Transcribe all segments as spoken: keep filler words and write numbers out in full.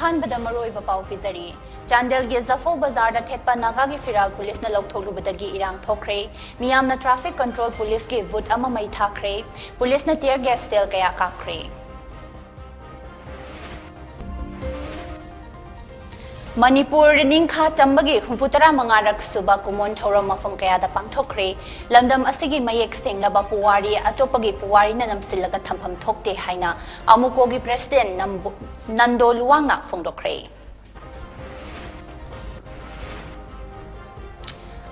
ꯑꯍꯥꯟꯕꯗ ꯃꯔꯨꯑꯣꯏꯕ ꯄꯥꯎ ꯄꯤꯖꯔꯤ꯫ ꯆꯥꯟꯗꯦꯜꯒꯤ ꯖꯐꯧ ꯕꯖꯥꯔꯗ ꯊꯦꯠꯄ ꯅꯥꯒꯥꯒꯤ ꯐꯤꯔꯥꯜ ꯄꯨꯂꯤꯁꯅ ꯂꯧꯊꯣꯛꯂꯨꯕꯗꯒꯤ ꯏꯔꯥꯡ ꯊꯣꯛꯈ꯭ꯔꯦ꯫ ꯃꯤꯌꯥꯝꯅ traffic control ꯄꯨꯂꯤꯁꯀꯤ ꯚꯨꯠ ꯑꯃ ꯃꯩ ꯊꯥꯈ꯭ꯔꯦ꯫ ꯄꯨꯂꯤꯁꯅ tear gas shell ꯀꯌꯥ ꯀꯥꯞꯈ꯭ꯔꯦ꯫ ꯃꯅꯤꯄꯨꯔ ꯅꯤꯡꯈꯥ ꯇꯝꯕꯒꯤ ꯍꯨꯝꯐꯨ ꯇꯔꯥ ꯃꯉꯥꯔꯛ ꯁꯨꯕ ꯀꯨꯃꯣꯟ ꯊꯧꯔꯝ ꯃꯐꯝ ꯀꯌꯥꯗ ꯄꯥꯡꯊꯣꯛꯈ꯭ꯔꯦ꯫ ꯂꯝꯗꯝ ꯑꯁꯤꯒꯤ ꯃꯌꯦꯛ ꯁꯦꯡꯂꯕ ꯄꯨꯋꯥꯔꯤ ꯑꯇꯣꯞꯄꯒꯤ ꯄꯨꯋꯥꯔꯤꯅ ꯅꯝꯁꯤꯜꯂꯒ ꯊꯝꯐꯝ ꯊꯣꯛꯇꯦ ꯍꯥꯏꯅ ꯑꯃꯨꯀꯣꯒꯤ president ꯅꯝꯕꯣ-, ꯅꯟꯗꯣ ꯂꯨꯋꯥꯡꯅ ꯐꯣꯡꯗꯣꯛꯈ꯭ꯔꯦ꯫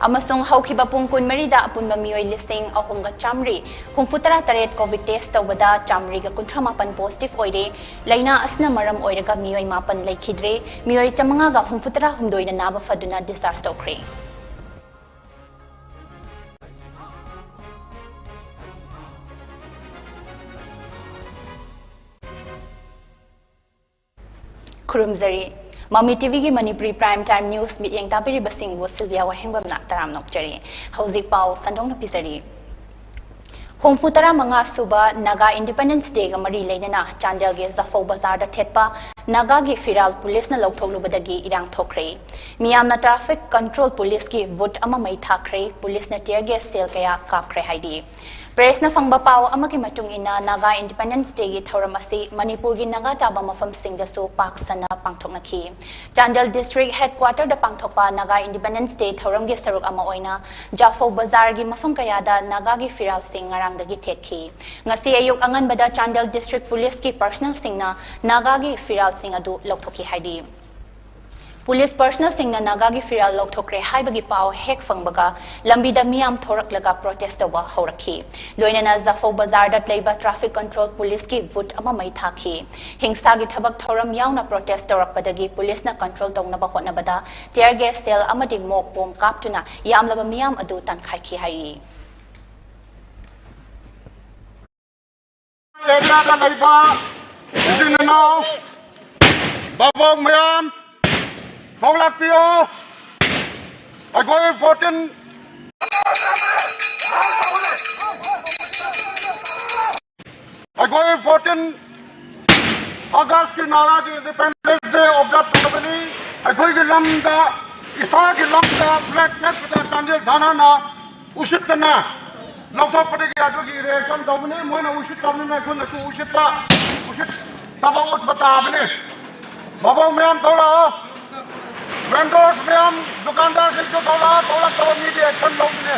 ꯑꯃꯁꯨꯡ ꯍꯧꯈꯤꯕ ꯄꯨꯡ ꯀꯨꯟꯃꯔꯤꯗ ꯑꯄꯨꯟꯕ ꯃꯤꯑꯣꯏ ꯂꯤꯁꯤꯡ ꯑꯍꯨꯝꯒ ꯆꯥꯃꯔꯤ ꯍꯨꯝꯐꯨ ꯇꯔꯥ ꯇꯔꯦꯠ COVID test ꯇꯧꯕꯗ ꯆꯥꯃꯔꯤꯒ ꯀꯨꯟꯊ꯭ꯔꯥ ꯃꯥꯄꯟ positive ꯑꯣꯏꯔꯦ꯫ ꯂꯥꯏꯅꯥ ꯑꯁꯤꯅ ꯃꯔꯝ ꯑꯣꯏꯔꯒ ꯃꯤꯑꯣꯏ ꯃꯥꯄꯟ ꯂꯩꯈꯤꯗ꯭ꯔꯦ꯫ ꯃꯤꯑꯣꯏ ꯆꯥꯃꯉꯥꯒ ꯍꯨꯝꯐꯨ ꯇꯔꯥ ꯍꯨꯝꯗꯣꯏꯅ ꯅꯥꯕ ꯐꯗꯨꯅ discharge ꯇꯧꯈ꯭ꯔꯦ꯫ ꯈꯨꯔꯨꯝꯖꯔꯤ꯫ ꯃꯃꯤ TVꯒꯤ ꯃꯅꯤꯄꯨꯔꯤ prime time news ꯃꯤꯠꯌꯦꯡ ꯇꯥꯕꯤꯔꯤꯕꯁꯤꯡꯕꯨ ꯁꯤꯜꯚꯤꯌꯥ ꯋꯥꯍꯦꯡꯕꯝꯅ ꯇꯔꯥꯝꯅ ꯑꯣꯛꯆꯔꯤ꯫ ꯍꯧꯖꯤꯛ ꯄꯥꯎ ꯁꯟꯗꯣꯛꯅ ꯄꯤꯖꯔꯤ꯫ ꯍꯨꯝꯐꯨ ꯇꯔꯥ ꯃꯉꯥ ꯁꯨꯕ ꯅꯥꯒꯥ Independence Dayꯒ ꯃꯔꯤ ꯂꯩꯅꯅ ꯆꯥꯟꯗꯦꯜꯒꯤ ꯖꯐꯧ ꯕꯖꯥꯔꯗ ꯊꯦꯠꯄ ꯅꯥꯒꯥꯒꯤ ꯐꯤꯔꯥꯜ ꯄꯨꯂꯤꯁꯅ ꯂꯧꯊꯣꯛꯂꯨꯕꯗꯒꯤ ꯏꯔꯥꯡ ꯊꯣꯛꯈ꯭ꯔꯦ꯫ ꯃꯤꯌꯥꯝꯅ traffic control ꯄꯨꯂꯤꯁꯀꯤ ꯚꯨꯠ ꯑꯃ ꯃꯩ ꯊꯥꯈ꯭ꯔꯦ꯫ ꯄꯨꯂꯤꯁꯅ tear gas shell ꯀꯌꯥ ꯀꯥꯞꯈ꯭ꯔꯦ ꯍꯥꯏꯔꯤ꯫ Pressꯅ ꯐꯪꯕ ꯄꯥꯎ ꯑꯃꯒꯤ ꯃꯇꯨꯡ ꯏꯟꯅ, ꯅꯥꯒꯥ Independence Dayꯒꯤ ꯊꯧꯔꯝ ꯑꯁꯤ ꯃꯅꯤꯄꯨꯔꯒꯤ ꯅꯥꯒꯥ ꯇꯥꯕ ꯃꯐꯝꯁꯤꯡꯗꯁꯨ ꯄꯥꯛ ꯁꯟꯅ ꯄꯥꯡꯊꯣꯛꯅꯈꯤ꯫ ꯆꯥꯟꯗꯦꯜ district headquarterꯗ ꯄꯥꯡꯊꯣꯛꯄ ꯅꯥꯒꯥ Independence Day ꯊꯧꯔꯝꯒꯤ ꯁꯔꯨꯛ ꯑꯃ ꯑꯣꯏꯅ ꯖꯥꯐꯧ ꯕꯖꯥꯔꯒꯤ ꯃꯐꯝ ꯀꯌꯥꯗ ꯅꯥꯒꯥꯒꯤ ꯐꯤꯔꯥꯜꯁꯤꯡ ꯉꯔꯥꯡꯗꯒꯤ ꯊꯦꯠꯈꯤ꯫ ꯉꯁꯤ ꯑꯌꯨꯛ ꯑꯉꯟꯕꯗ ꯆꯥꯟꯗꯦꯜ district ꯄꯨꯂꯤꯁꯀꯤ personnelꯁꯤꯡꯅ ꯅꯥꯒꯥꯒꯤ ꯐꯤꯔꯥꯜꯁꯤꯡ ꯑꯗꯨ ꯂꯧꯊꯣꯛꯈꯤ ꯍꯥꯏꯔꯤ꯫ ꯄꯨꯂꯤꯁ personnelꯁꯤꯡꯅ ꯅꯥꯒꯥꯒꯤ ꯐꯤꯔꯥꯜ ꯂꯧꯊꯣꯛꯈ꯭ꯔꯦ ꯍꯥꯏꯕꯒꯤ ꯄꯥꯎ ꯍꯦꯛ ꯐꯪꯕꯒ ꯂꯝꯕꯤꯗ ꯃꯤꯌꯥꯝ ꯊꯣꯔꯛꯂꯒ protest ꯇꯧꯕ ꯍꯧꯔꯛꯈꯤ꯫ ꯂꯣꯏꯅꯅ ꯖꯥꯐꯧ ꯕꯖꯥꯔꯗ ꯂꯩꯕ traffic control ꯄꯨꯂꯤꯁꯀꯤ ꯚꯨꯠ ꯑꯃ ꯃꯩ ꯊꯥꯈꯤ꯫ ꯍꯤꯡꯁꯥꯒꯤ ꯊꯕꯛ ꯊꯧꯔꯝ ꯌꯥꯎꯅ protest ꯇꯧꯔꯛꯄꯗꯒꯤ ꯄꯨꯂꯤꯁꯅ control ꯇꯧꯅꯕ ꯍꯣꯠꯅꯕꯗ tear gas shell ꯑꯃꯗꯤ mock bomb ꯀꯥꯞꯇꯨꯅ ꯌꯥꯝꯂꯕ ꯃꯤꯌꯥꯝ ꯑꯗꯨ ꯇꯥꯟꯈꯥꯏꯈꯤ ꯍꯥꯏꯔꯤ꯫ ꯑꯦꯔꯤꯌꯥꯗ ꯂꯩꯕ ꯏꯆꯤꯟ ꯏꯅꯥꯎ ꯚꯥꯕꯣꯛ ꯃꯌꯥꯝ ꯍꯧꯒꯠꯂꯛꯄꯤꯌꯨ꯫ ꯑꯩꯈꯣꯏ fourteen, ꯑꯩꯈꯣꯏ fourteen Augustꯀꯤ ꯅꯥꯒꯥꯒꯤ independence Day observe ꯇꯧꯕꯅꯤ꯫ ꯑꯩꯈꯣꯏꯒꯤ ꯂꯝꯗ, ꯏꯁꯥꯒꯤ ꯂꯝꯗ flag ꯊꯦꯠꯄꯗ ꯆꯥꯟꯗꯦꯜ ꯊꯥꯅꯅ ꯎꯁꯤꯠꯇꯅ ꯂꯧꯊꯣꯛꯄꯗꯒꯤ ꯑꯗꯨꯒꯤ reaction ꯇꯧꯕꯅꯤ꯫ ꯃꯣꯏꯅ ꯎꯁꯤꯠꯇꯕꯅꯤꯅ ꯑꯩꯈꯣꯏꯅꯁꯨ ꯎꯁꯤꯠꯄ, ꯎꯁꯤꯠꯇꯕ ꯎꯠꯄ ꯇꯥꯕꯅꯤ꯫ ꯃꯕꯧ ꯃꯌꯥꯝ ꯊꯣꯛꯂꯛꯑꯣ, vendors ꯃꯌꯥꯝ, ꯗꯨꯀꯥꯟꯗꯥꯔꯁꯤꯡꯁꯨ ꯊꯣꯛꯂꯛꯑꯣ, ꯊꯣꯛꯂꯛꯇꯕ ꯃꯤꯗꯤ action ꯂꯧꯒꯅꯤ꯫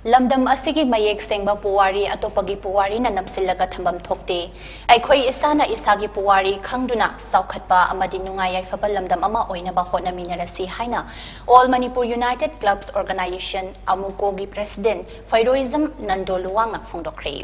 ꯂꯝꯗꯝ ꯑꯁꯤꯒꯤ ꯃꯌꯦꯛ ꯁꯦꯡꯕ ꯄꯨꯋꯥꯔꯤ ꯑꯇꯣꯞꯄꯒꯤ ꯄꯨꯋꯥꯔꯤꯅ ꯅꯞꯁꯤꯜꯂꯒ ꯊꯝꯐꯝ ꯊꯣꯛꯇꯦ꯫ ꯑꯩꯈꯣꯏ ꯏꯁꯥꯅ ꯏꯁꯥꯒꯤ ꯄꯨꯋꯥꯔꯤ ꯈꯪꯗꯨꯅ ꯆꯥꯎꯈꯠꯄ ꯑꯃꯗꯤ ꯅꯨꯡꯉꯥꯏ ꯌꯥꯏꯐꯕ ꯂꯝꯗꯝ ꯑꯃ ꯑꯣꯏꯅꯕ ꯍꯣꯠꯅꯃꯤꯟꯅꯔꯁꯤ ꯍꯥꯏꯅ All Manipur United Clubs Organization, ꯑꯃꯨꯀꯣꯒꯤ president ꯐꯩꯔꯣꯏꯖꯝ Nando ꯂꯨꯋꯥꯡꯅ ꯐꯣꯡꯗꯣꯛꯈ꯭ꯔꯦ꯫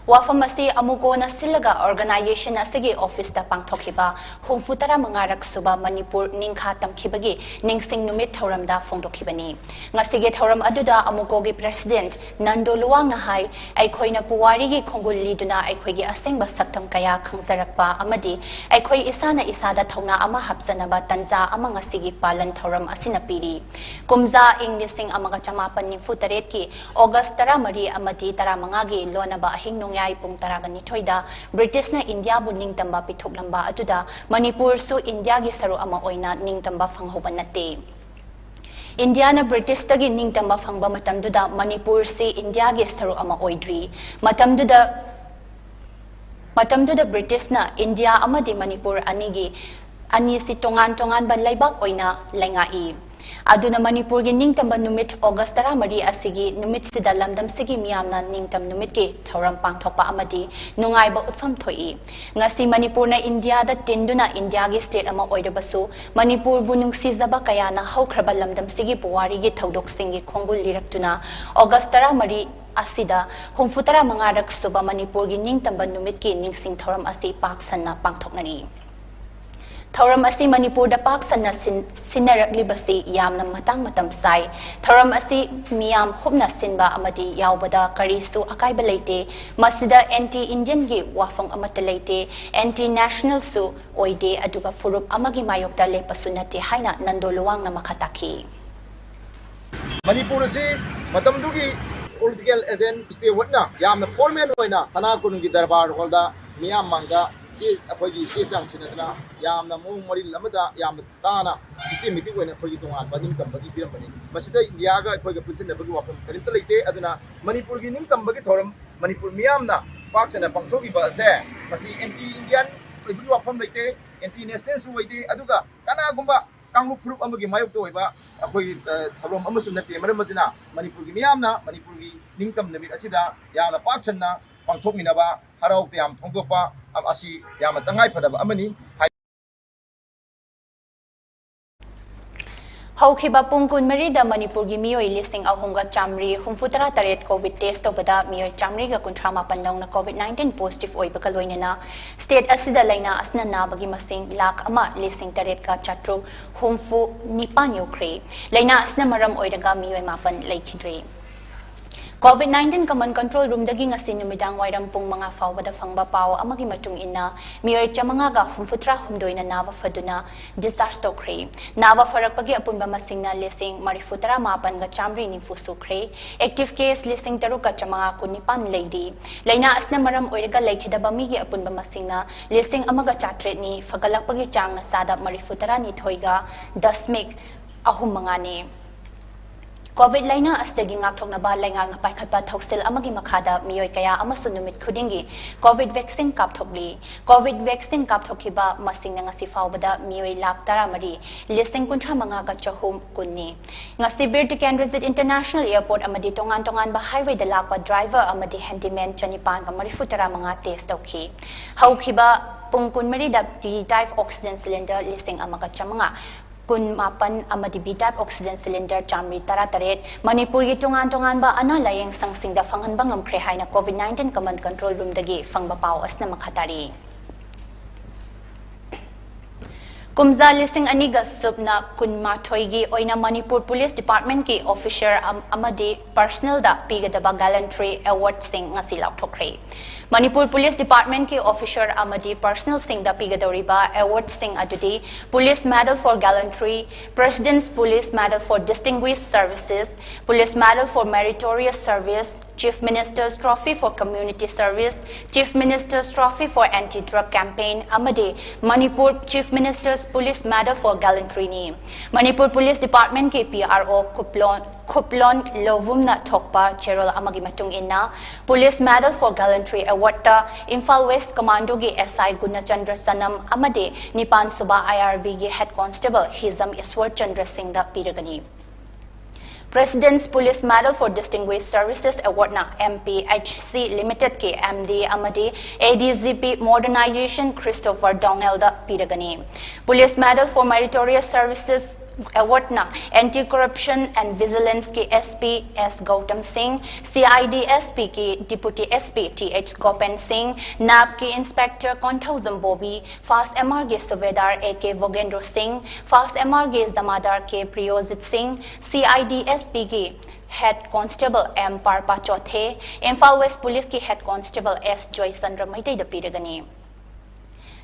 ꯋꯥꯐꯝ ꯑꯁꯤ ꯑꯃꯨꯀꯣꯅ ꯁꯤꯜꯂꯒ organization ꯑꯁꯤꯒꯤ office ꯇ ꯄꯥꯡꯊꯣꯛꯈꯤꯕ ꯍꯨꯝꯐꯨ ꯇꯔꯥ ꯃꯉꯥꯔꯛ ꯁꯨꯕ ꯃꯅꯤꯄꯨꯔ ꯅꯤꯡꯈꯥ ꯇꯝꯈꯤꯕꯒꯤ ꯅꯤꯡꯁꯤꯡ ꯅꯨꯃꯤꯠ ꯊꯧꯔꯝꯗ ꯐꯣꯡꯗꯣꯛꯈꯤꯕꯅꯤ꯫ ꯉꯁꯤꯒꯤ ꯊꯧꯔꯝ ꯑꯗꯨꯗ ꯑꯃꯨꯀꯣꯒꯤ president ꯅꯟꯗꯣ ꯂꯨꯋꯥꯡꯅ ꯍꯥꯏ, ꯑꯩꯈꯣꯏꯅ ꯄꯨꯋꯥꯔꯤꯒꯤ ꯈꯣꯡꯒꯨꯜ ꯂꯤꯗꯨꯅ ꯑꯩꯈꯣꯏꯒꯤ ꯑꯁꯦꯡꯕ ꯁꯛꯇꯝ ꯀꯌꯥ ꯈꯪꯖꯔꯛꯄ ꯑꯃꯗꯤ ꯑꯩꯈꯣꯏ ꯏꯁꯥꯅ ꯏꯁꯥꯗ ꯊꯧꯅꯥ ꯑꯃ ꯍꯥꯞꯆꯅꯕ ꯇꯟꯖꯥ ꯑꯃ ꯉꯁꯤꯒꯤ ꯄꯥꯂꯟ ꯊꯧꯔꯝ ꯑꯁꯤꯅ ꯄꯤꯔꯤ꯫ ꯀꯨꯝꯖꯥ ꯏꯪ ꯂꯤꯁꯤꯡ ꯑꯃꯒ ꯆꯃꯥꯄꯟ ꯅꯤꯐꯨ ꯇꯔꯦꯠꯀꯤ August ꯇꯔꯥꯃꯔꯤ ꯑꯃꯗꯤ ꯇꯔꯥꯃꯉꯥꯒꯤ ꯂꯣꯟꯅꯕ ꯑꯍꯤꯡ ꯅꯣꯡꯌꯥꯏ ꯄꯨꯡ ꯇꯔꯥꯒ ꯅꯤꯊꯣꯏꯗ British ꯅ ꯏꯟꯗꯤꯌꯥꯕꯨ ꯅꯤꯡꯇꯝꯕ ꯄꯤꯊꯣꯛꯂꯝꯕ ꯑꯗꯨꯗ ꯃꯅꯤꯄꯨꯔꯁꯨ ꯏꯟꯗꯤꯌꯥꯒꯤ ꯁꯔꯨꯛ ꯑꯃ ꯑꯣꯏꯅ ꯅꯤꯡꯇꯝꯕ ꯐꯪꯍꯧꯕ ꯅꯠꯇꯦ꯫ ꯏꯟꯗꯤꯌꯥꯅ British ꯇꯒꯤ ꯅꯤꯡꯇꯝꯕ ꯐꯪꯕ ꯃꯇꯝꯗꯨꯗ ꯃꯅꯤꯄꯨꯔꯁꯤ ꯏꯟꯗꯤꯌꯥꯒꯤ ꯁꯔꯨꯛ ꯑꯃ ꯑꯣꯏꯗ꯭ꯔꯤ꯫ ꯃꯇꯝꯗꯨꯗ, ꯃꯇꯝꯗꯨꯗ British ꯅ ꯏꯟꯗꯤꯌꯥ ꯑꯃꯗꯤ ꯃꯅꯤꯄꯨꯔ ꯑꯅꯤꯒꯤ, ꯑꯅꯤꯁꯤ ꯇꯣꯉꯥꯟ ꯇꯣꯉꯥꯟꯕ ꯂꯩꯕꯥꯛ ꯑꯣꯏꯅ ꯂꯩꯉꯥꯛꯏ꯫ ꯑꯗꯨꯅ ꯃꯅꯤꯄꯨꯔꯒꯤ ꯅꯤꯡꯇꯝꯕ ꯅꯨꯃꯤꯠ August ꯇꯔꯥꯃꯔꯤ ꯑꯁꯤꯒꯤ ꯅꯨꯃꯤꯠꯁꯤꯗ ꯂꯝꯗꯝꯁꯤꯒꯤ ꯃꯤꯌꯥꯝꯅ ꯅꯤꯡꯇꯝ ꯅꯨꯃꯤꯠꯀꯤ ꯊꯧꯔꯝ ꯄꯥꯡꯊꯣꯛꯄ ꯑꯃꯗꯤ ꯅꯨꯡꯉꯥꯏꯕ ꯎꯠꯐꯝ ꯊꯣꯛꯏ꯫ ꯉꯁꯤ ꯃꯅꯤꯄꯨꯔꯅ ꯏꯟꯗꯤꯌꯥꯗ ꯇꯤꯟꯗꯨꯅ ꯏꯟꯗꯤꯌꯥꯒꯤ state ꯑꯃ ꯑꯣꯏꯔꯕꯁꯨ, ꯃꯅꯤꯄꯨꯔꯕꯨ ꯅꯨꯡꯁꯤꯖꯕ ꯀꯌꯥꯅ ꯍꯧꯈ꯭ꯔꯕ ꯂꯝꯗꯝꯁꯤꯒꯤ ꯄꯨꯋꯥꯔꯤꯒꯤ ꯊꯧꯗꯣꯛꯁꯤꯡꯒꯤ ꯈꯣꯡꯒꯨꯜ ꯂꯤꯔꯛꯇꯨꯅ August ꯇꯔꯥꯃꯔꯤ ꯑꯁꯤꯗ ꯍꯨꯝꯐꯨ ꯇꯔꯥ ꯃꯉꯥꯔꯛ ꯁꯨꯕ ꯃꯅꯤꯄꯨꯔꯒꯤ ꯅꯤꯡꯇꯝꯕ ꯅꯨꯃꯤꯠꯀꯤ ꯅꯤꯡꯁꯤꯡ ꯊꯧꯔꯝ ꯑꯁꯤ ꯄꯥꯛ ꯁꯟꯅ ꯄꯥꯡꯊꯣꯛꯅꯔꯤ꯫ ꯊꯧꯔꯝ ꯑꯁꯤ ꯃꯅꯤꯄꯨꯔꯗ ꯄꯥꯛ ꯁꯟꯅ ꯁꯤꯟ-, ꯁꯤꯟꯅꯔꯛꯂꯤꯕꯁꯤ ꯌꯥꯝꯅ ꯃꯇꯥꯡ ꯃꯇꯝ ꯆꯥꯏ꯫ ꯊꯧꯔꯝ ꯑꯁꯤ ꯃꯤꯌꯥꯝ ꯍꯨꯞꯅ ꯁꯤꯟꯕ ꯑꯃꯗꯤ ꯌꯥꯎꯕꯗ ꯀꯔꯤꯁꯨ ꯑꯀꯥꯏꯕ ꯂꯩꯇꯦ꯫ ꯃꯁꯤꯗ anti Indian ꯒꯤ ꯋꯥꯐꯝ ꯑꯃꯠꯇ ꯂꯩꯇꯦ, anti national ꯁꯨ ꯑꯣꯏꯗꯦ, ꯑꯗꯨꯒ ꯐꯨꯔꯨꯞ ꯑꯃꯒꯤ ꯃꯥꯌꯣꯛꯇ ꯂꯦꯞꯄꯁꯨ ꯅꯠꯇꯦ ꯍꯥꯏꯅ ꯅꯟꯗꯣ ꯂꯨꯋꯥꯡꯅ ꯃꯈꯥ ꯇꯥꯈꯤ꯫ ꯃꯅꯤꯄꯨꯔ ꯑꯁꯤ ꯃꯇꯝꯗꯨꯒꯤ political agent Stewart ꯅ ꯌꯥꯝꯅ formal ꯑꯣꯏꯅ ꯁꯅꯥ ꯀꯣꯅꯨꯡꯒꯤ ꯗꯔꯕꯥꯔ hall ꯗ ꯃꯤꯌꯥꯝ ꯃꯥꯡꯗ ꯆꯦ, ꯑꯩꯈꯣꯏꯒꯤ ꯆꯦ ꯆꯥꯡ ꯁꯤꯟꯅꯗꯅ ꯌꯥꯝꯅ ꯃꯑꯣꯡ ꯃꯔꯤꯜ ꯑꯃꯗ ꯌꯥꯝꯅ ꯇꯥꯅ systematic ꯑꯣꯏꯅ ꯑꯩꯈꯣꯏꯒꯤ ꯇꯣꯉꯥꯟꯕ ꯅꯤꯡꯇꯝꯕꯒꯤ ꯄꯤꯔꯝꯕꯅꯤ꯫ ꯃꯁꯤꯗ ꯏꯟꯗꯤꯌꯥꯒ ꯑꯩꯈꯣꯏꯒ ꯄꯨꯟꯁꯤꯟꯅꯕꯒꯤ ꯋꯥꯐꯝ ꯀꯔꯤꯝꯇ ꯂꯩꯇꯦ꯫ ꯑꯗꯨꯅ ꯃꯅꯤꯄꯨꯔꯒꯤ ꯅꯤꯡꯇꯝꯕꯒꯤ ꯊꯧꯔꯝ ꯃꯅꯤꯄꯨꯔ ꯃꯤꯌꯥꯝꯅ ꯄꯥꯛ ꯁꯟꯅ ꯄꯥꯡꯊꯣꯛꯂꯤꯕ ꯑꯁꯦ ꯃꯁꯤ anti Indian ꯑꯣꯏꯕꯒꯤ ꯋꯥꯐꯝ ꯂꯩꯇꯦ, anti national ꯁꯨ ꯑꯣꯏꯗꯦ, ꯑꯗꯨꯒ ꯀꯅꯥꯒꯨꯝꯕ ꯀꯥꯡꯂꯨꯞ ꯐꯨꯔꯨꯞ ꯑꯃꯒꯤ ꯃꯥꯌꯣꯛꯇ ꯑꯣꯏꯕ ꯑꯩꯈꯣꯏꯒꯤ, ꯑ, ꯊꯧꯔꯝ ꯑꯃꯁꯨ ꯅꯠꯇꯦ꯫ ꯃꯔꯝ ꯑꯗꯨꯅ ꯃꯅꯤꯄꯨꯔꯒꯤ ꯃꯤꯌꯥꯝꯅ ꯃꯅꯤꯄꯨꯔꯒꯤ ꯅꯤꯡꯇꯝ ꯅꯨꯃꯤꯠ ꯑꯁꯤꯗ ꯌꯥꯝꯅ ꯄꯥꯛ ꯁꯟꯅ ꯄꯥꯡꯊꯣꯛꯃꯤꯟꯅꯕ, ꯍꯔꯥꯎ ꯇꯌꯥꯝ ꯐꯣꯡꯗꯣꯛꯄ ꯑꯁꯤ ꯌꯥꯝꯅ ꯇꯉꯥꯏ ꯐꯗꯕ ꯑꯃꯅꯤ ꯍꯥꯏ꯫ ꯍꯧꯈꯤꯕ ꯄꯨꯡ ꯀꯨꯟꯃꯔꯤꯗ ꯃꯅꯤꯄꯨꯔꯒꯤ ꯃꯤꯑꯣꯏ ꯂꯤꯁꯤꯡ ꯑꯍꯨꯝꯒ ꯆꯥꯃꯔꯤ ꯍꯨꯝꯐꯨꯇꯔꯥ ꯇꯔꯦꯠ COVID test ꯇꯧꯕꯗ ꯃꯤꯑꯣꯏ ꯆꯥꯃꯔꯤꯒ ꯀꯨꯟꯊ꯭ꯔꯥ ꯃꯥꯄꯟ ꯅꯧꯅ COVID nineteen positive ꯑꯣꯏꯕꯒ ꯂꯣꯏꯅꯅ state ꯑꯁꯤꯗ ꯂꯥꯏꯅꯥ ꯑꯁꯤꯅ ꯅꯥꯕꯒꯤ ꯃꯁꯤꯡ ꯂꯥꯈ ꯑꯃ ꯂꯤꯁꯤꯡ ꯇꯔꯦꯠꯀ ꯆꯥꯇ꯭ꯔꯨꯛ ꯍꯨꯝꯐꯨ ꯅꯤꯄꯥꯟ ꯌꯧꯈ꯭ꯔꯦ꯫ ꯂꯥꯏꯅꯥ ꯑꯁꯤꯅ ꯃꯔꯝ ꯑꯣꯏꯔꯒ ꯃꯤꯑꯣꯏ ꯃꯥꯄꯟ ꯂꯩꯈꯤꯗ꯭ꯔꯦ꯫ COVID nineteen Command Control Roomꯗꯒꯤ ꯉꯁꯤ ꯅꯨꯃꯤꯗꯥꯡ ꯋꯥꯏꯔꯝ ꯄꯨꯡ ꯃꯉꯥ ꯐꯥꯎꯕꯗ ꯐꯪꯕ ꯄꯥꯎ ꯑꯃꯒꯤ ꯃꯇꯨꯡ ꯏꯟꯅ, ꯃꯤꯑꯣꯏ ꯆꯥꯃꯉꯥꯒ ꯍꯨꯝꯐꯨꯇꯔꯥ ꯍꯨꯝꯗꯣꯏꯅ ꯅꯥꯕ ꯐꯗꯨꯅ discharge ꯇꯧꯈ꯭ꯔꯦ꯫ ꯅꯥꯕ ꯐꯔꯛꯄꯒꯤ ꯑꯄꯨꯟꯕ ꯃꯁꯤꯡꯅ ꯂꯤꯁꯤꯡ ꯃꯔꯤꯐꯨꯇꯔꯥ ꯃꯥꯄꯟꯒ ꯆꯥꯃꯔꯤ ꯅꯤꯐꯨ ꯁꯨꯈ꯭ꯔꯦ꯫ Active case ꯂꯤꯁꯤꯡ ꯇꯔꯨꯛꯀ ꯆꯥꯃꯉꯥ ꯀꯨꯟꯅꯤꯄꯥꯟ ꯂꯩꯔꯤ꯫ ꯂꯥꯏꯅꯥ ꯑꯁꯤꯅ ꯃꯔꯝ ꯑꯣꯏꯔꯒ ꯂꯩꯈꯤꯗꯕ ꯃꯤꯒꯤ ꯑꯄꯨꯟꯕ ꯃꯁꯤꯡꯅ ꯂꯤꯁꯤꯡ ꯑꯃꯒ ꯆꯥꯇ꯭ꯔꯦꯠꯅꯤ, ꯐꯒꯠꯂꯛꯄꯒꯤ ꯆꯥꯡꯅ ꯆꯥꯗ ꯃꯔꯤꯐꯨꯇꯔꯥꯅꯤꯊꯣꯏꯒ ꯗꯁꯃꯤꯛ ꯑꯍꯨꯝ ꯃꯉꯥꯅꯤ꯫ COVID ꯂꯥꯏꯅꯥ ꯑꯁꯤꯗꯒꯤ ꯉꯥꯛꯊꯣꯛꯅꯕ ꯂꯩꯉꯥꯛꯅ ꯄꯥꯏꯈꯠꯄ ꯊꯧꯁꯤꯜ ꯑꯃꯒꯤ ꯃꯈꯥꯗ ꯃꯤꯑꯣꯏ ꯀꯌꯥ ꯑꯃꯁꯨ ꯅꯨꯃꯤꯠ ꯈꯨꯗꯤꯡꯒꯤ COVID vaccine ꯀꯥꯞꯊꯣꯛꯂꯤ꯫ COVID vaccine ꯀꯥꯞꯊꯣꯛꯈꯤꯕ ꯃꯁꯤꯡꯅ ꯉꯁꯤ ꯐꯥꯎꯕꯗ ꯃꯤꯑꯣꯏ ꯂꯥꯈ ꯇꯔꯥꯃꯔꯤ ꯂꯤꯁꯤꯡ ꯀꯨꯟꯊ꯭ꯔꯥ ꯃꯉꯥꯒ ꯆꯍꯨꯝ ꯀꯨꯟꯅꯤ꯫ ꯉꯁꯤ ꯕꯤꯔ ꯇꯤꯀꯦꯟꯗ꯭ꯔꯖꯤꯠ International Airport ꯑꯃꯗꯤ ꯇꯣꯉꯥꯟ ꯇꯣꯉꯥꯟꯕ highwayꯗ ꯂꯥꯛꯄ driver ꯑꯃꯗꯤ handyman ꯆꯅꯤꯄꯥꯟꯒ ꯃꯔꯤꯐꯨꯇꯔꯥ ꯃꯉꯥ test ꯇꯧꯈꯤ꯫ ꯍꯧꯈꯤꯕ ꯄꯨꯡ ꯀꯨꯟꯃꯔꯤꯗ B type oxygen cylinder ꯂꯤꯁꯤꯡ ꯑꯃꯒ ꯆꯥꯃꯉꯥ ꯀꯨꯟꯃꯥꯄꯟ ꯑꯃꯗꯤ B type oxygen cylinder ꯆꯥꯃꯔꯤ ꯇꯔꯥꯇꯔꯦꯠ ꯃꯅꯤꯄꯨꯔꯒꯤ ꯇꯣꯉꯥꯟ ꯇꯣꯉꯥꯟꯕ ꯑꯅꯥ ꯂꯥꯌꯦꯡ ꯁꯪꯁꯤꯡꯗ ꯐꯪꯍꯟꯕ ꯉꯝꯈ꯭ꯔꯦ ꯍꯥꯏꯅ COVID nineteen Command Control Roomꯗꯒꯤ ꯐꯪꯕ ꯄꯥꯎ ꯑꯁꯤꯅ ꯃꯈꯥ ꯇꯥꯔꯤ꯫ ꯀꯨꯝꯖꯥ ꯂꯤꯁꯤꯡ ꯑꯅꯤꯒ ꯁꯨꯞꯅ ꯀꯨꯟꯃꯥꯊꯣꯏꯒꯤ ꯑꯣꯏꯅ ꯃꯅꯤꯄꯨꯔ Police Departmentꯀꯤ officer ꯑꯝ-, ꯑꯃꯗꯤ personnelꯗ ꯄꯤꯒꯗꯕ gallantry awardꯁꯤꯡ ꯉꯁꯤ ꯂꯥꯎꯊꯣꯛꯈ꯭ꯔꯦ꯫ ꯃꯅꯤꯄꯨꯔ Police Departmentꯀꯤ officer ꯑꯃꯗꯤ personnelꯁꯤꯡꯗ ꯄꯤꯒꯗꯧꯔꯤꯕ awardꯁꯤꯡ ꯑꯗꯨꯗꯤ Police Medal for Gallantry, President's Police Medal for Distinguished Services, Police Medal for Meritorious Service, Chief Minister's Trophy for Community Service, Chief Minister's Trophy for Anti-Drug Campaign ꯑꯃꯗꯤ Manipur Chief Minister's Police Medal for Gallantryꯅꯤ꯫ Manipur Police Departmentꯀꯤ PRO ꯈꯨꯞꯂꯣꯟ, ꯈꯨꯞꯂꯣꯟ ꯂꯧꯕꯨꯝꯅ ꯊꯣꯛꯄ ꯆꯦꯔꯣꯜ ꯑꯃꯒꯤ ꯃꯇꯨꯡ ꯏꯟꯅ, Police Medal for Gallantry awardꯇ Imphal West Commandoꯒꯤ SI ꯒꯨꯅꯆꯟꯗ꯭ꯔ ꯁꯅꯝ ꯑꯃꯗꯤ ꯅꯤꯄꯥꯟ ꯁꯨꯕ IRBꯒꯤ Head Constable ꯍꯤꯖꯝ ꯏꯁ꯭ꯋꯔ ꯆꯟꯗ꯭ꯔ ꯁꯤꯡꯗ ꯄꯤꯔꯒꯅꯤ꯫ President's Police Medal for Distinguished Services Awardꯅ MPHC Limitedꯀꯤ MD ꯑꯃꯗꯤ ADGP Modernization Christopher Dongellꯗ ꯄꯤꯔꯒꯅꯤ꯫ Police Medal for Meritorious Services ꯑꯦꯋꯥꯔꯗꯅ Anti Corruption and Vigilance ꯀꯤ SP S Gautam Singh, CID SP ꯀꯤ Deputy SP TH Gopen Singh, NAB ꯀꯤ Inspector Konthoujam Bobby, FAST MR ꯒꯤ Subedar AK Vogendro Singh, FAST MR ꯒꯤ Jamadar K Priyojit Singh, CID SP ꯒꯤ Head Constable M Parpa Chothe, Imphal West Police ꯀꯤ Head Constable S Joychandra ꯃꯩꯇꯩꯗ ꯄꯤꯔꯒꯅꯤ꯫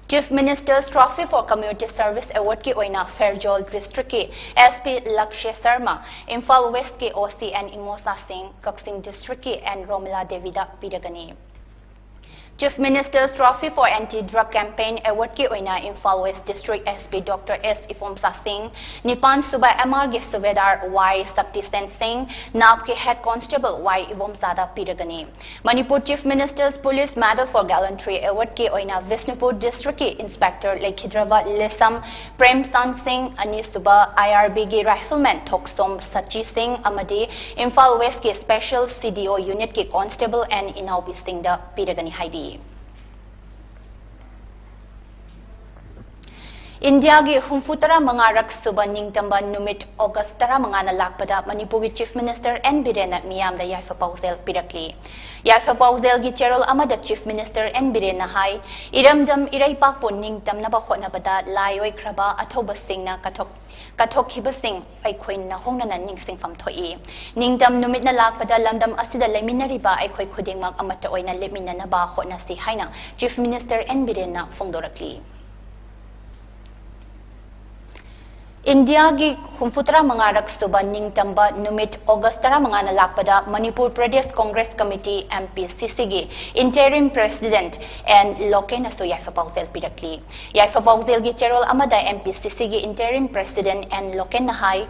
Chief Minister's Trophy for Community Service Award ꯀꯤ ꯑꯣꯏꯅ Pherzawl District ꯀꯤ SP Lakshya Sharma, Imphal West ꯀꯤ OC N Imosa Singh, Kakching District ꯀꯤ N Romila Devi the ꯄꯤꯔꯒꯅꯤ꯫ Chief Minister's Trophy for Anti Drug Campaign Award ꯀꯤ ꯑꯣꯏꯅ Imphal West District SP Doctor S Ibomsa Singh, ꯅꯤꯄꯥꯟ ꯁꯨꯕ MR ꯒꯤ Subedar Y Shakti Sen Singh, NAB ꯀꯤ Head Constable Y Ibomsa the ꯄꯤꯔꯒꯅꯤ꯫ Manipur Chief Minister's Police Medal for Gallantry Award ꯀꯤ ꯑꯣꯏꯅ Bishnupur District ꯀꯤ Inspector ꯂꯩꯈꯤꯗ꯭ꯔꯕ ꯂꯦꯁꯝ ꯄ꯭ꯔꯦꯝꯆꯥꯟ ꯁꯤꯡ, ꯑꯅꯤꯁꯨꯕ IRB ꯒꯤ Rifleman ꯊꯣꯛꯁꯣꯝ ꯁꯆꯤ ꯁꯤꯡ ꯑꯃꯗꯤ Imphal West ꯀꯤ Special CDO Unit ꯀꯤ Constable N ꯏꯅꯥꯎꯕꯤ ꯁꯤꯡꯗ ꯄꯤꯔꯒꯅꯤ ꯍꯥꯏꯔꯤ꯫ ꯏꯟꯗꯤꯌꯥꯒꯤ ꯍꯨꯝꯐꯨ ꯇꯔꯥ ꯃꯉꯥꯔꯛ ꯁꯨꯕ ꯅꯤꯡꯇꯝꯕ ꯅꯨꯃꯤꯠ August ꯇꯔꯥꯃꯉꯥꯅ ꯂꯥꯛꯄꯗ ꯃꯅꯤꯄꯨꯔꯒꯤ Chief Minister N ꯕꯤꯔꯦꯟꯅ ꯃꯤꯌꯥꯝꯗ ꯌꯥꯏꯐ ꯄꯥꯎꯖꯦꯜ ꯄꯤꯔꯛꯂꯤ꯫ ꯌꯥꯏꯐ ꯄꯥꯎꯖꯦꯜꯒꯤ ꯆꯦꯔꯣꯜ ꯑꯃꯗ Chief Minister N ꯕꯤꯔꯦꯟꯅ ꯍꯥꯏ, ꯏꯔꯝꯗꯝ ꯏꯔꯩꯄꯥꯛꯄꯨ ꯅꯤꯡꯇꯝꯅꯕ ꯍꯣꯠꯅꯕꯗ ꯂꯥꯏ ꯑꯣꯏꯈ꯭ꯔꯕ ꯑꯊꯧꯕꯁꯤꯡꯅ ꯀꯠꯊꯣꯛ-, ꯀꯠꯊꯣꯛꯈꯤꯕꯁꯤꯡ ꯑꯩꯈꯣꯏꯅ ꯍꯣꯡꯅꯅ ꯅꯤꯡꯁꯤꯡꯐꯝ ꯊꯣꯛꯏ꯫ ꯅꯤꯡꯇꯝ ꯅꯨꯃꯤꯠꯅ ꯂꯥꯛꯄꯗ ꯂꯝꯗꯝ ꯑꯁꯤꯗ ꯂꯩꯃꯤꯟꯅꯔꯤꯕ ꯑꯩꯈꯣꯏ ꯈꯨꯗꯤꯡꯃꯛ ꯑꯃꯠꯇ ꯑꯣꯏꯅ ꯂꯦꯞꯃꯤꯟꯅꯅꯕ ꯍꯣꯠꯅꯁꯤ ꯍꯥꯏꯅ Chief Minister N ꯕꯤꯔꯦꯟꯅ ꯐꯣꯡꯗꯣꯔꯛꯂꯤ꯫ ꯏꯟꯗꯤꯌꯥꯒꯤ ꯍꯨꯝꯐꯨ ꯇꯔꯥ ꯃꯉꯥꯔꯛ ꯁꯨꯕ ꯅꯤꯡꯇꯝꯕ ꯅꯨꯃꯤꯠ August ꯇꯔꯥꯃꯉꯥꯅ ꯂꯥꯛꯄꯗ ꯃꯅꯤꯄꯨꯔ ꯄ꯭ꯔꯗꯦꯁ ꯀꯣꯡꯒ꯭ꯔꯦꯁ ꯀꯃꯤꯇꯤ, MPCC ꯒꯤ Interim President N ꯂꯣꯀꯦꯟꯅꯁꯨ ꯌꯥꯏꯐ ꯄꯥꯎꯖꯦꯜ ꯄꯤꯔꯛꯂꯤ꯫ ꯌꯥꯏꯐ ꯄꯥꯎꯖꯦꯜꯒꯤ ꯆꯦꯔꯣꯜ ꯑꯃꯗ MPCC ꯒꯤ Interim President N ꯂꯣꯀꯦꯟꯅ ꯍꯥꯏ,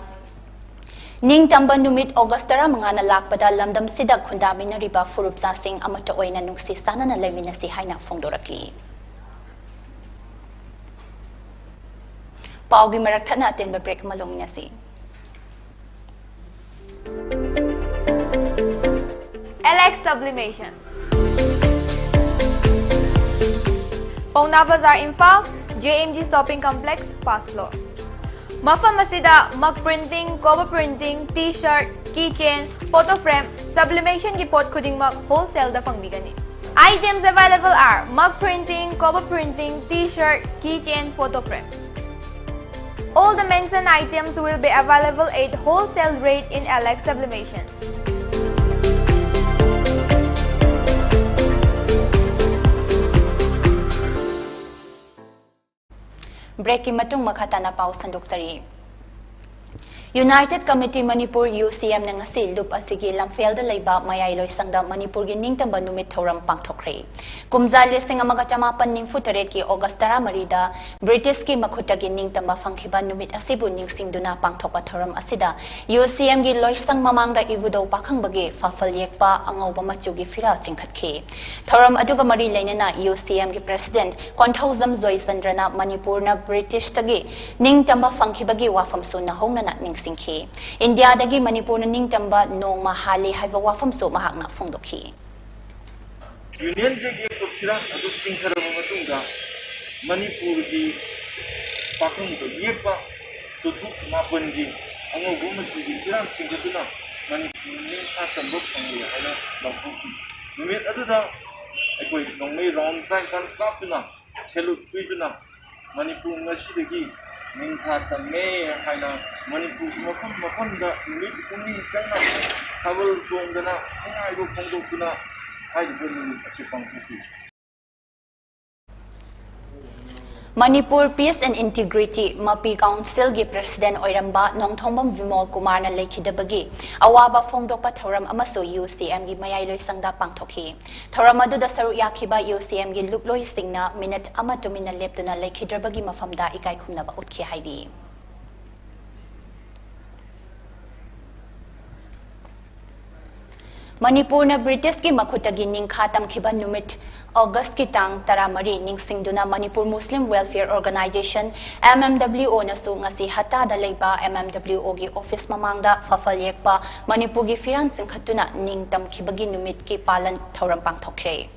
ꯅꯤꯡꯇꯝꯕ ꯅꯨꯃꯤꯠ August ꯇꯔꯥꯃꯉꯥꯅ ꯂꯥꯛꯄꯗ ꯂꯝꯗꯝꯁꯤꯗ ꯈꯨꯟꯗꯥꯃꯤꯟꯅꯔꯤꯕ ꯐꯨꯔꯨꯞꯆꯥꯁꯤꯡ ꯑꯃꯠꯇ ꯑꯣꯏꯅ ꯅꯨꯡꯁꯤ ꯆꯥꯟꯅꯅ ꯂꯩꯃꯤꯟꯅꯁꯤ ꯍꯥꯏꯅ ꯐꯣꯡꯗꯣꯔꯛꯂꯤ꯫ ꯄꯥꯎꯒꯤ ꯃꯔꯛ ꯊꯠꯅ ꯑꯇꯦꯟꯕ break ꯑꯃ ꯂꯧꯃꯤꯟꯅꯁꯤ꯫ Alex Sublimation, ꯄꯥꯎꯅꯥ ꯕꯖꯥꯔ, Imphal, JMG Shopping Complex, first floor꯫ ꯃꯐꯝ ꯑꯁꯤꯗ mug printing, cover printing, T-shirt, keychain, photo frame, sublimationꯒꯤ ꯄꯣꯠ ꯈꯨꯗꯤꯡꯃꯛ wholesaleꯗ ꯐꯪꯕꯤꯒꯅꯤ꯫ Items available are mug printing, cover printing, T-shirt, keychain, photo frame. All the mentioned items will be available at wholesale rate in Alex Sublimation. Breakꯀꯤ ꯃꯇꯨꯡ ꯃꯈꯥ ꯇꯥꯅ ꯄꯥꯎ ꯁꯟꯗꯣꯛꯆꯔꯤ꯫ United Committee Manipur, UCMꯅ ꯉꯁꯤ ꯂꯨꯞ ꯑꯁꯤꯒꯤ ꯂꯝꯐꯦꯜꯗ ꯂꯩꯕ ꯃꯌꯥꯏ ꯂꯣꯏꯁꯪꯗ ꯃꯅꯤꯄꯨꯔꯒꯤ ꯅꯤꯡꯇꯝꯕ ꯅꯨꯃꯤꯠ ꯊꯧꯔꯝ ꯄꯥꯡꯊꯣꯛꯈ꯭ꯔꯦ꯫ ꯀꯨꯝꯖꯥ ꯂꯤꯁꯤꯡ ꯑꯃꯒ ꯆꯃꯥꯄꯟ ꯅꯤꯐꯨ ꯇꯔꯦꯠꯀꯤ August ꯇꯔꯥꯃꯔꯤꯗ Britishꯀꯤ ꯃꯈꯨꯠꯇꯒꯤ ꯅꯤꯡꯇꯝꯕ ꯐꯪꯈꯤꯕ ꯅꯨꯃꯤꯠ ꯑꯁꯤꯕꯨ ꯅꯤꯡꯁꯤꯡꯗꯨꯅ ꯄꯥꯡꯊꯣꯛꯄ ꯊꯧꯔꯝ ꯑꯁꯤꯗ UCMꯒꯤ ꯂꯣꯏꯁꯪ ꯃꯃꯥꯡꯗ ꯏꯕꯨꯙꯧ ꯄꯥꯈꯪꯕꯒꯤ ꯐꯐꯜ ꯌꯦꯛꯄ ꯑꯉꯧꯕ ꯃꯆꯨꯒꯤ ꯐꯤꯔꯥꯜ ꯆꯤꯡꯈꯠꯈꯤ꯫ ꯊꯧꯔꯝ ꯑꯗꯨꯒ ꯃꯔꯤ ꯂꯩꯅꯅ UCMꯒꯤ President ꯀꯣꯟꯊꯧꯖꯝ ꯖꯣꯏꯆꯟꯗ꯭ꯔꯅ ꯃꯅꯤꯄꯨꯔꯅ Britishꯇꯒꯤ ꯅꯤꯡꯇꯝꯕ ꯐꯪꯈꯤꯕꯒꯤ ꯋꯥꯐꯝꯁꯨ ꯅꯧꯍꯧꯅꯅ ꯅꯤꯡꯁꯤꯡꯈꯤ꯫ ꯏꯟꯗꯤꯌꯥꯗꯒꯤ ꯃꯅꯤꯄꯨꯔꯅ ꯅꯤꯡꯇꯝꯕ ꯅꯣꯡꯃ ꯍꯥꯜꯂꯤ ꯍꯥꯏꯕ ꯋꯥꯐꯝꯁꯨ ꯃꯍꯥꯛꯅ ꯐꯣꯡꯗꯣꯛꯈꯤ꯫ Unionꯁꯦ ꯌꯦꯛꯄ ꯐꯤꯔꯥꯜ ꯑꯗꯨ ꯆꯤꯡꯊꯔꯕ ꯃꯇꯨꯡꯗ ꯃꯅꯤꯄꯨꯔꯒꯤ ꯄꯥꯈꯪꯕ ꯌꯦꯛꯄ ꯇꯣꯊꯣꯛ ꯃꯥꯄꯟꯒꯤ ꯑꯉꯧꯕ ꯃꯆꯨꯒꯤ ꯐꯤꯔꯥꯜ ꯆꯤꯡꯈꯠꯇꯨꯅ ꯃꯅꯤꯄꯨꯔ ꯅꯤꯡꯈꯥ ꯇꯝꯕ ꯐꯪꯂꯦ ꯍꯥꯏꯅ ꯂꯥꯎꯊꯣꯛꯈꯤ꯫ ꯅꯨꯃꯤꯠ ꯑꯗꯨꯗ ꯑꯩꯈꯣꯏ ꯅꯣꯡꯃꯩ round ꯇꯔꯥꯅꯤꯄꯥꯜ ꯀꯥꯞꯇꯨꯅ salute ꯄꯤꯗꯨꯅ ꯃꯅꯤꯄꯨꯔ ꯉꯁꯤꯗꯒꯤ ꯅꯤꯡꯈꯥ ꯇꯝꯃꯦ ꯍꯥꯏꯅ ꯃꯅꯤꯄꯨꯔꯒꯤ ꯃꯐꯝ ꯃꯐꯝꯗ ꯅꯨꯃꯤꯠ ꯍꯨꯝꯅꯤ ꯆꯪꯅ ꯊꯥꯕꯜ ꯆꯣꯡꯗꯅ ꯅꯨꯡꯉꯥꯏꯕ ꯐꯣꯡꯗꯣꯛꯇꯨꯅ ꯍꯥꯏꯔꯤꯕ ꯅꯨꯃꯤꯠ ꯑꯁꯤ ꯄꯥꯡꯊꯣꯛꯈꯤ꯫ Manipur Peace and Integrity, ꯃꯄꯤ Councilꯒꯤ President ꯑꯣꯏꯔꯝꯕ ꯅꯣꯡꯊꯣꯡꯕꯝ ꯕꯤꯃꯣꯜ ꯀꯨꯃꯥꯔꯅ ꯂꯩꯈꯤꯗꯕꯒꯤ ꯑꯋꯥꯕ ꯐꯣꯡꯗꯣꯛꯄ ꯊꯧꯔꯝ ꯑꯃꯁꯨ UCMꯒꯤ ꯃꯌꯥꯏ ꯂꯣꯏꯁꯪꯗ ꯄꯥꯡꯊꯣꯛꯈꯤ꯫ ꯊꯧꯔꯝ ꯑꯗꯨꯗ ꯁꯔꯨꯛ ꯌꯥꯈꯤꯕ UCMꯒꯤ ꯂꯨꯞꯂꯣꯏꯁꯤꯡꯅ minute ꯑꯃ ꯇꯨꯃꯤꯟꯅ ꯂꯦꯞꯇꯨꯅ ꯂꯩꯈꯤꯗ꯭ꯔꯕꯒꯤ ꯃꯐꯝꯗ ꯏꯀꯥꯏ ꯈꯨꯝꯅꯕ ꯎꯠꯈꯤ ꯍꯥꯏꯔꯤ꯫ ꯃꯅꯤꯄꯨꯔꯅ Britishꯀꯤ ꯃꯈꯨꯠꯇꯒꯤ ꯅꯤꯡꯈꯥ ꯇꯝꯈꯤꯕ ꯅꯨꯃꯤꯠ Augustꯀꯤ ꯇꯥꯡ ꯇꯔꯥꯃꯔꯤ ꯅꯤꯡꯁꯤꯡꯗꯨꯅ Manipur Muslim Welfare Organisation, MMWOꯅꯁꯨ ꯉꯁꯤ ꯍꯠꯇꯥꯗ ꯂꯩꯕ MMWOꯒꯤ office ꯃꯃꯥꯡꯗ ꯐꯐꯜ ꯌꯦꯛꯄ ꯃꯅꯤꯄꯨꯔꯒꯤ ꯐꯤꯔꯥꯜ ꯆꯤꯡꯈꯠꯇꯨꯅ ꯅꯤꯡꯇꯝꯈꯤꯕꯒꯤ ꯅꯨꯃꯤꯠꯀꯤ ꯄꯥꯂꯟ ꯊꯧꯔꯝ ꯄꯥꯡꯊꯣꯛꯈ꯭ꯔꯦ꯫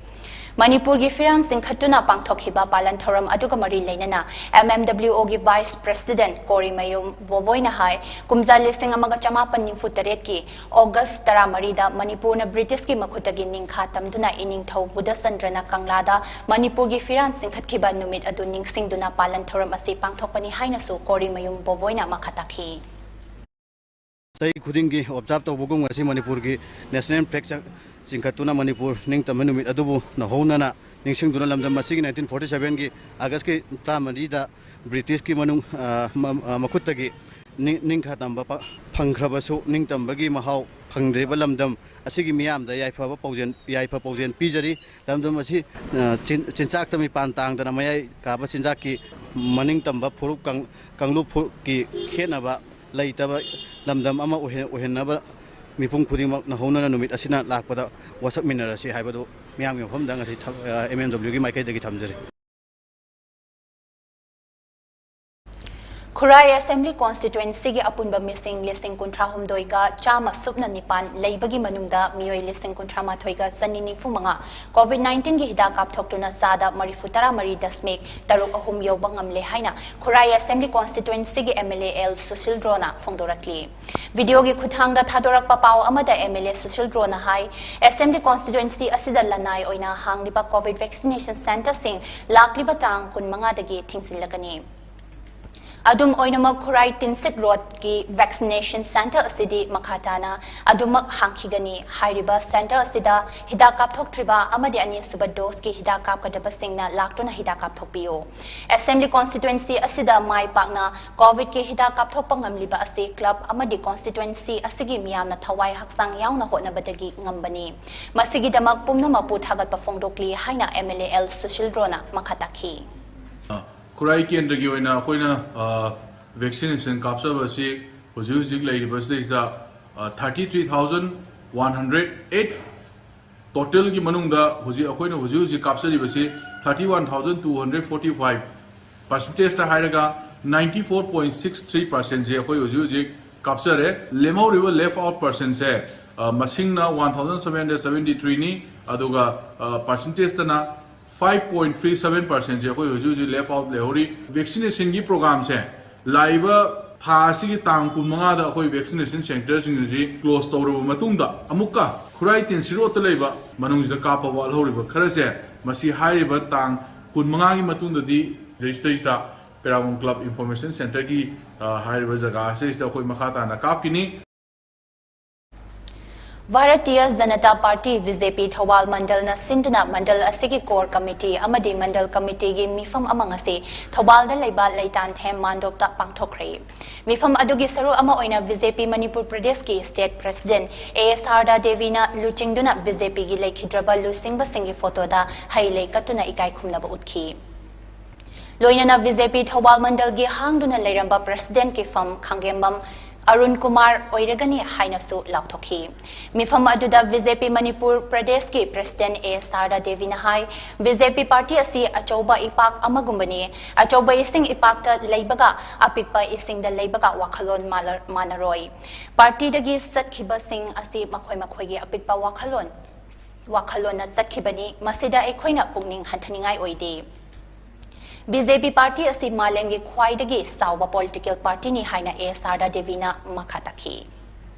ꯃꯅꯤꯄꯨꯔꯒꯤ ꯐꯤꯔꯥꯟ ꯆꯤꯡꯈꯠꯇꯨꯅ ꯄꯥꯡꯊꯣꯛꯈꯤꯕ ꯄꯥꯂꯟ ꯊꯧꯔꯝ ꯑꯗꯨꯒ ꯃꯔꯤ ꯂꯩꯅꯅ M M W O ꯒꯤ Vice President ꯀꯣꯔꯤꯃꯌꯨꯝ ꯕꯣꯕꯣꯏꯅ ꯍꯥꯏ, ꯀꯨꯝꯖꯥ ꯂꯤꯁꯤꯡ ꯑꯃꯒ ꯆꯃꯥꯄꯟ ꯅꯤꯐꯨ ꯇꯔꯦꯠꯀꯤ August ꯇꯔꯥꯃꯔꯤꯗ ꯃꯅꯤꯄꯨꯔꯅ British ꯀꯤ ꯃꯈꯨꯠꯇꯒꯤ ꯅꯤꯡꯈꯥ ꯇꯝꯗꯨꯅ ꯏꯅꯤꯡꯊꯧ ꯕꯨꯙꯆꯟꯗ꯭ꯔꯅ ꯀꯪꯂꯥꯗ ꯃꯅꯤꯄꯨꯔꯒꯤ ꯐꯤꯔꯥꯟ ꯆꯤꯡꯈꯠꯈꯤꯕ ꯅꯨꯃꯤꯠ ꯑꯗꯨ ꯅꯤꯡꯁꯤꯡꯗꯨꯅ ꯄꯥꯂꯟ ꯊꯧꯔꯝ ꯑꯁꯤ ꯄꯥꯡꯊꯣꯛꯄꯅꯤ ꯍꯥꯏꯅꯁꯨ ꯀꯣꯔꯤꯃꯌꯨꯝ ꯕꯣꯕꯣꯏꯅ ꯃꯈꯥ ꯇꯥꯈꯤ꯫ ꯆꯍꯤ ꯈꯨꯗꯤꯡꯒꯤ observe ꯇꯧꯕꯒꯨꯝ ꯉꯁꯤ ꯃꯅꯤꯄꯨꯔꯒꯤ national flag ꯆ-, ꯆꯤꯡꯈꯠꯇꯨꯅ ꯃꯅꯤꯄꯨꯔ ꯅꯤꯡꯇꯝꯕ ꯅꯨꯃꯤꯠ ꯑꯗꯨꯕꯨ ꯅꯧꯍꯧꯅꯅ ꯅꯤꯡꯁꯤꯡꯗꯨꯅ ꯂꯝꯗꯝ ꯑꯁꯤꯒꯤ nineteen forty seven ꯒꯤ August ꯀꯤ ꯇꯔꯥꯃꯔꯤꯗ British ꯀꯤ ꯃꯅꯨꯡ, ꯑ, ꯃ-, ꯑ, ꯃꯈꯨꯠꯇꯒꯤ ꯅꯤꯡ-, ꯅꯤꯡꯈꯥ ꯇꯝꯕ ꯄ-, ꯐꯪꯈ꯭ꯔꯕꯁꯨ ꯅꯤꯡꯇꯝꯕꯒꯤ ꯃꯍꯥꯎ ꯐꯪꯗ꯭ꯔꯤꯕ ꯂꯝꯗꯝ ꯑꯁꯤꯒꯤ ꯃꯤꯌꯥꯝꯗ ꯌꯥꯏꯐꯕ ꯄꯥꯎꯖꯦꯜ, ꯌꯥꯏꯐ ꯄꯥꯎꯖꯦꯜ ꯄꯤꯖꯔꯤ꯫ ꯂꯝꯗꯝ ꯑꯁꯤ, ꯑ, ꯆꯤꯟ-, ꯆꯤꯟꯖꯥꯛꯇ ꯃꯤꯄꯥꯟ ꯇꯥꯡꯗꯅ ꯃꯌꯥꯏ ꯀꯥꯕ ꯆꯤꯟꯖꯥꯛꯀꯤ ꯃꯅꯤꯡ ꯇꯝꯕ ꯐꯨꯔꯨꯞ ꯀꯥꯡ-, ꯀꯥꯡꯂꯨꯞ ꯐꯨꯔꯨꯞꯀꯤ ꯈꯦꯠꯅꯕ ꯂꯩꯇꯕ ꯂꯝꯗꯝ ꯑꯃ ꯑꯣꯏꯍ-, ꯑꯣꯏꯍꯟꯅꯕ ꯃꯤꯄꯨꯝ ꯈꯨꯗꯤꯡꯃꯛ ꯅꯧꯍꯧꯅꯅ ꯅꯨꯃꯤꯠ ꯑꯁꯤꯅ ꯂꯥꯛꯄꯗ ꯋꯥꯁꯛꯃꯤꯟꯅꯔꯁꯤ ꯍꯥꯏꯕꯗꯨ ꯃꯤꯌꯥꯝꯒꯤ ꯃꯐꯝꯗ ꯉꯁꯤ ꯊꯝ-, ꯑ, M M W ꯒꯤ ꯃꯥꯏꯀꯩꯗꯒꯤ ꯊꯝꯖꯔꯤ꯫ ꯈꯨꯔꯥꯏ Assembly Constituency ꯒꯤ ꯑꯄꯨꯟꯕ ꯃꯤꯁꯤꯡ ꯂꯤꯁꯤꯡ ꯀꯨꯟꯊ꯭ꯔꯥ ꯍꯨꯝꯗꯣꯏꯒ ꯆꯥꯝꯃ ꯁꯨꯞꯅ ꯅꯤꯄꯥꯟ ꯂꯩꯕꯒꯤ ꯃꯅꯨꯡꯗ ꯃꯤꯑꯣꯏ ꯂꯤꯁꯤꯡ ꯀꯨꯟꯊ꯭ꯔꯥ ꯃꯥꯊꯣꯏꯒ ꯆꯅꯤ ꯅꯤꯐꯨ ꯃꯉꯥ COVID nineteen ꯒꯤ ꯍꯤꯗꯥꯛ ꯀꯥꯞꯊꯣꯛꯇꯨꯅ ꯆꯥꯗ ꯃꯔꯤꯐꯨ ꯇꯔꯥ ꯃꯔꯤ ꯗꯁꯃꯤꯛ ꯇꯔꯨꯛ ꯑꯍꯨꯝ ꯌꯧꯕ ꯉꯝꯂꯦ ꯍꯥꯏꯅ ꯈꯨꯔꯥꯏ Assembly Constituency ꯒꯤ M L A L ꯁꯨꯁꯤꯜꯗ꯭ꯔꯣꯅ ꯐꯣꯡꯗꯣꯔꯛꯂꯤ꯫ Video ꯒꯤ ꯈꯨꯠꯊꯥꯡꯗ ꯊꯥꯗꯣꯔꯛꯄ ꯄꯥꯎ ꯑꯃꯗ M L A ꯁꯨꯁꯤꯜꯗ꯭ꯔꯣꯅ high, Assembly Constituency ꯑꯁꯤꯗ ꯂꯅꯥꯏ ꯑꯣꯏꯅ ꯍꯥꯡꯂꯤꯕ COVID vaccination centre ꯁꯤꯡ ꯂꯥꯛꯂꯤꯕ ꯇꯥꯡ ꯀꯨꯟꯃꯉꯥꯗꯒꯤ ꯊꯤꯡꯖꯤꯜꯂꯒꯅꯤ꯫ ꯑꯗꯨꯝ ꯑꯣꯏꯅꯃꯛ, ꯈꯨꯔꯥꯏ ꯇꯤꯟꯁꯤꯠ ꯔꯣꯗꯀꯤ vaccination centre ꯑꯁꯤꯗꯤ ꯃꯈꯥ ꯇꯥꯅ ꯑꯗꯨꯃꯛ ꯍꯥꯡꯈꯤꯒꯅꯤ꯫ ꯍꯥꯏꯔꯤꯕ centre ꯑꯁꯤꯗ ꯍꯤꯗꯥꯛ ꯀꯥꯞꯊꯣꯛꯇ꯭ꯔꯤꯕ ꯑꯃꯗꯤ ꯑꯅꯤꯁꯨꯕ dose ꯀꯤ ꯍꯤꯗꯥꯛ ꯀꯥꯞꯀꯗꯕꯁꯤꯡꯅ ꯂꯥꯛꯇꯨꯅ ꯍꯤꯗꯥꯛ ꯀꯥꯞꯊꯣꯛꯄꯤꯌꯨ꯫ Assembly Constituency ꯑꯁꯤꯗ ꯃꯥꯏ ꯄꯥꯛꯅ COVID ꯀꯤ ꯍꯤꯗꯥꯛ ꯀꯥꯞꯊꯣꯛꯄ ꯉꯝꯂꯤꯕ ꯑꯁꯤ club ꯑꯃꯗꯤ constituency ꯑꯁꯤꯒꯤ ꯃꯤꯌꯥꯝꯅ ꯊꯋꯥꯏ ꯍꯛꯆꯥꯡ ꯌꯥꯎꯅ ꯍꯣꯠꯅꯕꯗꯒꯤ ꯉꯝꯕꯅꯤ꯫ ꯃꯁꯤꯒꯤꯗꯃꯛ ꯄꯨꯝꯅꯃꯛꯄꯨ ꯊꯥꯒꯠꯄ ꯐꯣꯡꯗꯣꯛꯂꯤ ꯍꯥꯏꯅ M L A L ꯁꯨꯁꯤꯜꯗ꯭ꯔꯣꯅ ꯃꯈꯥ ꯇꯥꯈꯤ꯫ ꯈꯨꯔꯥꯏ ꯀꯦꯟꯗ꯭ꯔꯒꯤ ꯑꯣꯏꯅ ꯑꯩꯈꯣꯏꯅ vaccination ꯀꯥꯞꯆꯕ ꯑꯁꯤ ꯍꯧꯖꯤꯛ ꯍꯧꯖꯤꯛ ꯂꯩꯔꯤꯕꯁꯤꯗꯩꯁꯤꯗ thirty three thousand one hundred eight total ꯒꯤ ꯃꯅꯨꯡꯗ ꯍꯧꯖꯤꯛ ꯑꯩꯈꯣꯏꯅ ꯍꯧꯖꯤꯛ ꯍꯧꯖꯤꯛ ꯀꯥꯞꯆꯔꯤꯕꯁꯤ thirty one thousand two hundred forty five, percentage ꯇ ꯍꯥꯏꯔꯒ ninety four point six three percent ꯁꯦ ꯑꯩꯈꯣꯏ ꯍꯧꯖꯤꯛ ꯍꯧꯖꯤꯛ ꯀꯥꯞꯆꯔꯦ꯫ ꯂꯦꯝꯍꯧꯔꯤꯕ left out percentꯁꯦ, ꯑ, ꯃꯁꯤꯡꯅ one thousand seven hundred seventy threeꯅꯤ, ꯑꯗꯨꯒ, ꯑ, percentageꯇꯅ five point three seven percentꯁꯦ ꯑꯩꯈꯣꯏ ꯍꯧꯖꯤꯛ ꯍꯧꯖꯤꯛ left out ꯂꯩꯍꯧꯔꯤ꯫ Vaccinationꯒꯤ programꯁꯦ ꯂꯥꯛꯏꯕ ꯊꯥ ꯑꯁꯤꯒꯤ ꯇꯥꯡ ꯀꯨꯟꯃꯉꯥꯗ ꯑꯩꯈꯣꯏ vaccination centreꯁꯤꯡ ꯑꯁꯤ close ꯇꯧꯔꯕ ꯃꯇꯨꯡꯗ, ꯑꯃꯨꯛꯀ ꯈꯨꯔꯥꯏ ꯇꯤꯟ ꯁꯤꯔꯣꯠꯇ ꯂꯩꯕ ꯃꯅꯨꯡꯁꯤꯗ ꯀꯥꯞꯄ ꯋꯥꯠꯍꯧꯔꯤꯕ ꯈꯔꯁꯦ, ꯃꯁꯤ ꯍꯥꯏꯔꯤꯕ ꯇꯥꯡ ꯀꯨꯟꯃꯉꯥꯒꯤ ꯃꯇꯨꯡꯗꯗꯤ ꯁꯤꯗꯩꯁꯤꯗ ꯄꯦꯔꯥꯒꯣꯟ ꯀ꯭ꯂꯕ ꯏꯟꯐꯣꯔꯃꯦꯁꯟ ꯁꯦꯟꯇꯔꯒꯤ, ꯑ, ꯍꯥꯏꯔꯤꯕ ꯖꯒꯥ ꯑꯁꯤꯗꯩꯁꯤꯗ ꯑꯩꯈꯣꯏ ꯃꯈꯥ ꯇꯥꯅ ꯀꯥꯞꯈꯤꯅꯤ꯫ Bharatiya Janata party, B J ꯄꯤ, ꯊꯧꯕꯥꯜ ꯃꯟꯗꯜꯅ ꯁꯤꯟꯗꯨꯅ ꯃꯟꯗꯜ ꯑꯁꯤꯒꯤ core committee ꯑꯃꯗꯤ ꯃꯟꯗꯜ committeeꯒꯤ ꯃꯤꯐꯝ ꯑꯃ ꯉꯁꯤ ꯊꯧꯕꯥꯜꯗ ꯂꯩꯕ ꯂꯩꯇꯥꯟꯊꯦꯝ ꯃꯥꯟꯗꯣꯞꯇ ꯄꯥꯡꯊꯣꯛꯈ꯭ꯔꯦ꯫ ꯃꯤꯐꯝ ꯑꯗꯨꯒꯤ ꯁꯔꯨꯛ ꯑꯃ ꯑꯣꯏꯅ ꯕꯤ ꯖꯦ ꯄꯤ ꯃꯅꯤꯄꯨꯔ ꯄ꯭ꯔꯗꯦꯁꯀꯤ state president ꯑꯦ ꯁꯥꯔꯗꯥ ꯗꯦꯕꯤꯅ ꯂꯨꯆꯤꯡꯗꯨꯅ ꯕꯤ ꯖꯦ ꯄꯤꯒꯤ ꯂꯩꯈꯤꯗ꯭ꯔꯕ ꯂꯨꯆꯤꯡꯕꯁꯤꯡꯒꯤ photoꯗ ꯍꯩ ꯂꯩ ꯀꯠꯇꯨꯅ ꯏꯀꯥꯏ ꯈꯨꯝꯅꯕ ꯎꯠꯈꯤ꯫ ꯂꯣꯏꯅꯅ ꯕꯤ ꯖꯦ ꯄꯤ ꯊꯧꯕꯥꯜ ꯃꯟꯗꯜꯒꯤ ꯍꯥꯡꯗꯨꯅ ꯂꯩꯔꯝꯕ presidentꯀꯤ ꯐꯝ ꯈꯥꯡꯒꯦꯝꯕꯝ ꯑꯔꯨꯟ ꯀꯨꯃꯥꯔ ꯑꯣꯏꯔꯒꯅꯤ ꯍꯥꯏꯅꯁꯨ ꯂꯥꯎꯊꯣꯛꯈꯤ꯫ ꯃꯤꯐꯝ ꯑꯗꯨꯗ ꯕꯤ ꯖꯦ ꯄꯤ ꯃꯅꯤꯄꯨꯔ ꯄ꯭ꯔꯗꯦꯁꯀꯤ president ꯑꯦ ꯁꯥꯔꯗꯥ ꯗꯦꯕꯤꯅ ꯍꯥꯏ, ꯕꯤ ꯖꯦ ꯄꯤ party ꯑꯁꯤ ꯑꯆꯧꯕ ꯏꯄꯥꯛ ꯑꯃꯒꯨꯝꯕꯅꯤ꯫ ꯑꯆꯧꯕ ꯏꯁꯤꯡ ꯏꯄꯥꯛꯇ ꯂꯩꯕꯒ ꯑꯄꯤꯛꯄ ꯏꯁꯤꯡꯗ ꯂꯩꯕꯒ ꯋꯥꯈꯜꯂꯣꯟ ꯃꯥꯟꯅ-, ꯃꯥꯟꯅꯔꯣꯏ꯫ Partyꯗꯒꯤ ꯆꯠꯈꯤꯕꯁꯤꯡ ꯑꯁꯤ ꯃꯈꯣꯏ ꯃꯈꯣꯏꯒꯤ ꯑꯄꯤꯛꯄ ꯋꯥꯈꯜꯂꯣꯟ, ꯋꯥꯈꯜꯂꯣꯟꯅ ꯆꯠꯈꯤꯕꯅꯤ꯫ ꯃꯁꯤꯗ ꯑꯩꯈꯣꯏꯅ ꯄꯨꯛꯅꯤꯡ ꯍꯟꯊꯅꯤꯡꯉꯥꯏ ꯑꯣꯏꯗꯦ꯫ ꯕꯤ ꯖꯦ ꯄꯤ party ꯑꯁꯤ ꯃꯥꯂꯦꯝꯒꯤ ꯈ꯭ꯋꯥꯏꯗꯒꯤ ꯆꯥꯎꯕ political partyꯅꯤ ꯍꯥꯏꯅ ꯑꯦ ꯁꯥꯔꯗꯥ ꯗꯦꯕꯤꯅ ꯃꯈꯥ ꯇꯥꯈꯤ꯫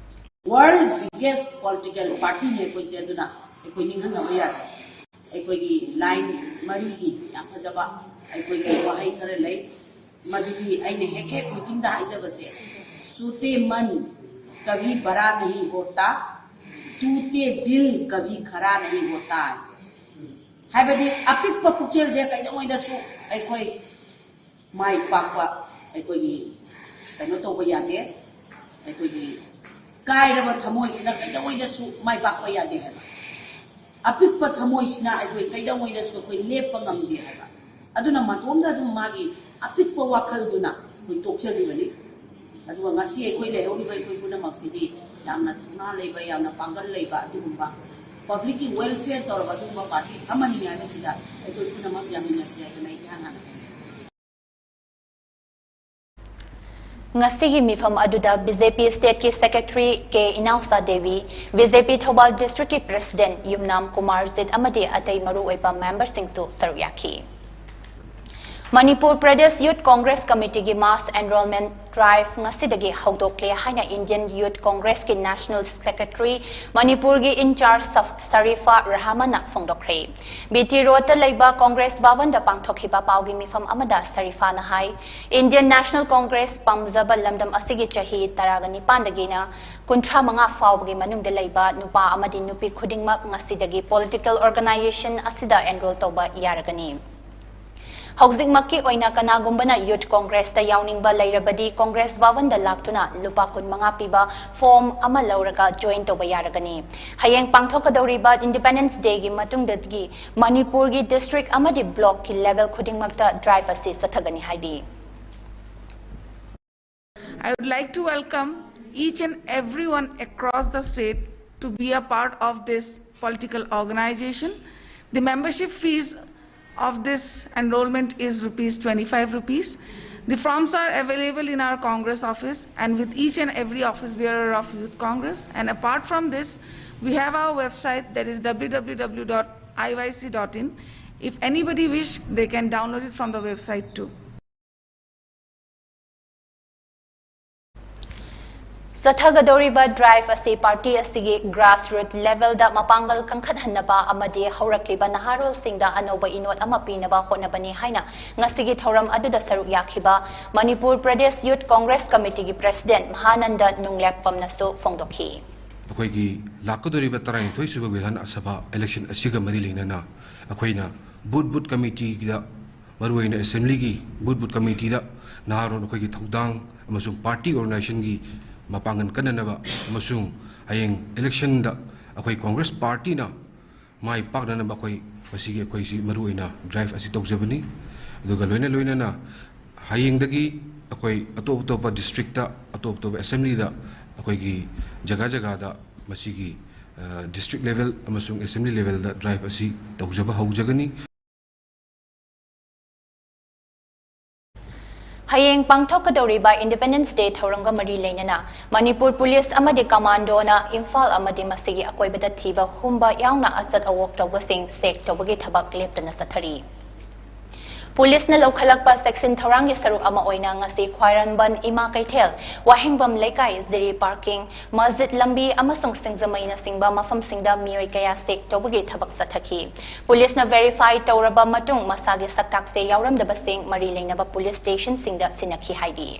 World biggest political partyꯅꯤ ꯑꯩꯈꯣꯏꯁꯦ, ꯑꯗꯨꯅ ꯑꯩꯈꯣꯏ ꯅꯤꯡꯍꯟꯅꯕ ꯌꯥꯗꯦ꯫ ꯑꯩꯈꯣꯏꯒꯤ line ꯃꯔꯤꯒꯤ ꯌꯥꯝ ꯐꯖꯕ ꯑꯩꯈꯣꯏꯒꯤ ꯋꯥꯍꯩ ꯈꯔ ꯂꯩ, ꯃꯗꯨꯗꯤ ꯑꯩꯅ ꯍꯦꯛ ꯍꯦꯛ meetingꯗ ꯍꯥꯏꯖꯕꯁꯦ, "छोटे मन कभी बड़ा नहीं होता, टूटे दिल कभी खड़ा नहीं होता" ꯍꯥꯏꯕꯗꯤ ꯑꯄꯤꯛꯄ ꯄꯨꯛꯆꯦꯜꯁꯦ ꯀꯩꯗꯧꯉꯩꯗꯁꯨ ꯑꯩꯈꯣꯏ ꯃꯥꯏ ꯄꯥꯛꯄ ꯑꯩꯈꯣꯏꯒꯤ ꯀꯩꯅꯣ ꯇꯧꯕ ꯌꯥꯗꯦ꯫ ꯑꯩꯈꯣꯏꯒꯤ ꯀꯥꯏꯔꯕ ꯊꯃꯣꯏꯁꯤꯅ ꯀꯩꯗꯧꯉꯩꯗꯁꯨ ꯃꯥꯏ ꯄꯥꯛꯄ ꯌꯥꯗꯦ ꯍꯥꯏꯕ꯫ ꯑꯄꯤꯛꯄ ꯊꯃꯣꯏꯁꯤꯅ ꯑꯩꯈꯣꯏ ꯀꯩꯗꯧꯉꯩꯗꯁꯨ ꯑꯩꯈꯣꯏ ꯂꯦꯞꯄ ꯉꯝꯗꯦ ꯍꯥꯏꯕ꯫ ꯑꯗꯨꯅ ꯃꯇꯣꯝꯗ ꯑꯗꯨꯝ ꯃꯥꯒꯤ ꯑꯄꯤꯛꯄ ꯋꯥꯈꯜꯗꯨꯅ ꯑꯩꯈꯣꯏ ꯇꯣꯛꯆꯔꯤꯕꯅꯤ꯫ ꯑꯗꯨꯒ ꯉꯁꯤ ꯑꯩꯈꯣꯏ ꯂꯩꯍꯧꯔꯤꯕ ꯑꯩꯈꯣꯏ ꯄꯨꯝꯅꯃꯛꯁꯤꯗꯤ ꯌꯥꯝꯅ ꯊꯧꯅꯥ ꯂꯩꯕ, ꯌꯥꯝꯅ ꯄꯥꯡꯒꯜ ꯂꯩꯕ ꯑꯗꯨꯒꯨꯝꯕ publicꯀꯤ welfare ꯇꯧꯔꯕ ꯑꯗꯨꯒꯨꯝꯕ party ꯑꯃꯅꯤ ꯍꯥꯏꯕꯁꯤꯗ ꯑꯩꯈꯣꯏ ꯄꯨꯝꯅꯃꯛ ꯌꯥꯃꯤꯟꯅꯁꯤ ꯍꯥꯏꯗꯅ ꯑꯩ ꯏꯍꯥꯟ ꯍꯥꯟꯅ ꯍꯥꯏꯖꯒꯦ꯫ ꯉꯁꯤꯒꯤ ꯃꯤꯐꯝ ꯑꯗꯨꯗ BJP stateꯀꯤ secretary K ꯏꯅꯥꯎꯆꯥ ꯗꯦꯕꯤ, BJP ꯊꯧꯕꯥꯜ districtꯀꯤ president ꯌꯨꯝꯅꯥꯝ ꯀꯨꯃꯥꯔꯖꯤꯠ ꯑꯃꯗꯤ ꯑꯇꯩ ꯃꯔꯨꯑꯣꯏꯕ memberꯁꯤꯡꯁꯨ ꯁꯔꯨꯛ ꯌꯥꯈꯤ꯫ Manipur Pradesh Youth Congress Committeeꯒꯤ mass enrollment drive ꯉꯁꯤꯗꯒꯤ ꯍꯧꯗꯣꯛꯂꯦ ꯍꯥꯏꯅ Indian Youth Congressꯀꯤ national secretary, ꯃꯅꯤꯄꯨꯔꯒꯤ in charge ꯁꯐ-, ꯁꯔꯤꯐꯥ ꯔꯍꯃꯟꯅ ꯐꯣꯡꯗꯣꯛꯈ꯭ꯔꯦ꯫ BT Roadꯇ ꯂꯩꯕ Congress ꯚꯕꯟꯗ ꯄꯥꯡꯊꯣꯛꯈꯤꯕ ꯄꯥꯎꯒꯤ ꯃꯤꯐꯝ ꯑꯃꯗ ꯁꯔꯤꯐꯥꯅ ꯍꯥꯏ, Indian National Congress ꯄꯥꯝꯖꯕ ꯂꯝꯗꯝ ꯑꯁꯤꯒꯤ ꯆꯍꯤ ꯇꯔꯥꯒ ꯅꯤꯄꯥꯟꯗꯒꯤꯅ ꯀꯨꯟꯊ꯭ꯔꯥ ꯃꯉꯥ ꯐꯥꯎꯕꯒꯤ ꯃꯅꯨꯡꯗ ꯂꯩꯕ ꯅꯨꯄꯥ ꯑꯃꯗꯤ ꯅꯨꯄꯤ ꯈꯨꯗꯤꯡꯃꯛ ꯉꯁꯤꯗꯒꯤ political organization ꯑꯁꯤꯗ enroll ꯇꯧꯕ ꯌꯥꯔꯒꯅꯤ꯫ ꯍꯧꯖꯤꯛꯃꯛꯀꯤ ꯑꯣꯏꯅ ꯀꯅꯥꯒꯨꯝꯕꯅ Youth Congressꯇ ꯌꯥꯎꯅꯤꯡꯕ ꯂꯩꯔꯕꯗꯤ Congress ꯚꯕꯟꯗ ꯂꯥꯛꯇꯨꯅ ꯂꯨꯄꯥ ꯀꯨꯟꯃꯉꯥ ꯄꯤꯕ form ꯑꯃ ꯂꯧꯔꯒ join ꯇꯧꯕ ꯌꯥꯔꯒꯅꯤ꯫ ꯍꯌꯦꯡ ꯄꯥꯡꯊꯣꯛꯀꯗꯧꯔꯤꯕ Independence Dayꯒꯤ ꯃꯇꯨꯡꯗꯒꯤ ꯃꯅꯤꯄꯨꯔꯒꯤ district ꯑꯃꯗꯤ blockꯀꯤ level ꯈꯨꯗꯤꯡꯃꯛꯇ drive ꯑꯁꯤ ꯆꯠꯊꯒꯅꯤ ꯍꯥꯏꯔꯤ꯫ I would like to welcome each and everyone across the state to be a part of this political organization. The membership fees of this enrollment is rupees twenty-five rupees. The forms are available in our Congress office and with each and every office bearer of Youth Congress. And apart from this, we have our website, that is W W W dot I Y C dot in. If anybody wish, they can download it from the website too. ꯆꯠꯊꯒꯗꯧꯔꯤꯕ drive ꯑꯁꯤ party ꯑꯁꯤꯒꯤ grassroot levelꯗ ꯃꯄꯥꯡꯒꯜ ꯀꯟꯈꯠꯍꯟꯅꯕ ꯑꯃꯗꯤ ꯍꯧꯔꯛꯂꯤꯕ ꯅꯍꯥꯔꯣꯜꯁꯤꯡꯗ ꯑꯅꯧꯕ ꯏꯅꯣꯠ ꯑꯃ ꯄꯤꯅꯕ ꯍꯣꯠꯅꯕꯅꯤ ꯍꯥꯏꯅ ꯉꯁꯤꯒꯤ ꯊꯧꯔꯝ ꯑꯗꯨꯗ ꯁꯔꯨꯛ ꯌꯥꯈꯤꯕ Manipur Pradesh Youth Congress Committeeꯒꯤ president ꯃꯍꯥꯅꯟꯗ ꯅꯨꯡꯂꯦꯛꯄꯝꯅꯁꯨ ꯐꯣꯡꯗꯣꯛꯈꯤ꯫ ꯑꯩꯈꯣꯏꯒꯤ ꯂꯥꯛꯀꯗꯧꯔꯤꯕ ꯇꯔꯥꯅꯤꯊꯣꯏ ꯁꯨꯕ ꯕꯤꯙꯥꯟ ꯁꯚꯥ election ꯑꯁꯤꯒ ꯃꯔꯤ ꯂꯩꯅꯅ ꯑꯩꯈꯣꯏꯅ booth booth committeeꯒꯤꯗ, ꯃꯔꯨꯑꯣꯏꯅ assemblyꯒꯤ booth booth committeeꯗ ꯅꯍꯥꯔꯣꯜ ꯑꯩꯈꯣꯏꯒꯤ ꯊꯧꯗꯥꯡ ꯑꯃꯁꯨꯡ party organizationꯒꯤ ꯃꯄꯥꯡꯒꯜ ꯀꯟꯅꯅꯕ ꯑꯃꯁꯨꯡ ꯍꯌꯦꯡ electionꯗ ꯑꯩꯈꯣꯏ Congress partyꯅ ꯃꯥꯏ ꯄꯥꯛꯅꯅꯕ ꯑꯩꯈꯣꯏ ꯃꯁꯤꯒꯤ, ꯑꯩꯈꯣꯏꯁꯤ ꯃꯔꯨꯑꯣꯏꯅ drive ꯑꯁꯤ ꯇꯧꯖꯕꯅꯤ꯫ ꯑꯗꯨꯒ ꯂꯣꯏꯅ ꯂꯣꯏꯅꯅ ꯍꯌꯦꯡꯗꯒꯤ ꯑꯩꯈꯣꯏ ꯑꯇꯣꯞ ꯑꯇꯣꯞꯄ districtꯇ, ꯑꯇꯣꯞ ꯑꯇꯣꯞꯄ assemblyꯗ ꯑꯩꯈꯣꯏꯒꯤ ꯖꯒꯥ ꯖꯒꯥꯗ ꯃꯁꯤꯒꯤ, ꯑ, district level ꯑꯃꯁꯨꯡ assembly levelꯗ drive ꯑꯁꯤ ꯇꯧꯖꯕ ꯍꯧꯖꯒꯅꯤ꯫ ꯍꯌꯦꯡ ꯄꯥꯡꯊꯣꯛꯀꯗꯧꯔꯤꯕ Independence Day ꯊꯧꯔꯝꯒ ꯃꯔꯤ ꯂꯩꯅꯅ ꯃꯅꯤꯄꯨꯔ ꯄꯨꯂꯤꯁ ꯑꯃꯗꯤ ꯀꯃꯥꯟꯗꯣꯅ ꯏꯝꯐꯥꯜ ꯑꯃꯗꯤ ꯃꯁꯤꯒꯤ ꯑꯀꯣꯏꯕꯗ ꯊꯤꯕ ꯍꯨꯝꯕ ꯌꯥꯎꯅ ꯑꯆꯠ ꯑꯋꯣꯛ ꯇꯧꯕꯁꯤꯡ ꯆꯦꯛ ꯇꯧꯕꯒꯤ ꯊꯕꯛ ꯂꯦꯞꯇꯅ ꯆꯠꯊꯔꯤ꯫ ꯄꯨꯂꯤꯁꯅ ꯂꯧꯈꯠꯂꯛꯄ ꯆꯦꯛꯁꯤꯟ ꯊꯧꯔꯥꯡꯒꯤ ꯁꯔꯨꯛ ꯑꯃ ꯑꯣꯏꯅ ꯉꯁꯤ ꯈ꯭ꯋꯥꯏꯔꯝꯕꯟ ꯏꯃꯥ ꯀꯩꯊꯦꯜ, ꯋꯥꯍꯦꯡꯕꯝ ꯂꯩꯀꯥꯏ, ꯖꯤꯔꯤ ꯄꯥꯔꯀꯤꯡ, ꯃꯁꯖꯤꯗ ꯂꯝꯕꯤ ꯑꯃꯁꯨꯡ ꯁꯤꯡꯖꯃꯩꯅꯆꯤꯡꯕ ꯃꯐꯝꯁꯤꯡꯗ ꯃꯤꯑꯣꯏ ꯀꯌꯥ ꯆꯦꯛ ꯇꯧꯕꯒꯤ ꯊꯕꯛ ꯆꯠꯊꯈꯤ꯫ ꯄꯨꯂꯤꯁꯅ verify ꯇꯧꯔꯕ ꯃꯇꯨꯡ ꯃꯁꯥꯒꯤ ꯁꯛꯇꯥꯛꯁꯦ ꯌꯥꯎꯔꯝꯗꯕꯁꯤꯡ ꯃꯔꯤ ꯂꯩꯅꯕ ꯄꯨꯂꯤꯁ ꯁ꯭ꯇꯦꯁꯟꯁꯤꯡꯗ ꯁꯤꯟꯅꯈꯤ ꯍꯥꯏꯔꯤ꯫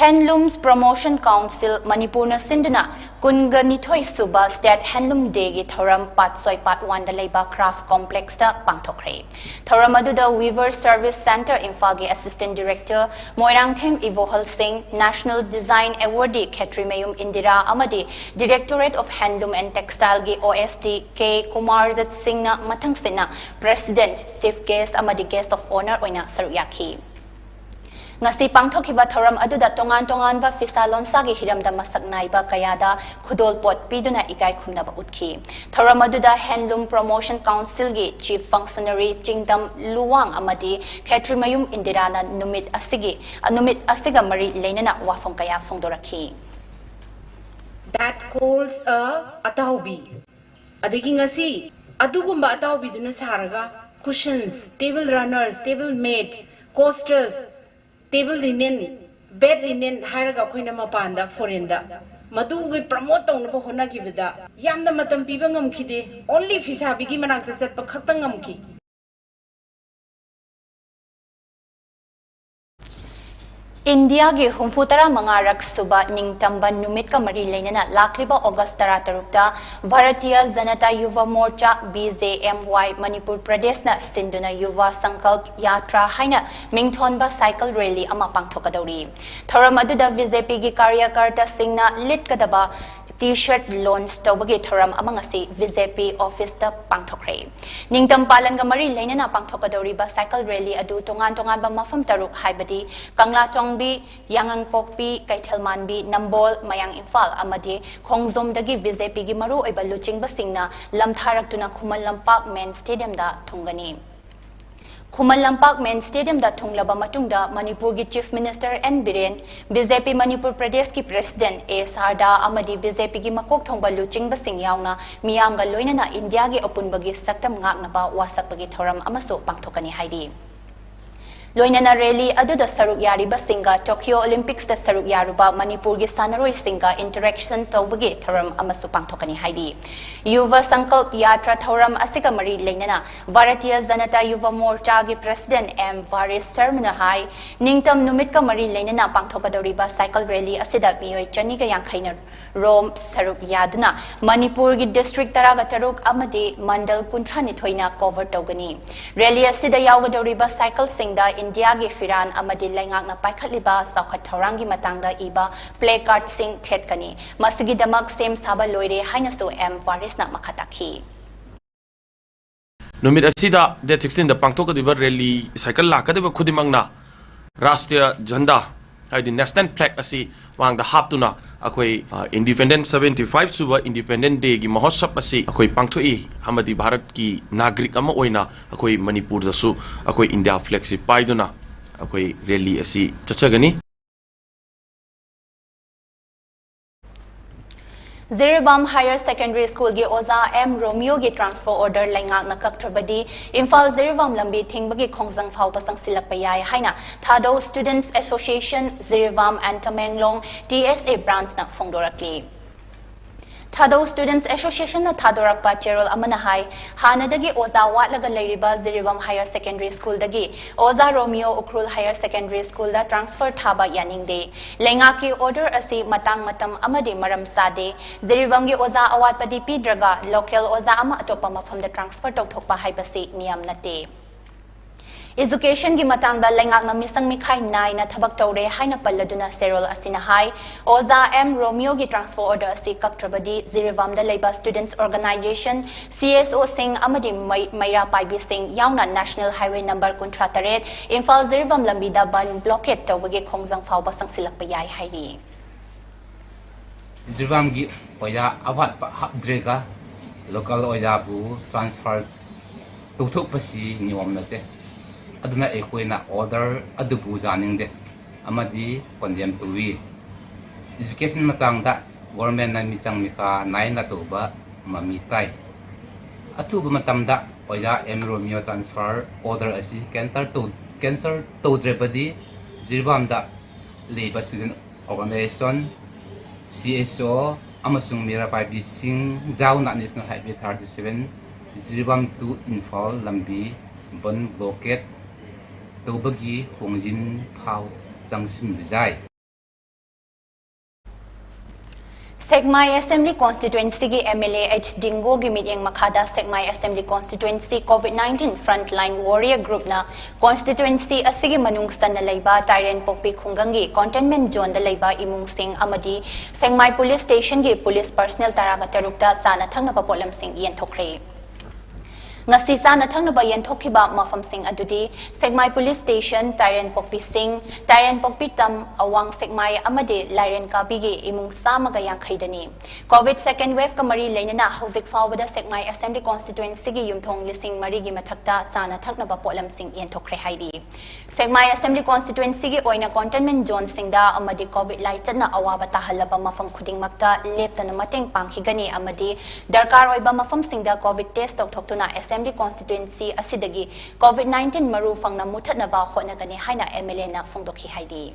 Handlooms Promotion Council ꯃꯅꯤꯄꯨꯔꯅ ꯁꯤꯟꯗꯨꯅ ꯀꯨꯟꯒ ꯅꯤꯊꯣꯏ ꯁꯨꯕ State Handloom Day ꯒꯤ ꯊꯧꯔꯝ ꯄꯥꯠꯁꯣꯏ ꯄꯥꯠ ꯋꯥꯟꯗ ꯂꯩꯕ Craft Complex ꯇ ꯄꯥꯡꯊꯣꯛꯈ꯭ꯔꯦ꯫ ꯊꯧꯔꯝ ꯑꯗꯨꯗ Weaver Service Centre ꯏꯝꯐꯥꯜꯒꯤ Assistant Director ꯃꯣꯏꯔꯥꯡꯊꯦꯝ ꯏꯕꯣꯍꯜ ꯁꯤꯡ, National Design Awardee ꯈꯦꯇ꯭ꯔꯤꯃꯌꯨꯝ ꯏꯟꯗꯤꯔꯥ ꯑꯃꯗꯤ Directorate of Handloom and Textile ꯒꯤ OSD ꯀꯦ ꯀꯨꯃꯥꯔꯖꯤꯠ ꯁꯤꯡꯅ ꯃꯊꯪꯁꯤꯠꯅ President, Chief Guest ꯑꯃꯗꯤ Guest of Honour ꯑꯣꯏꯅ ꯁꯔꯨꯛ ꯌꯥꯈꯤ꯫ ꯉꯁꯤ ꯄꯥꯡꯊꯣꯛꯈꯤꯕ ꯊꯧꯔꯝ ꯑꯗꯨꯗ ꯇꯣꯉꯥꯟ ꯇꯣꯉꯥꯟꯕ ꯐꯤꯁꯥ ꯂꯣꯟꯁꯥꯒꯤ ꯍꯤꯔꯝꯗ ꯃꯁꯛ ꯅꯥꯏꯕ ꯀꯌꯥꯗ ꯈꯨꯗꯣꯜꯄꯣꯠ ꯄꯤꯗꯨꯅ ꯏꯀꯥꯏ ꯈꯨꯝꯅꯕ ꯎꯠꯈꯤ꯫ ꯊꯧꯔꯝ ꯑꯗꯨꯗ Handloom Promotion Council ꯒꯤ Chief Functionary ꯆꯤꯡꯗꯝ ꯂꯨꯋꯥꯡ ꯑꯃꯗꯤ ꯈꯦꯇ꯭ꯔꯤꯃꯌꯨꯝ ꯏꯟꯗꯤꯔꯥꯅ ꯅꯨꯃꯤꯠ ꯑꯁꯤꯒꯤ, ꯅꯨꯃꯤꯠ ꯑꯁꯤꯒ ꯃꯔꯤ ꯂꯩꯅꯅ ꯋꯥꯐꯝ ꯀꯌꯥ ꯐꯣꯡꯗꯣꯔꯛꯈꯤ꯫ That calls a ꯑꯇꯥꯎꯕꯤ꯫ ꯑꯗꯒꯤ ꯉꯁꯤ ꯑꯗꯨꯒꯨꯝꯕ ꯑꯇꯥꯎꯕꯤꯗꯨꯅ ꯁꯥꯔꯒ cushions, table runners, table mat, coasters, table linen, bed linen ꯍꯥꯏꯔꯒ ꯑꯩꯈꯣꯏꯅ ꯃꯄꯥꯟꯗ foreign ꯗ ꯃꯗꯨꯒꯤ promote ꯇꯧꯅꯕ ꯍꯣꯠꯅꯈꯤꯕꯗ ꯌꯥꯝꯅ ꯃꯇꯝ ꯄꯤꯕ ꯉꯝꯈꯤꯗꯦ꯫ Only ꯐꯤꯁꯥꯕꯤꯒꯤ ꯃꯅꯥꯛꯇ ꯆꯠꯄ ꯈꯛꯇ ꯉꯝꯈꯤ꯫ ꯏꯟꯗꯤꯌꯥꯒꯤ ꯍꯨꯝꯐꯨ ꯇꯔꯥ ꯃꯉꯥꯔꯛ ꯁꯨꯕ ꯅꯤꯡꯇꯝꯕ ꯅꯨꯃꯤꯠꯀ ꯃꯔꯤ ꯂꯩꯅꯅ ꯂꯥꯛꯂꯤꯕ ꯑꯣꯒꯁ ꯇꯔꯥꯇꯔꯨꯛꯇ ꯚꯥꯔꯇꯤꯌ ꯖꯅꯇꯥ ꯌꯨꯚ ꯃꯣꯔꯆꯥ, BJMY, ꯃꯅꯤꯄꯨꯔ ꯄ꯭ꯔꯗꯦꯁꯅ ꯁꯤꯟꯗꯨꯅ ꯌꯨꯚ ꯁꯪꯀꯜꯞ ꯌꯥꯇ꯭ꯔꯥ ꯍꯥꯏꯅ ꯃꯤꯡꯊꯣꯟꯕ cycle rally ꯑꯃ ꯄꯥꯡꯊꯣꯛꯀꯗꯧꯔꯤ꯫ ꯊꯧꯔꯝ ꯑꯗꯨꯗ BJP ꯒꯤ ꯀꯥꯔꯌꯀꯔꯇꯥꯁꯤꯡꯅ ꯂꯤꯠꯀꯗꯕ T-shirt launch ꯇꯧꯕꯒꯤ ꯊꯧꯔꯝ ꯑꯃ ꯉꯁꯤ B J P office ꯇ ꯄꯥꯡꯊꯣꯛꯈ꯭ꯔꯦ꯫ ꯅꯤꯡꯇꯝ ꯄꯥꯂꯟꯒ ꯃꯔꯤ ꯂꯩꯅꯅ ꯄꯥꯡꯊꯣꯛꯀꯗꯧꯔꯤꯕ cycle rally ꯑꯗꯨ ꯇꯣꯉꯥꯟ ꯇꯣꯉꯥꯟꯕ ꯃꯐꯝ ꯇꯔꯨꯛ, ꯍꯥꯏꯕꯗꯤ ꯀꯪꯂꯥꯇꯣꯡꯕꯤ, ꯌꯥꯉꯪꯄꯣꯛꯄꯤ, ꯀꯩꯊꯦꯜꯃꯥꯟꯕꯤ, ꯅꯝꯕꯣꯜ, ꯃꯌꯥꯡ ꯏꯝꯐꯥꯜ ꯑꯃꯗꯤ ꯈꯣꯡꯖꯣꯝꯗꯒꯤ B J P ꯒꯤ ꯃꯔꯨꯑꯣꯏꯕ ꯂꯨꯆꯤꯡꯕꯁꯤꯡꯅ ꯂꯝꯊꯥꯔꯛꯇꯨꯅ ꯈꯨꯃꯟ ꯂꯝꯄꯥꯛ main stadium ꯗ ꯊꯨꯡꯒꯅꯤ꯫ ꯈꯨꯃꯟ ꯂꯝꯄꯥꯛ main stadium ꯗ ꯊꯨꯡꯂꯕ ꯃꯇꯨꯡꯗ ꯃꯅꯤꯄꯨꯔꯒꯤ Chief Minister N Biren, B J P Manipur ꯄ꯭ꯔꯗꯦꯁꯀꯤ President A ꯁꯥꯔꯗꯥ ꯑꯃꯗꯤ B J P ꯒꯤ ꯃꯀꯣꯛ ꯊꯣꯡꯕ ꯂꯨꯆꯤꯡꯕꯁꯤꯡ ꯌꯥꯎꯅ ꯃꯤꯌꯥꯝꯒ ꯂꯣꯏꯅꯅ ꯏꯟꯗꯤꯌꯥꯒꯤ ꯑꯄꯨꯟꯕꯒꯤ ꯁꯛꯇꯝ ꯉꯥꯛꯅꯕ ꯋꯥꯁꯛꯄꯒꯤ ꯊꯧꯔꯝ ꯑꯃꯁꯨ ꯄꯥꯡꯊꯣꯛꯀꯅꯤ ꯍꯥꯏꯔꯤ꯫ ꯂꯣꯏꯅꯅ rally ꯑꯗꯨꯗ ꯁꯔꯨꯛ ꯌꯥꯔꯤꯕꯁꯤꯡꯒ Tokyo Olympics ꯇ ꯁꯔꯨꯛ ꯌꯥꯔꯨꯕ ꯃꯅꯤꯄꯨꯔꯒꯤ ꯁꯥꯟꯅꯔꯣꯏꯁꯤꯡꯒ interaction ꯇꯧꯕꯒꯤ ꯊꯧꯔꯝ ꯑꯃꯁꯨ ꯄꯥꯡꯊꯣꯛꯀꯅꯤ ꯍꯥꯏꯔꯤ꯫ ꯌꯨꯚ ꯁꯪꯀꯜꯞ ꯌꯥꯇ꯭ꯔꯥ ꯊꯧꯔꯝ ꯑꯁꯤꯒ ꯃꯔꯤ ꯂꯩꯅꯅ ꯚꯥꯔꯇꯤꯌ ꯖꯅꯇꯥ ꯌꯨꯚ ꯃꯣꯔꯆꯥꯒꯤ President M ꯋꯥꯔꯤꯁ ꯁꯔꯃꯅ ꯍꯥꯏ, ꯅꯤꯡꯇꯝ ꯅꯨꯃꯤꯠꯀ ꯃꯔꯤ ꯂꯩꯅꯅ ꯄꯥꯡꯊꯣꯛꯀꯗꯧꯔꯤꯕ cycle rally ꯑꯁꯤꯗ ꯃꯤꯑꯣꯏ ꯆꯅꯤꯒ ꯌꯥꯡꯈꯩꯅ ꯔꯣꯝ ꯁꯔꯨꯛ ꯌꯥꯗꯨꯅ ꯃꯅꯤꯄꯨꯔꯒꯤ district ꯇꯔꯥꯒ ꯇꯔꯨꯛ ꯑꯃꯗꯤ ꯃꯟꯗꯜ ꯀꯨꯟꯊ꯭ꯔꯥ ꯅꯤꯊꯣꯏꯅ cover ꯇꯧꯒꯅꯤ꯫ Rally ꯑꯁꯤꯗ ꯌꯥꯎꯒꯗꯧꯔꯤꯕ cycle ꯁꯤꯡꯗ ꯏꯟꯗꯤꯌꯥꯒꯤ ꯐꯤꯔꯥꯟ ꯑꯃꯗꯤ ꯂꯩꯉꯥꯛꯅ ꯄꯥꯏꯈꯠꯂꯤꯕ ꯆꯥꯎꯈꯠ ꯊꯧꯔꯥꯡꯒꯤ ꯃꯇꯥꯡꯗ ꯏꯕ placard ꯁꯤꯡ ꯊꯦꯠꯀꯅꯤ꯫ ꯃꯁꯤꯒꯤꯗꯃꯛ ꯁꯦꯝ ꯁꯥꯕ ꯂꯣꯏꯔꯦ ꯍꯥꯏꯅꯁꯨ M ꯋꯥꯔꯤꯁꯅ ꯃꯈꯥ ꯇꯥꯈꯤ꯫ ꯅꯨꯃꯤꯠ ꯑꯁꯤꯗ, date sixteen ꯗ ꯄꯥꯡꯊꯣꯛꯀꯗꯧꯔꯤꯕ rally, cycle ꯂꯥꯛꯀꯗꯧꯔꯤꯕ ꯈꯨꯗꯤꯡꯃꯛꯅ ꯔꯥꯁꯇ꯭ꯔꯤꯌ ꯖꯟꯗꯥ, ꯍꯥꯏꯗꯤ national flag ꯑꯁꯤ ꯃꯥꯡꯗ ꯍꯥꯞꯇꯨꯅ ꯑꯩꯈꯣꯏ, ꯑ, Independence, seventy five ꯁꯨꯕ Independence Day ꯒꯤ ꯃꯍꯣꯠꯁꯕ ꯑꯁꯤ ꯑꯩꯈꯣꯏ ꯄꯥꯡꯊꯣꯛꯏ ꯑꯃꯗꯤ ꯚꯥꯔꯠꯀꯤ ꯅꯥꯒꯔꯤꯛ ꯑꯃ ꯑꯣꯏꯅ ꯑꯩꯈꯣꯏ ꯃꯅꯤꯄꯨꯔꯗꯁꯨ ꯑꯩꯈꯣꯏ India flag ꯁꯤ ꯄꯥꯏꯗꯨꯅ ꯑꯩꯈꯣꯏ rally ꯑꯁꯤ ꯆꯠꯆꯒꯅꯤ꯫ ꯖꯤꯔꯤꯕꯥꯝ Higher Secondary School ꯒꯤ ꯑꯣꯖꯥ M ꯔꯣꯃꯤꯌꯣꯒꯤ transfer order ꯂꯩꯉꯥꯛꯅ ꯀꯛꯇ꯭ꯔꯕꯗꯤ ꯏꯝꯐꯥꯜ ꯖꯤꯔꯤꯕꯥꯝ ꯂꯝꯕꯤ ꯊꯤꯡꯕꯒꯤ ꯈꯣꯡꯖꯪ ꯐꯥꯎꯕ ꯆꯪꯁꯤꯜꯂꯛꯄ ꯌꯥꯏ ꯍꯥꯏꯅ ꯊꯥꯗꯧ Students Association Jiribam and Tamenglong T S A branch ꯅ ꯐꯣꯡꯗꯣꯔꯛꯂꯤ꯫ ꯊꯥꯗꯧ Students Association ꯅ ꯊꯥꯗꯣꯔꯛꯄ ꯆꯦꯔꯣꯜ ꯑꯃꯅ ꯍꯥꯏ, ꯍꯥꯟꯅꯗꯒꯤ ꯑꯣꯖꯥ ꯋꯥꯠꯂꯒ ꯂꯩꯔꯤꯕ ꯖꯤꯔꯤꯕꯥꯝ Higher Secondary School ꯗꯒꯤ ꯑꯣꯖꯥ ꯔꯣꯃꯤꯌꯣ ꯎꯈ꯭ꯔꯨꯜ Higher Secondary School ꯗ transfer ꯊꯥꯕ ꯌꯥꯅꯤꯡꯗꯦ꯫ ꯂꯩꯉꯥꯛꯀꯤ order ꯑꯁꯤ ꯃꯇꯥꯡ ꯃꯇꯝ ꯑꯃꯗꯤ ꯃꯔꯝ ꯆꯥꯗꯦ꯫ ꯖꯤꯔꯤꯕꯥꯝꯒꯤ ꯑꯣꯖꯥ ꯑꯋꯥꯠꯄꯗꯤ ꯄꯤꯗ꯭ꯔꯒ local ꯑꯣꯖꯥ ꯑꯃ ꯑꯇꯣꯞꯄ ꯃꯐꯝꯗ transfer ꯇꯧꯊꯣꯛꯄ ꯍꯥꯏꯕꯁꯤ ꯅꯤꯌꯝ ꯅꯠꯇꯦ꯫ Educationꯒꯤ ꯃꯇꯥꯡꯗ ꯂꯩꯉꯥꯛꯅ ꯃꯤꯁꯪ ꯃꯤꯈꯥꯏ ꯅꯥꯏꯅ ꯊꯕꯛ ꯇꯧꯔꯦ ꯍꯥꯏꯅ ꯄꯜꯂꯗꯨꯅ ꯁꯦꯔꯣꯜ ꯑꯁꯤꯅ ꯍꯥꯏ, ꯑꯣꯖꯥ ꯑꯦꯝ ꯔꯣꯃꯤꯌꯣꯒꯤ transfer order ꯑꯁꯤ ꯀꯛꯇ꯭ꯔꯕꯗꯤ ꯖꯤꯔꯤꯕꯥꯝꯗ ꯂꯩꯕ students organization, CSOꯁꯤꯡ ꯑꯃꯗꯤ ꯃꯩ-, ꯃꯩꯔꯥ ꯄꯥꯏꯕꯤꯁꯤꯡ ꯌꯥꯎꯅ National Highway number ꯀꯨꯟꯊ꯭ꯔꯥ ꯇꯔꯦꯠ ꯏꯝꯐꯥꯜ ꯖꯤꯔꯤꯕꯥꯝ ꯂꯝꯕꯤꯗ ꯕꯟ blockade ꯇꯧꯕꯒꯤ ꯈꯣꯡꯖꯪ ꯐꯥꯎꯕ ꯆꯪꯁꯤꯜꯂꯛꯄ ꯌꯥꯏ ꯍꯥꯏꯔꯤ꯫ ꯖꯤꯔꯤꯕꯥꯝꯒꯤ ꯑꯣꯖꯥ ꯑꯋꯥꯠꯄ ꯍꯥꯞꯇ꯭ꯔꯒ local ꯑꯣꯖꯥꯕꯨ transfer ꯇꯧꯊꯣꯛꯄꯁꯤ ꯅꯤꯌꯣꯝ ꯅꯠꯇꯦ꯫ ꯑꯗꯨꯅ ꯑꯩꯈꯣꯏꯅ order ꯑꯗꯨꯕꯨ ꯌꯥꯅꯤꯡꯗꯦ ꯑꯃꯗꯤ condemn ꯇꯧꯏ꯫ Education ꯃꯇꯥꯡꯗ governmentꯅ ꯃꯤꯆꯪ ꯃꯤꯈꯥ ꯅꯥꯏꯅ ꯇꯧꯕ ꯃꯃꯤ ꯇꯥꯏ꯫ ꯑꯊꯨꯕ ꯃꯇꯝꯗ ꯑꯣꯖꯥ ꯑꯦꯝ ꯔꯣꯃꯤꯌꯣ transfer order ꯑꯁꯤ cancel ꯇꯧ-, cancel ꯇꯧꯗ꯭ꯔꯕꯗꯤ ꯖꯤꯔꯤꯕꯥꯝꯗ ꯂꯩꯕ student organization, CSO ꯑꯃꯁꯨꯡ ꯃꯩꯔꯥ ꯄꯥꯏꯕꯤꯁꯤꯡ ꯌꯥꯎꯅ National Highway thirty seven Jiribam to Imphal ꯂꯝꯕꯤ ꯕꯟ blockade ꯇꯧꯕꯒꯤ ꯈꯣꯡꯖꯪ ꯐꯥꯎ ꯆꯪꯁꯤꯟꯕ ꯌꯥꯏ꯫ ꯁꯦꯛꯃꯥꯏ Assembly Constituencyꯒꯤ MLA H ꯗꯤꯡꯒꯣꯒꯤ ꯃꯤꯠꯌꯦꯡ ꯃꯈꯥꯗ ꯁꯦꯛꯃꯥꯏ Assembly Constituency COVID nineteen Frontline Warrior Groupꯅ constituency ꯑꯁꯤꯒꯤ ꯃꯅꯨꯡ ꯆꯟꯅ ꯂꯩꯕ ꯇꯥꯏꯔꯦꯟ ꯄꯣꯛꯄꯤ ꯈꯨꯡꯒꯪꯒꯤ containment zoneꯗ ꯂꯩꯕ ꯏꯃꯨꯡꯁꯤꯡ ꯑꯃꯗꯤ ꯁꯦꯛꯃꯥꯏ Police Stationꯒꯤ police personnel ꯇꯔꯥꯒ ꯇꯔꯨꯛꯇ ꯆꯥꯅ ꯊꯛꯅꯕ ꯄꯣꯠꯂꯝꯁꯤꯡ ꯌꯦꯟꯊꯣꯛꯈ꯭ꯔꯦ꯫ ꯉꯁꯤ ꯆꯥꯅ ꯊꯛꯅꯕ ꯌꯦꯟꯊꯣꯛꯈꯤꯕ ꯃꯐꯝꯁꯤꯡ ꯑꯗꯨꯗꯤ ꯁꯦꯛꯃꯥꯏ Police Station, ꯇꯥꯏꯔꯦꯟ ꯄꯣꯛꯄꯤ ꯁꯤꯡ, ꯇꯥꯏꯔꯦꯟ ꯄꯣꯛꯄꯤ ꯇꯝ, ꯑꯋꯥꯡ ꯁꯦꯛꯃꯥꯏ ꯑꯃꯗꯤ ꯂꯥꯏꯔꯦꯟ ꯀꯥꯕꯤꯒꯤ ꯏꯃꯨꯡ ꯆꯥꯝꯃꯒ ꯌꯥꯡꯈꯩꯗꯅꯤ꯫ COVID second waveꯀ ꯃꯔꯤ ꯂꯩꯅꯅ ꯍꯧꯖꯤꯛ ꯐꯥꯎꯕꯗ ꯁꯦꯛꯃꯥꯏ Assembly Constituencyꯒꯤ ꯌꯨꯝꯊꯣꯡ ꯂꯤꯁꯤꯡ ꯃꯔꯤꯒꯤ ꯃꯊꯛꯇ ꯆꯥꯅ ꯊꯛꯅꯕ ꯄꯣꯠꯂꯝꯁꯤꯡ ꯌꯦꯟꯊꯣꯛꯈ꯭ꯔꯦ ꯍꯥꯏꯔꯤ꯫ ꯁꯦꯛꯃꯥꯏ Assembly Constituencyꯒꯤ ꯑꯣꯏꯅ containment zoneꯁꯤꯡꯗ ꯑꯃꯗꯤ COVID ꯂꯥꯏꯆꯠꯅ ꯑꯋꯥꯕ ꯇꯥꯍꯜꯂꯕ ꯃꯐꯝ ꯈꯨꯗꯤꯡꯃꯛꯇ ꯂꯦꯞꯇꯅ ꯃꯇꯦꯡ ꯄꯥꯡꯈꯤꯒꯅꯤ ꯑꯃꯗꯤ ꯗꯔꯀꯥꯔ ꯑꯣꯏꯕ ꯃꯐꯝꯁꯤꯡꯗ COVID test ꯇꯧꯊꯣꯛꯇꯨꯅ Assembly Constituency ꯑꯁꯤꯗꯒꯤ COVID nineteen ꯃꯔꯨ ꯐꯪꯅ ꯃꯨꯊꯠꯅꯕ ꯍꯣꯠꯅꯒꯅꯤ ꯍꯥꯏꯅ MLAꯅ ꯐꯣꯡꯗꯣꯛꯈꯤ ꯍꯥꯏꯔꯤ꯫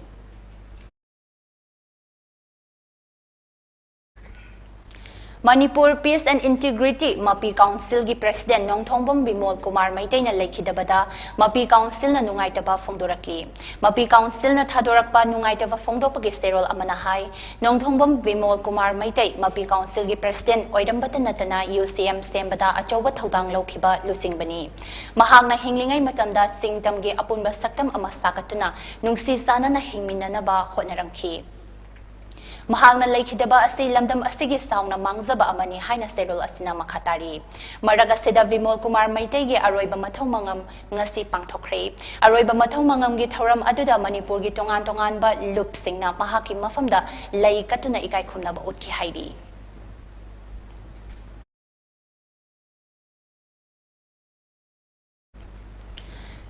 Manipur Peace and Integrity ꯃꯄꯤ ꯀꯥꯎꯟꯁꯤꯜꯒꯤ ꯄ꯭ꯔꯦꯁꯤꯗꯦꯟ ꯅꯣꯡꯊꯣꯡꯕꯝ ꯕꯤꯃꯣꯜ ꯀꯨꯃꯥꯔ ꯃꯩꯇꯩꯅ ꯂꯩꯈꯤꯗꯕꯗ ꯃꯄꯤ ꯀꯥꯎꯟꯁꯤꯜꯅ ꯅꯨꯡꯉꯥꯏꯇꯕ ꯐꯣꯡꯗꯣꯔꯛꯂꯤ꯫ ꯃꯄꯤ ꯀꯥꯎꯟꯁꯤꯜꯅ ꯊꯥꯗꯣꯔꯛꯄ ꯅꯨꯡꯉꯥꯏꯇꯕ ꯐꯣꯡꯗꯣꯛꯄꯒꯤ ꯆꯦꯔꯣꯜ ꯑꯃꯅ ꯍꯥꯏ, ꯅꯣꯡꯊꯣꯡꯕꯝ ꯕꯤꯃꯣꯜ ꯀꯨꯃꯥꯔ ꯃꯩꯇꯩ ꯃꯄꯤ ꯀꯥꯎꯟꯁꯤꯜꯒꯤ ꯄ꯭ꯔꯦꯁꯤꯗꯦꯟ ꯑꯣꯏꯔꯝꯕꯇ ꯅꯠꯇꯅ ꯌꯨ ꯁꯤ ꯑꯦꯝ ꯁꯦꯝꯕꯗ ꯑꯆꯧꯕ ꯊꯧꯗꯥꯡ ꯂꯧꯈꯤꯕ ꯂꯨꯆꯤꯡꯕꯅꯤ꯫ ꯃꯍꯥꯛꯅ ꯍꯤꯡꯂꯤꯉꯩ ꯃꯇꯝꯗ ꯆꯤꯡ ꯇꯝꯒꯤ ꯑꯄꯨꯟꯕ ꯁꯛꯇꯝ ꯑꯃ ꯁꯥꯒꯠꯇꯨꯅ ꯅꯨꯡꯁꯤ ꯆꯥꯟꯅꯅ ꯍꯤꯡꯃꯤꯟꯅꯅꯕ ꯍꯣꯠꯅꯔꯝꯈꯤ꯫ ꯃꯍꯥꯛꯅ ꯂꯩꯈꯤꯗꯕ ꯑꯁꯤ ꯂꯝꯗꯝ ꯑꯁꯤꯒꯤ ꯆꯥꯎꯅ ꯃꯥꯡꯖꯕ ꯑꯃꯅꯤ ꯍꯥꯏꯅ ꯆꯦꯔꯣꯜ ꯑꯁꯤꯅ ꯃꯈꯥ ꯇꯥꯔꯤ꯫ ꯃꯔꯛ ꯑꯁꯤꯗ ꯕꯤꯃꯣꯜ ꯀꯨꯃꯥꯔ ꯃꯩꯇꯩꯒꯤ ꯑꯔꯣꯏꯕ ꯃꯊꯧ ꯃꯉꯝ ꯉꯁꯤ ꯄꯥꯡꯊꯣꯛꯈ꯭ꯔꯦ꯫ ꯑꯔꯣꯏꯕ ꯃꯊꯧ ꯃꯉꯝꯒꯤ ꯊꯧꯔꯝ ꯑꯗꯨꯗ ꯃꯅꯤꯄꯨꯔꯒꯤ ꯇꯣꯉꯥꯟ ꯇꯣꯉꯥꯟꯕ ꯂꯨꯞꯁꯤꯡꯅ ꯃꯍꯥꯛꯀꯤ ꯃꯐꯝꯗ ꯂꯩ ꯀꯠꯇꯨꯅ ꯏꯀꯥꯏ ꯈꯨꯝꯅꯕ ꯎꯠꯈꯤ ꯍꯥꯏꯔꯤ꯫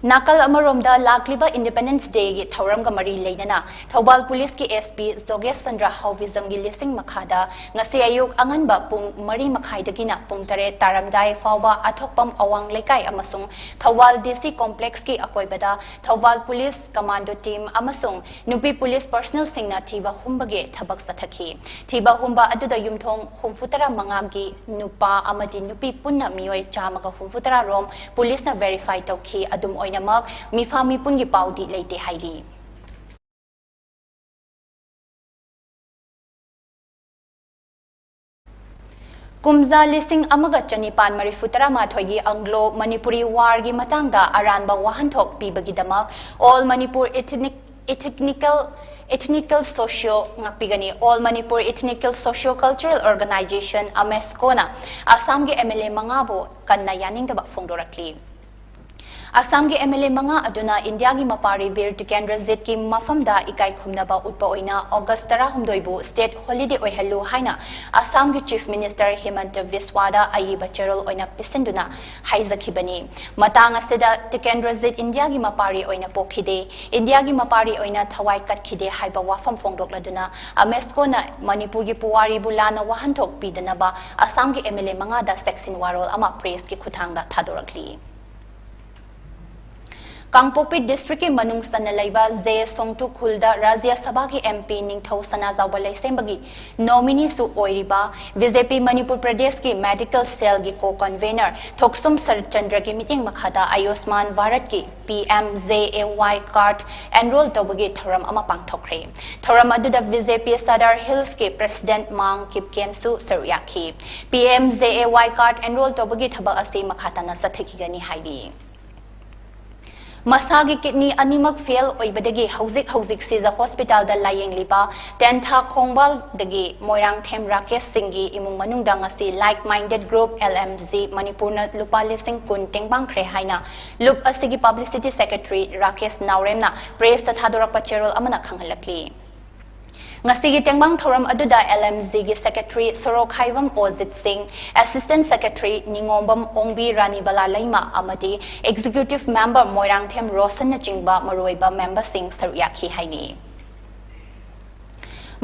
ꯅꯥꯀꯜ ꯑꯃꯔꯣꯝꯗ, ꯂꯥꯛꯂꯤꯕ Independence Day ꯒꯤ ꯊꯧꯔꯝꯒ ꯃꯔꯤ ꯂꯩꯅꯅ ꯊꯧꯕꯥꯜ ꯄꯨꯂꯤꯁꯀꯤ S P ꯖꯣꯒꯦꯁ ꯆꯟꯗ꯭ꯔ ꯍꯥꯎꯚꯤꯖꯝꯒꯤ ꯂꯤꯁꯤꯡ ꯃꯈꯥꯗ ꯉꯁꯤ ꯑꯌꯨꯛ ꯑꯉꯟꯕ ꯄꯨꯡ ꯃꯔꯤ ꯃꯈꯥꯏꯗꯒꯤꯅ ꯄꯨꯡ ꯇꯔꯦꯠ ꯇꯥꯔꯝꯗꯥꯏ ꯐꯥꯎꯕ ꯑꯊꯣꯛꯄꯝ ꯑꯋꯥꯡ ꯂꯩꯀꯥꯏ ꯑꯃꯁꯨꯡ ꯊꯧꯕꯥꯜ D C complex ꯀꯤ ꯑꯀꯣꯏꯕꯗ ꯊꯧꯕꯥꯜ ꯄꯨꯂꯤꯁ commando team ꯑꯃꯁꯨꯡ ꯅꯨꯄꯤ ꯄꯨꯂꯤꯁ personnel ꯁꯤꯡꯅ ꯊꯤꯕ ꯍꯨꯝꯕꯒꯤ ꯊꯕꯛ ꯆꯠꯊꯈꯤ꯫ ꯊꯤꯕ ꯍꯨꯝꯕ ꯑꯗꯨꯗ ꯌꯨꯝꯊꯣꯡ ꯍꯨꯝꯐꯨꯇꯔꯥ ꯃꯉꯥꯒꯤ ꯅꯨꯄꯥ ꯑꯃꯗꯤ ꯅꯨꯄꯤ ꯄꯨꯟꯅ ꯃꯤꯑꯣꯏ ꯆꯥꯝꯃꯒ ꯍꯨꯝꯐꯨꯇꯔꯥ ꯔꯣꯝ ꯄꯨꯂꯤꯁꯅ verify ꯇꯧꯈꯤ꯫ ꯑꯗꯨꯝ ꯑꯣꯏꯅꯃꯛ, ꯃꯤꯐꯥ ꯃꯤꯄꯨꯟꯒꯤ ꯄꯥꯎꯗꯤ ꯂꯩꯇꯦ ꯍꯥꯏꯔꯤ꯫ ꯀꯨꯝꯖꯥ ꯂꯤꯁꯤꯡ ꯑꯃꯒ ꯆꯅꯤꯄꯥꯟ ꯃꯔꯤꯐꯨ ꯇꯔꯥꯃꯥꯊꯣꯏꯒꯤ Anglo Manipuri War ꯒꯤ ꯃꯇꯥꯡꯗ ꯑꯔꯥꯟꯕ ꯋꯥꯍꯟꯊꯣꯛ ꯄꯤꯕꯒꯤꯗꯃꯛ All Manipur Ethnic, Ethnical, Ethnical Socio, ꯉꯥꯛꯄꯤꯒꯅꯤ, All Manipur Ethnical Socio Cultural Organization, AMESCO ꯅ ꯑꯁꯥꯝꯒꯤ M L A ꯃꯉꯥꯕꯨ ꯀꯟꯅ ꯌꯥꯅꯤꯡꯗꯕ ꯐꯣꯡꯗꯣꯔꯛꯂꯤ꯫ ꯑꯁꯥꯝꯒꯤ M L A ꯃꯉꯥ ꯑꯗꯨꯅ ꯏꯟꯗꯤꯌꯥꯒꯤ ꯃꯄꯥꯔꯤ ꯕꯤꯔ ꯇꯤꯀꯦꯟꯗ꯭ꯔꯖꯤꯠꯀꯤ ꯃꯐꯝꯗ ꯏꯀꯥꯏ ꯈꯨꯝꯅꯕ ꯎꯠꯄ ꯑꯣꯏꯅ August ꯇꯔꯥꯍꯨꯝꯗꯣꯏꯕꯨ state holiday ꯑꯣꯏꯍꯜꯂꯨ ꯍꯥꯏꯅ ꯑꯁꯥꯝꯒꯤ Chief Minister ꯍꯤꯃꯟꯇ ꯕꯤꯁ꯭ꯋꯥꯗ ꯑꯏꯕ ꯆꯦꯔꯣꯜ ꯑꯣꯏꯅ ꯄꯤꯁꯤꯟꯗꯨꯅ ꯍꯥꯏꯖꯈꯤꯕꯅꯤ꯫ ꯃꯇꯥꯡ ꯑꯁꯤꯗ ꯇꯤꯀꯦꯟꯗ꯭ꯔꯖꯤꯠ ꯏꯟꯗꯤꯌꯥꯒꯤ ꯃꯄꯥꯔꯤ ꯑꯣꯏꯅ ꯄꯣꯛꯈꯤꯗꯦ, ꯏꯟꯗꯤꯌꯥꯒꯤ ꯃꯄꯥꯔꯤ ꯑꯣꯏꯅ ꯊꯋꯥꯏ ꯀꯠꯈꯤꯗꯦ ꯍꯥꯏꯕ ꯋꯥꯐꯝ ꯐꯣꯡꯗꯣꯛꯂꯗꯨꯅ AMESCO ꯅ ꯃꯅꯤꯄꯨꯔꯒꯤ ꯄꯨꯋꯥꯔꯤꯕꯨ ꯂꯥꯟꯅ ꯋꯥꯍꯟꯊꯣꯛ ꯄꯤꯗꯅꯕ ꯑꯁꯥꯝꯒꯤ M L A ꯃꯉꯥꯗ ꯆꯦꯛꯁꯤꯟ ꯋꯥꯔꯣꯜ ꯑꯃ press ꯀꯤ ꯈꯨꯠꯊꯥꯡꯗ ꯊꯥꯗꯣꯔꯛꯂꯤ꯫ ꯀꯥꯡꯄꯣꯛꯄꯤ ꯗꯤꯁꯇ꯭ꯔꯤꯛꯀꯤ ꯃꯅꯨꯡ ꯆꯟꯅ ꯂꯩꯕ ꯖꯦ ꯁꯣꯡꯇꯨ ꯈꯨꯜꯗ ꯔꯥꯖ꯭ꯌ ꯁꯚꯥꯒꯤ ꯑꯦꯝ ꯄꯤ ꯅꯤꯡꯊꯧ ꯁꯅꯥꯖꯥꯎꯕ ꯂꯩꯁꯦꯝꯕꯒꯤ ꯅꯣꯃꯤꯅꯤꯁꯨ ꯑꯣꯏꯔꯤꯕ ꯕꯤ ꯖꯦ ꯄꯤ ꯃꯅꯤꯄꯨꯔ ꯄ꯭ꯔꯗꯦꯁꯀꯤ ꯃꯦꯗꯤꯀꯦꯜ ꯁꯦꯜꯒꯤ ꯀꯣ ꯀꯟꯚꯦꯅꯔ ꯊꯣꯛꯁꯨꯝ ꯁꯔꯠꯆꯟꯗ꯭ꯔꯒꯤ ꯃꯤꯠꯌꯦꯡ ꯃꯈꯥꯗ ꯑꯌꯨꯁꯃꯥꯟ ꯚꯥꯔꯠꯀꯤ ꯄꯤ ꯑꯦꯝ ꯖꯦ ꯑꯦ ꯋꯥꯏ ꯀꯥꯔꯗ ꯑꯦꯟꯔꯣꯜ ꯇꯧꯕꯒꯤ ꯊꯧꯔꯝ ꯑꯃ ꯄꯥꯡꯊꯣꯛꯈ꯭ꯔꯦ꯫ ꯊꯧꯔꯝ ꯑꯗꯨꯗ ꯕꯤ ꯖꯦ ꯄꯤ ꯁꯗꯥꯔ ꯍꯤꯜꯁꯀꯤ ꯄ꯭ꯔꯦꯁꯤꯗꯦꯟꯠ ꯃꯥꯡ ꯀꯤꯞꯀꯦꯟꯁꯨ ꯁꯔꯨꯛ ꯌꯥꯈꯤ꯫ ꯄꯤ ꯑꯦꯝ ꯖꯦ ꯑꯦ ꯋꯥꯏ ꯀꯥꯔꯗ ꯑꯦꯟꯔꯣꯜ ꯇꯧꯕꯒꯤ ꯊꯕꯛ ꯑꯁꯤ ꯃꯈꯥ ꯇꯥꯅ ꯆꯠꯊꯈꯤꯒꯅꯤ ꯍꯥꯏꯔꯤ꯫ ꯃꯁꯥꯒꯤ ꯀꯤꯗꯅꯤ ꯑꯅꯤꯃꯛ ꯐꯦꯜ ꯑꯣꯏꯕꯗꯒꯤ ꯍꯧꯖꯤꯛ ꯍꯧꯖꯤꯛ ꯁꯤꯖ ꯍꯣꯁꯄꯤꯇꯥꯜꯗ ꯂꯥꯌꯦꯡꯂꯤꯕ ꯇꯦꯟꯊꯥ ꯈꯣꯡꯕꯥꯜꯗꯒꯤ ꯃꯣꯏꯔꯥꯡꯊꯦꯝ ꯔꯥꯀꯦꯁ ꯁꯤꯡꯒꯤ ꯏꯃꯨꯡ ꯃꯅꯨꯡꯗ ꯉꯁꯤ like minded group, L M G, ꯃꯅꯤꯄꯨꯔꯅ ꯂꯨꯄꯥ ꯂꯤꯁꯤꯡ ꯀꯨꯟ ꯇꯦꯡꯕꯥꯡꯈ꯭ꯔꯦ ꯍꯥꯏꯅ ꯂꯨꯞ ꯑꯁꯤꯒꯤ ꯄꯕ꯭ꯂꯤꯁꯤꯇꯤ ꯁꯦꯀ꯭ꯔꯦꯇꯔꯤ ꯔꯥꯀꯦꯁ ꯅꯥꯎꯔꯦꯝꯅ ꯄ꯭ꯔꯦꯁꯇ ꯊꯥꯗꯣꯔꯛꯄ ꯆꯦꯔꯣꯜ ꯑꯃꯅ ꯈꯪꯍꯜꯂꯛꯂꯤ꯫ ꯉꯁꯤꯒꯤ ꯇꯦꯡꯕꯥꯡ ꯊꯧꯔꯝ ꯑꯗꯨꯗ ꯑꯦꯜ ꯑꯦꯝ ꯖꯤꯒꯤ ꯁꯦꯀ꯭ꯔꯦꯇꯔꯤ ꯁꯣꯔꯣꯛꯈꯥꯏꯕꯝ ꯑꯣꯖꯤꯠ ꯁꯤꯡ, ꯑꯦꯁꯤꯁꯇꯦꯟꯠ ꯁꯦꯀ꯭ꯔꯦꯇꯔꯤ ꯅꯤꯉꯣꯝꯕꯝ ꯑꯣꯡꯕꯤ ꯔꯥꯅꯤ ꯕꯂꯥ ꯂꯩꯃ ꯑꯃꯗꯤ ꯑꯦꯛꯖꯤꯀ꯭ꯌꯨꯇꯤꯚ ꯃꯦꯝꯕꯔ ꯃꯣꯏꯔꯥꯡꯊꯦꯝ ꯔꯣꯁꯟꯅꯆꯤꯡꯕ ꯃꯔꯨꯑꯣꯏꯕ ꯃꯦꯝꯕꯔꯁꯤꯡ ꯁꯔꯨꯛ ꯌꯥꯈꯤ ꯍꯥꯏꯅꯤ꯫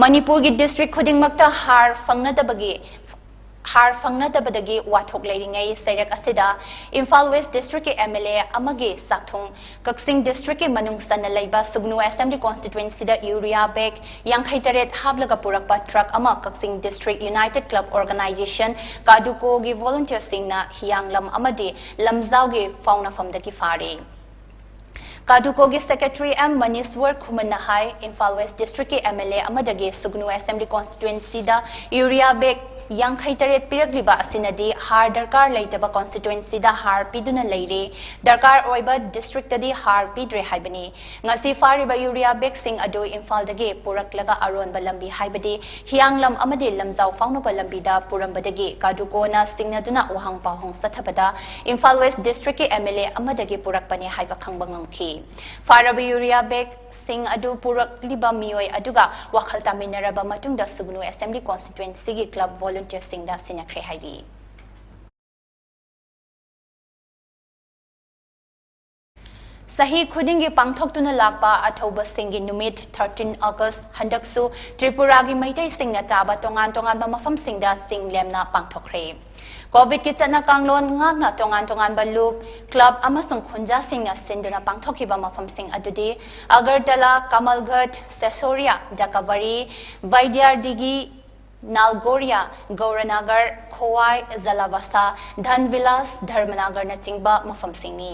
ꯃꯅꯤꯄꯨꯔꯒꯤ ꯗꯤꯁꯇ꯭ꯔꯤꯛ ꯈꯨꯗꯤꯡꯃꯛꯇ ꯍꯥꯔ ꯐꯪꯅꯗꯕꯒꯤ ꯍꯥꯔ ꯐꯪꯅꯗꯕꯗꯒꯤ ꯋꯥꯊꯣꯛ ꯂꯩꯔꯤꯉꯩ ꯆꯩꯔꯛ ꯑꯁꯤꯗ ꯏꯝꯐꯥꯜ ꯋꯦꯁ ꯗꯤꯁꯇ꯭ꯔꯤꯛꯀꯤ ꯑꯦꯝ ꯑꯦꯜ ꯑꯦ ꯑꯃꯒꯤ ꯆꯥꯛꯊꯨꯡ ꯀꯛꯆꯤꯡ ꯗꯤꯁꯇ꯭ꯔꯤꯛꯀꯤ ꯃꯅꯨꯡ ꯆꯟꯅ ꯂꯩꯕ ꯁꯨꯒꯅꯨ ꯑꯦꯁꯦꯝꯕ꯭ꯂꯤ ꯀꯣꯟꯁꯇꯤꯇ꯭ꯋꯦꯟꯁꯤꯗ ꯌꯨꯔꯤꯌꯥ ꯕꯦꯒ ꯌꯥꯡꯈꯩ ꯇꯔꯦꯠ ꯍꯥꯞꯂꯒ ꯄꯨꯔꯛꯄ ꯇ꯭ꯔꯛ ꯑꯃ ꯀꯛꯆꯤꯡ ꯗꯤꯁꯇ꯭ꯔꯤꯛ ꯌꯨꯅꯥꯏꯇꯦꯗ ꯀ꯭ꯂꯕ ꯑꯣꯔꯒꯅꯥꯏꯖꯦꯁꯟ ꯀꯥꯗꯨꯀꯣꯒꯤ ꯚꯣꯂꯨꯟꯇꯤꯌꯔꯁꯤꯡꯅ ꯍꯤꯌꯥꯡꯂꯝ ꯑꯃꯗꯤ ꯂꯝꯖꯥꯎꯒꯤ ꯐꯥꯎꯅꯐꯝꯗꯒꯤ ꯐꯥꯔꯤ꯫ ꯀꯥꯗꯨꯀꯣꯒꯤ ꯁꯦꯀ꯭ꯔꯦꯇꯔꯤ ꯑꯦꯝ ꯃꯅꯤꯁꯋꯔ ꯈꯨꯃꯟꯅ ꯍꯥꯏ, ꯏꯝꯐꯥꯜ ꯋꯦꯁ ꯗꯤꯁꯇ꯭ꯔꯤꯛꯀꯤ ꯑꯦꯝ ꯑꯦꯜ ꯑꯦ ꯑꯃꯗꯒꯤ ꯁꯨꯒꯅꯨ ꯑꯦꯁꯦꯝꯕ꯭ꯂꯤ ꯀꯣꯟꯁꯇꯤꯇ꯭ꯋꯦꯟꯁꯤꯗ ꯌꯨꯔꯤꯌꯥ ꯕꯦꯒ ꯌꯥꯡꯈꯩ ꯇꯔꯦꯠ ꯄꯤꯔꯛꯂꯤꯕ ꯑꯁꯤꯅꯗꯤ ꯍꯥꯔ ꯗꯔꯀꯥꯔ ꯂꯩꯇꯕ ꯀꯣꯟꯁꯇꯤꯇ꯭ꯋꯦꯟꯁꯤꯗ ꯍꯥꯔ ꯄꯤꯗꯨꯅ ꯂꯩꯔꯦ, ꯗꯔꯀꯥꯔ ꯑꯣꯏꯕ ꯗꯤꯁꯇ꯭ꯔꯤꯛꯇꯗꯤ ꯍꯥꯔ ꯄꯤꯗ꯭ꯔꯦ ꯍꯥꯏꯕꯅꯤ꯫ ꯉꯁꯤ ꯐꯥꯔꯤꯕ ꯌꯨꯔꯤꯌꯥ ꯕꯦꯒꯁꯤꯡ ꯑꯗꯨ ꯏꯝꯐꯥꯜꯗꯒꯤ ꯄꯨꯔꯛꯂꯒ ꯑꯔꯣꯟꯕ ꯂꯝꯕꯤ ꯍꯥꯏꯕꯗꯤ ꯍꯤꯌꯥꯡꯂꯝ ꯑꯃꯗꯤ ꯂꯝꯖꯥꯎ ꯐꯥꯎꯅꯕ ꯂꯝꯕꯤꯗ ꯄꯨꯔꯝꯕꯗꯒꯤ ꯀꯥꯗꯨꯀꯣꯅ ꯁꯤꯡꯅꯗꯨꯅ ꯋꯥꯍꯪ ꯄꯥꯎꯍꯪ ꯆꯠꯊꯕꯗ ꯏꯝꯐꯥꯜ ꯋꯦꯁ ꯗꯤꯁꯇ꯭ꯔꯤꯛꯀꯤ ꯑꯦꯝ ꯑꯦꯜ ꯑꯦ ꯑꯃꯗꯒꯤ ꯄꯨꯔꯛꯄꯅꯤ ꯍꯥꯏꯕ ꯈꯪꯕ ꯉꯝꯈꯤ꯫ ꯐꯥꯔꯕ ꯌꯨꯔꯤꯌꯥ ꯕꯦꯒꯁꯤꯡ ꯑꯗꯨ ꯄꯨꯔꯛꯂꯤꯕ ꯃꯤꯑꯣꯏ ꯑꯗꯨꯒ ꯋꯥꯈꯜ ꯇꯥꯃꯤꯟꯅꯔꯕ ꯃꯇꯨꯡꯗ ꯁꯨꯒꯅꯨ ꯑꯦꯁꯦꯝꯕ꯭ꯂꯤ ꯀꯣꯟꯁꯇꯤꯇ꯭ꯋꯦꯟꯁꯤꯒꯤ ꯀ꯭ꯂꯕ ꯚꯣꯂꯨꯟꯇꯤꯌꯔꯁꯤꯡꯗ ꯁꯤꯟꯅꯈ꯭ꯔꯦ ꯍꯥꯏꯔꯤ꯫ ꯆꯍꯤ ꯈꯨꯗꯤꯡꯒꯤ ꯄꯥꯡꯊꯣꯛꯇꯨꯅ ꯂꯥꯛꯄ ꯑꯊꯧꯕꯁꯤꯡꯒꯤ ꯅꯨꯃꯤꯠ, thirteen August, ꯍꯟꯗꯛꯁꯨ ꯇ꯭ꯔꯤꯄꯨꯔꯥꯒꯤ ꯃꯩꯇꯩꯁꯤꯡꯅ ꯇꯥꯕ ꯇꯣꯉꯥꯟ ꯇꯣꯉꯥꯟꯕ ꯃꯐꯝꯁꯤꯡꯗ ꯆꯤꯡ ꯂꯦꯝꯅ ꯄꯥꯡꯊꯣꯛꯈ꯭ꯔꯦ꯫ COVID-ꯀꯤ ꯆꯠꯅ ꯀꯥꯡꯂꯣꯟ ꯉꯥꯛꯅ ꯇꯣꯉꯥꯟ ꯇꯣꯉꯥꯟꯕ ꯂꯨꯞ, club ꯑꯃꯁꯨꯡ ꯈꯨꯟꯖꯥꯁꯤꯡꯅ ꯁꯤꯟꯗꯨꯅ ꯄꯥꯡꯊꯣꯛꯈꯤꯕ ꯃꯐꯝꯁꯤꯡ ꯑꯗꯨꯗꯤ ꯑꯒꯔꯇꯂꯥ, ꯀꯃꯜꯒꯠ, ꯁꯦꯁꯣꯔꯤꯌꯥ, ꯗꯀꯥꯕꯥꯔꯤ, ꯕꯥꯏꯗ꯭ꯌꯥꯔꯗꯤꯒꯤ, ꯅꯥꯜꯒꯣꯔꯤꯌꯥ, ꯒꯧꯔꯅꯒꯔ, ꯈꯣꯋꯥꯏ, ꯖꯂꯥꯕꯥꯁꯥ, ꯙꯟꯚꯤꯂꯥꯁ, ꯙꯔꯃꯅꯒꯔꯅꯆꯤꯡꯕ ꯃꯐꯝꯁꯤꯡꯅꯤ꯫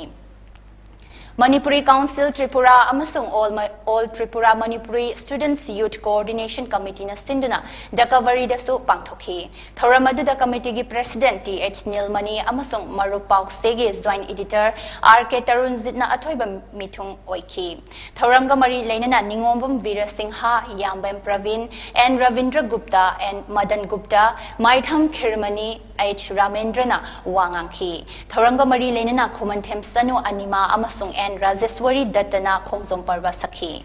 Manipuri Council Tripura ꯑꯃꯁꯨꯡ All Ma-, All Tripura Manipuri Students Youth Coordination Committeeꯅ ꯁꯤꯟꯗꯨꯅ ꯗꯀꯥꯕꯥꯔꯤꯗꯁꯨ ꯄꯥꯡꯊꯣꯛꯈꯤ꯫ ꯊꯧꯔꯝ ꯑꯗꯨꯗ committeeꯒꯤ president Th. ꯅꯤꯜꯃꯅꯤ ꯑꯃꯁꯨꯡ ꯃꯔꯨꯞ ꯄꯥꯎꯆꯦꯒꯤ joint editor R.K. ꯇꯔꯨꯟꯖꯤꯠꯅ ꯑꯊꯣꯏꯕ ꯃꯤꯊꯨꯡ ꯑꯣꯏꯈꯤ꯫ ꯊꯧꯔꯝꯒ ꯃꯔꯤ ꯂꯩꯅꯅ ꯅꯤꯉꯣꯝꯕꯝ ꯕꯤꯔꯁꯤꯡꯍ, ꯌꯥꯝꯕꯦꯝ ꯄ꯭ꯔꯕꯤꯟ, N. ꯔꯕꯤꯟꯗ꯭ꯔ ꯒꯨꯞꯇꯥ, N. ꯃꯗꯟ ꯒꯨꯞꯇꯥ, ꯃꯥꯏꯊꯝ ꯈꯤꯔꯃꯅꯤ, H. ꯔꯥꯃꯦꯟꯗ꯭ꯔꯅ ꯋꯥ ꯉꯥꯡꯈꯤ꯫ ꯊꯧꯔꯝꯒ ꯃꯔꯤ ꯂꯩꯅꯅ ꯈꯨꯃꯟꯊꯦꯝ ꯁꯅꯨ ꯑꯅꯤꯃꯥ ꯑꯃꯁꯨꯡ N. ꯔꯥꯖꯦꯁ꯭ꯋꯔꯤ ꯗꯠꯇꯅ ꯈꯣꯡꯖꯣꯝ ꯄꯔꯕ ꯁꯛꯈꯤ꯫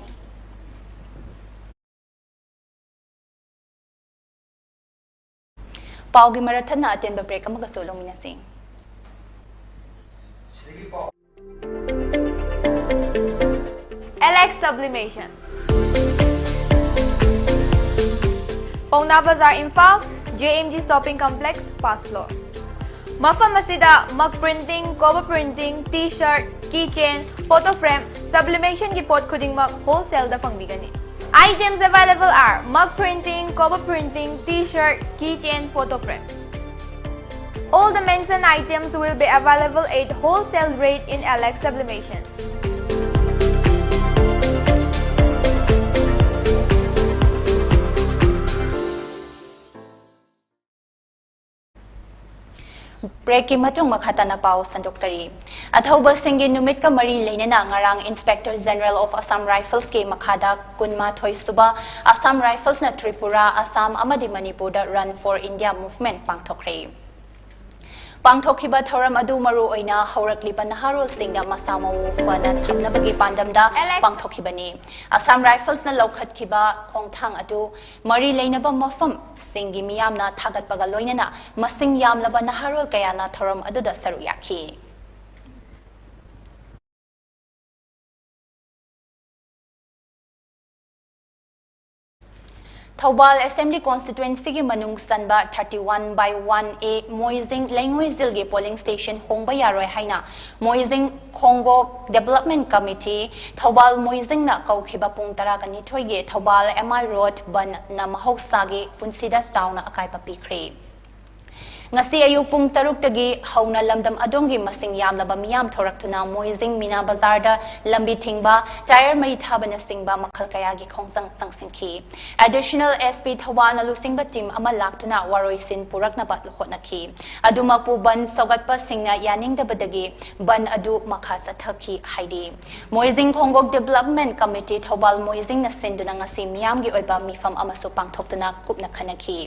ꯄꯥꯎꯒꯤ ꯃꯔꯛ ꯊꯠꯅ ꯑꯇꯦꯟꯕ break ꯑꯃꯒꯁꯨ ꯂꯧꯃꯤꯟꯅꯁꯤ꯫ Alex Sublimation, Paona Bazar, Imphal, J M G Shopping Complex, first floor. ꯃꯐꯝ ꯑꯁꯤꯗ mug printing, cover printing, T-shirt, keychain, photo frame, sublimationꯒꯤ ꯄꯣꯠ ꯈꯨꯗꯤꯡꯃꯛ wholesaleꯗ ꯐꯪꯕꯤꯒꯅꯤ꯫ Items available are mug printing, cover printing, T-shirt, keychain, photo frame. All the mentioned items will be available at wholesale rate in Alex Sublimation. Breakꯀꯤ ꯃꯇꯨꯡ ꯃꯈꯥ ꯇꯥꯅ ꯄꯥꯎ ꯁꯟꯗꯣꯛꯆꯔꯤ꯫ ꯑꯊꯧꯕꯁꯤꯡꯒꯤ ꯅꯨꯃꯤꯠꯀ ꯃꯔꯤ ꯂꯩꯅꯅ ꯉꯔꯥꯡ Inspector General of Assam Riflesꯀꯤ ꯃꯈꯥꯗ ꯀꯨꯟꯃꯥꯊꯣꯏ ꯁꯨꯕ Assam Riflesꯅ ꯇ꯭ꯔꯤꯄꯨꯔꯥ, ꯑꯁꯥꯝ ꯑꯃꯗꯤ ꯃꯅꯤꯄꯨꯔꯗ Run for India Movement ꯄꯥꯡꯊꯣꯛꯈ꯭ꯔꯦ꯫ ꯄꯥꯡꯊꯣꯛꯈꯤꯕ ꯊꯧꯔꯝ ꯑꯗꯨ ꯃꯔꯨ ꯑꯣꯏꯅ ꯍꯧꯔꯛꯂꯤꯕ ꯅꯍꯥꯔꯣꯜꯁꯤꯡꯗ ꯃꯁꯥ ꯃꯎ ꯐꯅ ꯊꯝꯅꯕꯒꯤ ꯄꯥꯟꯗꯝꯗ ꯄꯥꯡꯊꯣꯛꯈꯤꯕꯅꯤ꯫ Assam Riflesꯅ ꯂꯧꯈꯠꯈꯤꯕ ꯈꯣꯡꯊꯥꯡ ꯑꯗꯨ ꯃꯔꯤ ꯂꯩꯅꯕ ꯃꯐꯝꯁꯤꯡꯒꯤ ꯃꯤꯌꯥꯝꯅ ꯊꯥꯒꯠꯄꯒ ꯂꯣꯏꯅꯅ ꯃꯁꯤꯡ ꯌꯥꯝꯂꯕ ꯅꯍꯥꯔꯣꯜ ꯀꯌꯥꯅ ꯊꯧꯔꯝ ꯑꯗꯨꯗ ꯁꯔꯨꯛ ꯌꯥꯈꯤ꯫ ꯊꯧꯕꯥꯜ Assembly Constituencyꯒꯤ ꯃꯅꯨꯡ ꯆꯟꯕ thirty one by one A Moijing ꯂꯩꯉꯣꯏꯖꯤꯜꯒꯤ polling station ꯍꯣꯡꯕ ꯌꯥꯔꯣꯏ ꯍꯥꯏꯅ ꯃꯣꯏꯖꯤꯡ ꯈꯣꯡꯒꯣꯛ Development Committee ꯊꯧꯕꯥꯜ ꯃꯣꯏꯖꯤꯡꯅ ꯀꯧꯈꯤꯕ ꯄꯨꯡ ꯇꯔꯥꯒ ꯅꯤꯊꯣꯏꯒꯤ ꯊꯧꯕꯥꯜ M I Road ꯕꯟꯅ ꯃꯍꯧꯁꯥꯒꯤ ꯄꯨꯟꯁꯤꯗ ꯆꯥꯎꯅ ꯑꯀꯥꯏꯕ ꯄꯤꯈ꯭ꯔꯦ꯫ ꯉꯁꯤ ꯑꯌꯨꯛ ꯄꯨꯡ ꯇꯔꯨꯛꯇꯒꯤ ꯍꯧꯅ ꯂꯝꯗꯝ ꯑꯗꯣꯝꯒꯤ ꯃꯁꯤꯡ ꯌꯥꯝꯂꯕ ꯃꯤꯌꯥꯝ ꯊꯣꯔꯛꯇꯨꯅ ꯃꯣꯏꯖꯤꯡ ꯃꯤꯅꯥ ꯕꯖꯥꯔꯗ ꯂꯝꯕꯤ ꯊꯤꯡꯕ, tyre ꯃꯩ ꯊꯥꯕꯅꯆꯤꯡꯕ ꯃꯈꯜ ꯀꯌꯥꯒꯤ ꯈꯣꯡꯖꯪ ꯆꯪꯁꯤꯟꯈꯤ꯫ Additional S P ꯊꯧꯕꯥꯜꯅ ꯂꯨꯆꯤꯡꯕ team ꯑꯃ ꯂꯥꯛꯇꯨꯅ ꯋꯥꯔꯣꯏꯁꯤꯟ ꯄꯨꯔꯛꯅꯕ ꯍꯣꯠꯅꯈꯤ꯫ ꯑꯗꯨꯃꯛꯄꯨ ꯕꯟ ꯁꯧꯒꯠꯄꯁꯤꯡꯅ ꯌꯥꯅꯤꯡꯗꯕꯗꯒꯤ ꯕꯟ ꯑꯗꯨ ꯃꯈꯥ ꯆꯠꯊꯈꯤ ꯍꯥꯏꯔꯤ꯫ ꯃꯣꯏꯖꯤꯡ ꯈꯣꯡꯒꯣꯛ Development Committee ꯊꯧꯕꯥꯜ ꯃꯣꯏꯖꯤꯡꯅ ꯁꯤꯟꯗꯨꯅ ꯉꯁꯤ ꯃꯤꯌꯥꯝꯒꯤ ꯑꯣꯏꯕ ꯃꯤꯐꯝ ꯑꯃꯁꯨ ꯄꯥꯡꯊꯣꯛꯇꯨꯅ ꯀꯨꯞꯅ ꯈꯟꯅꯈꯤ꯫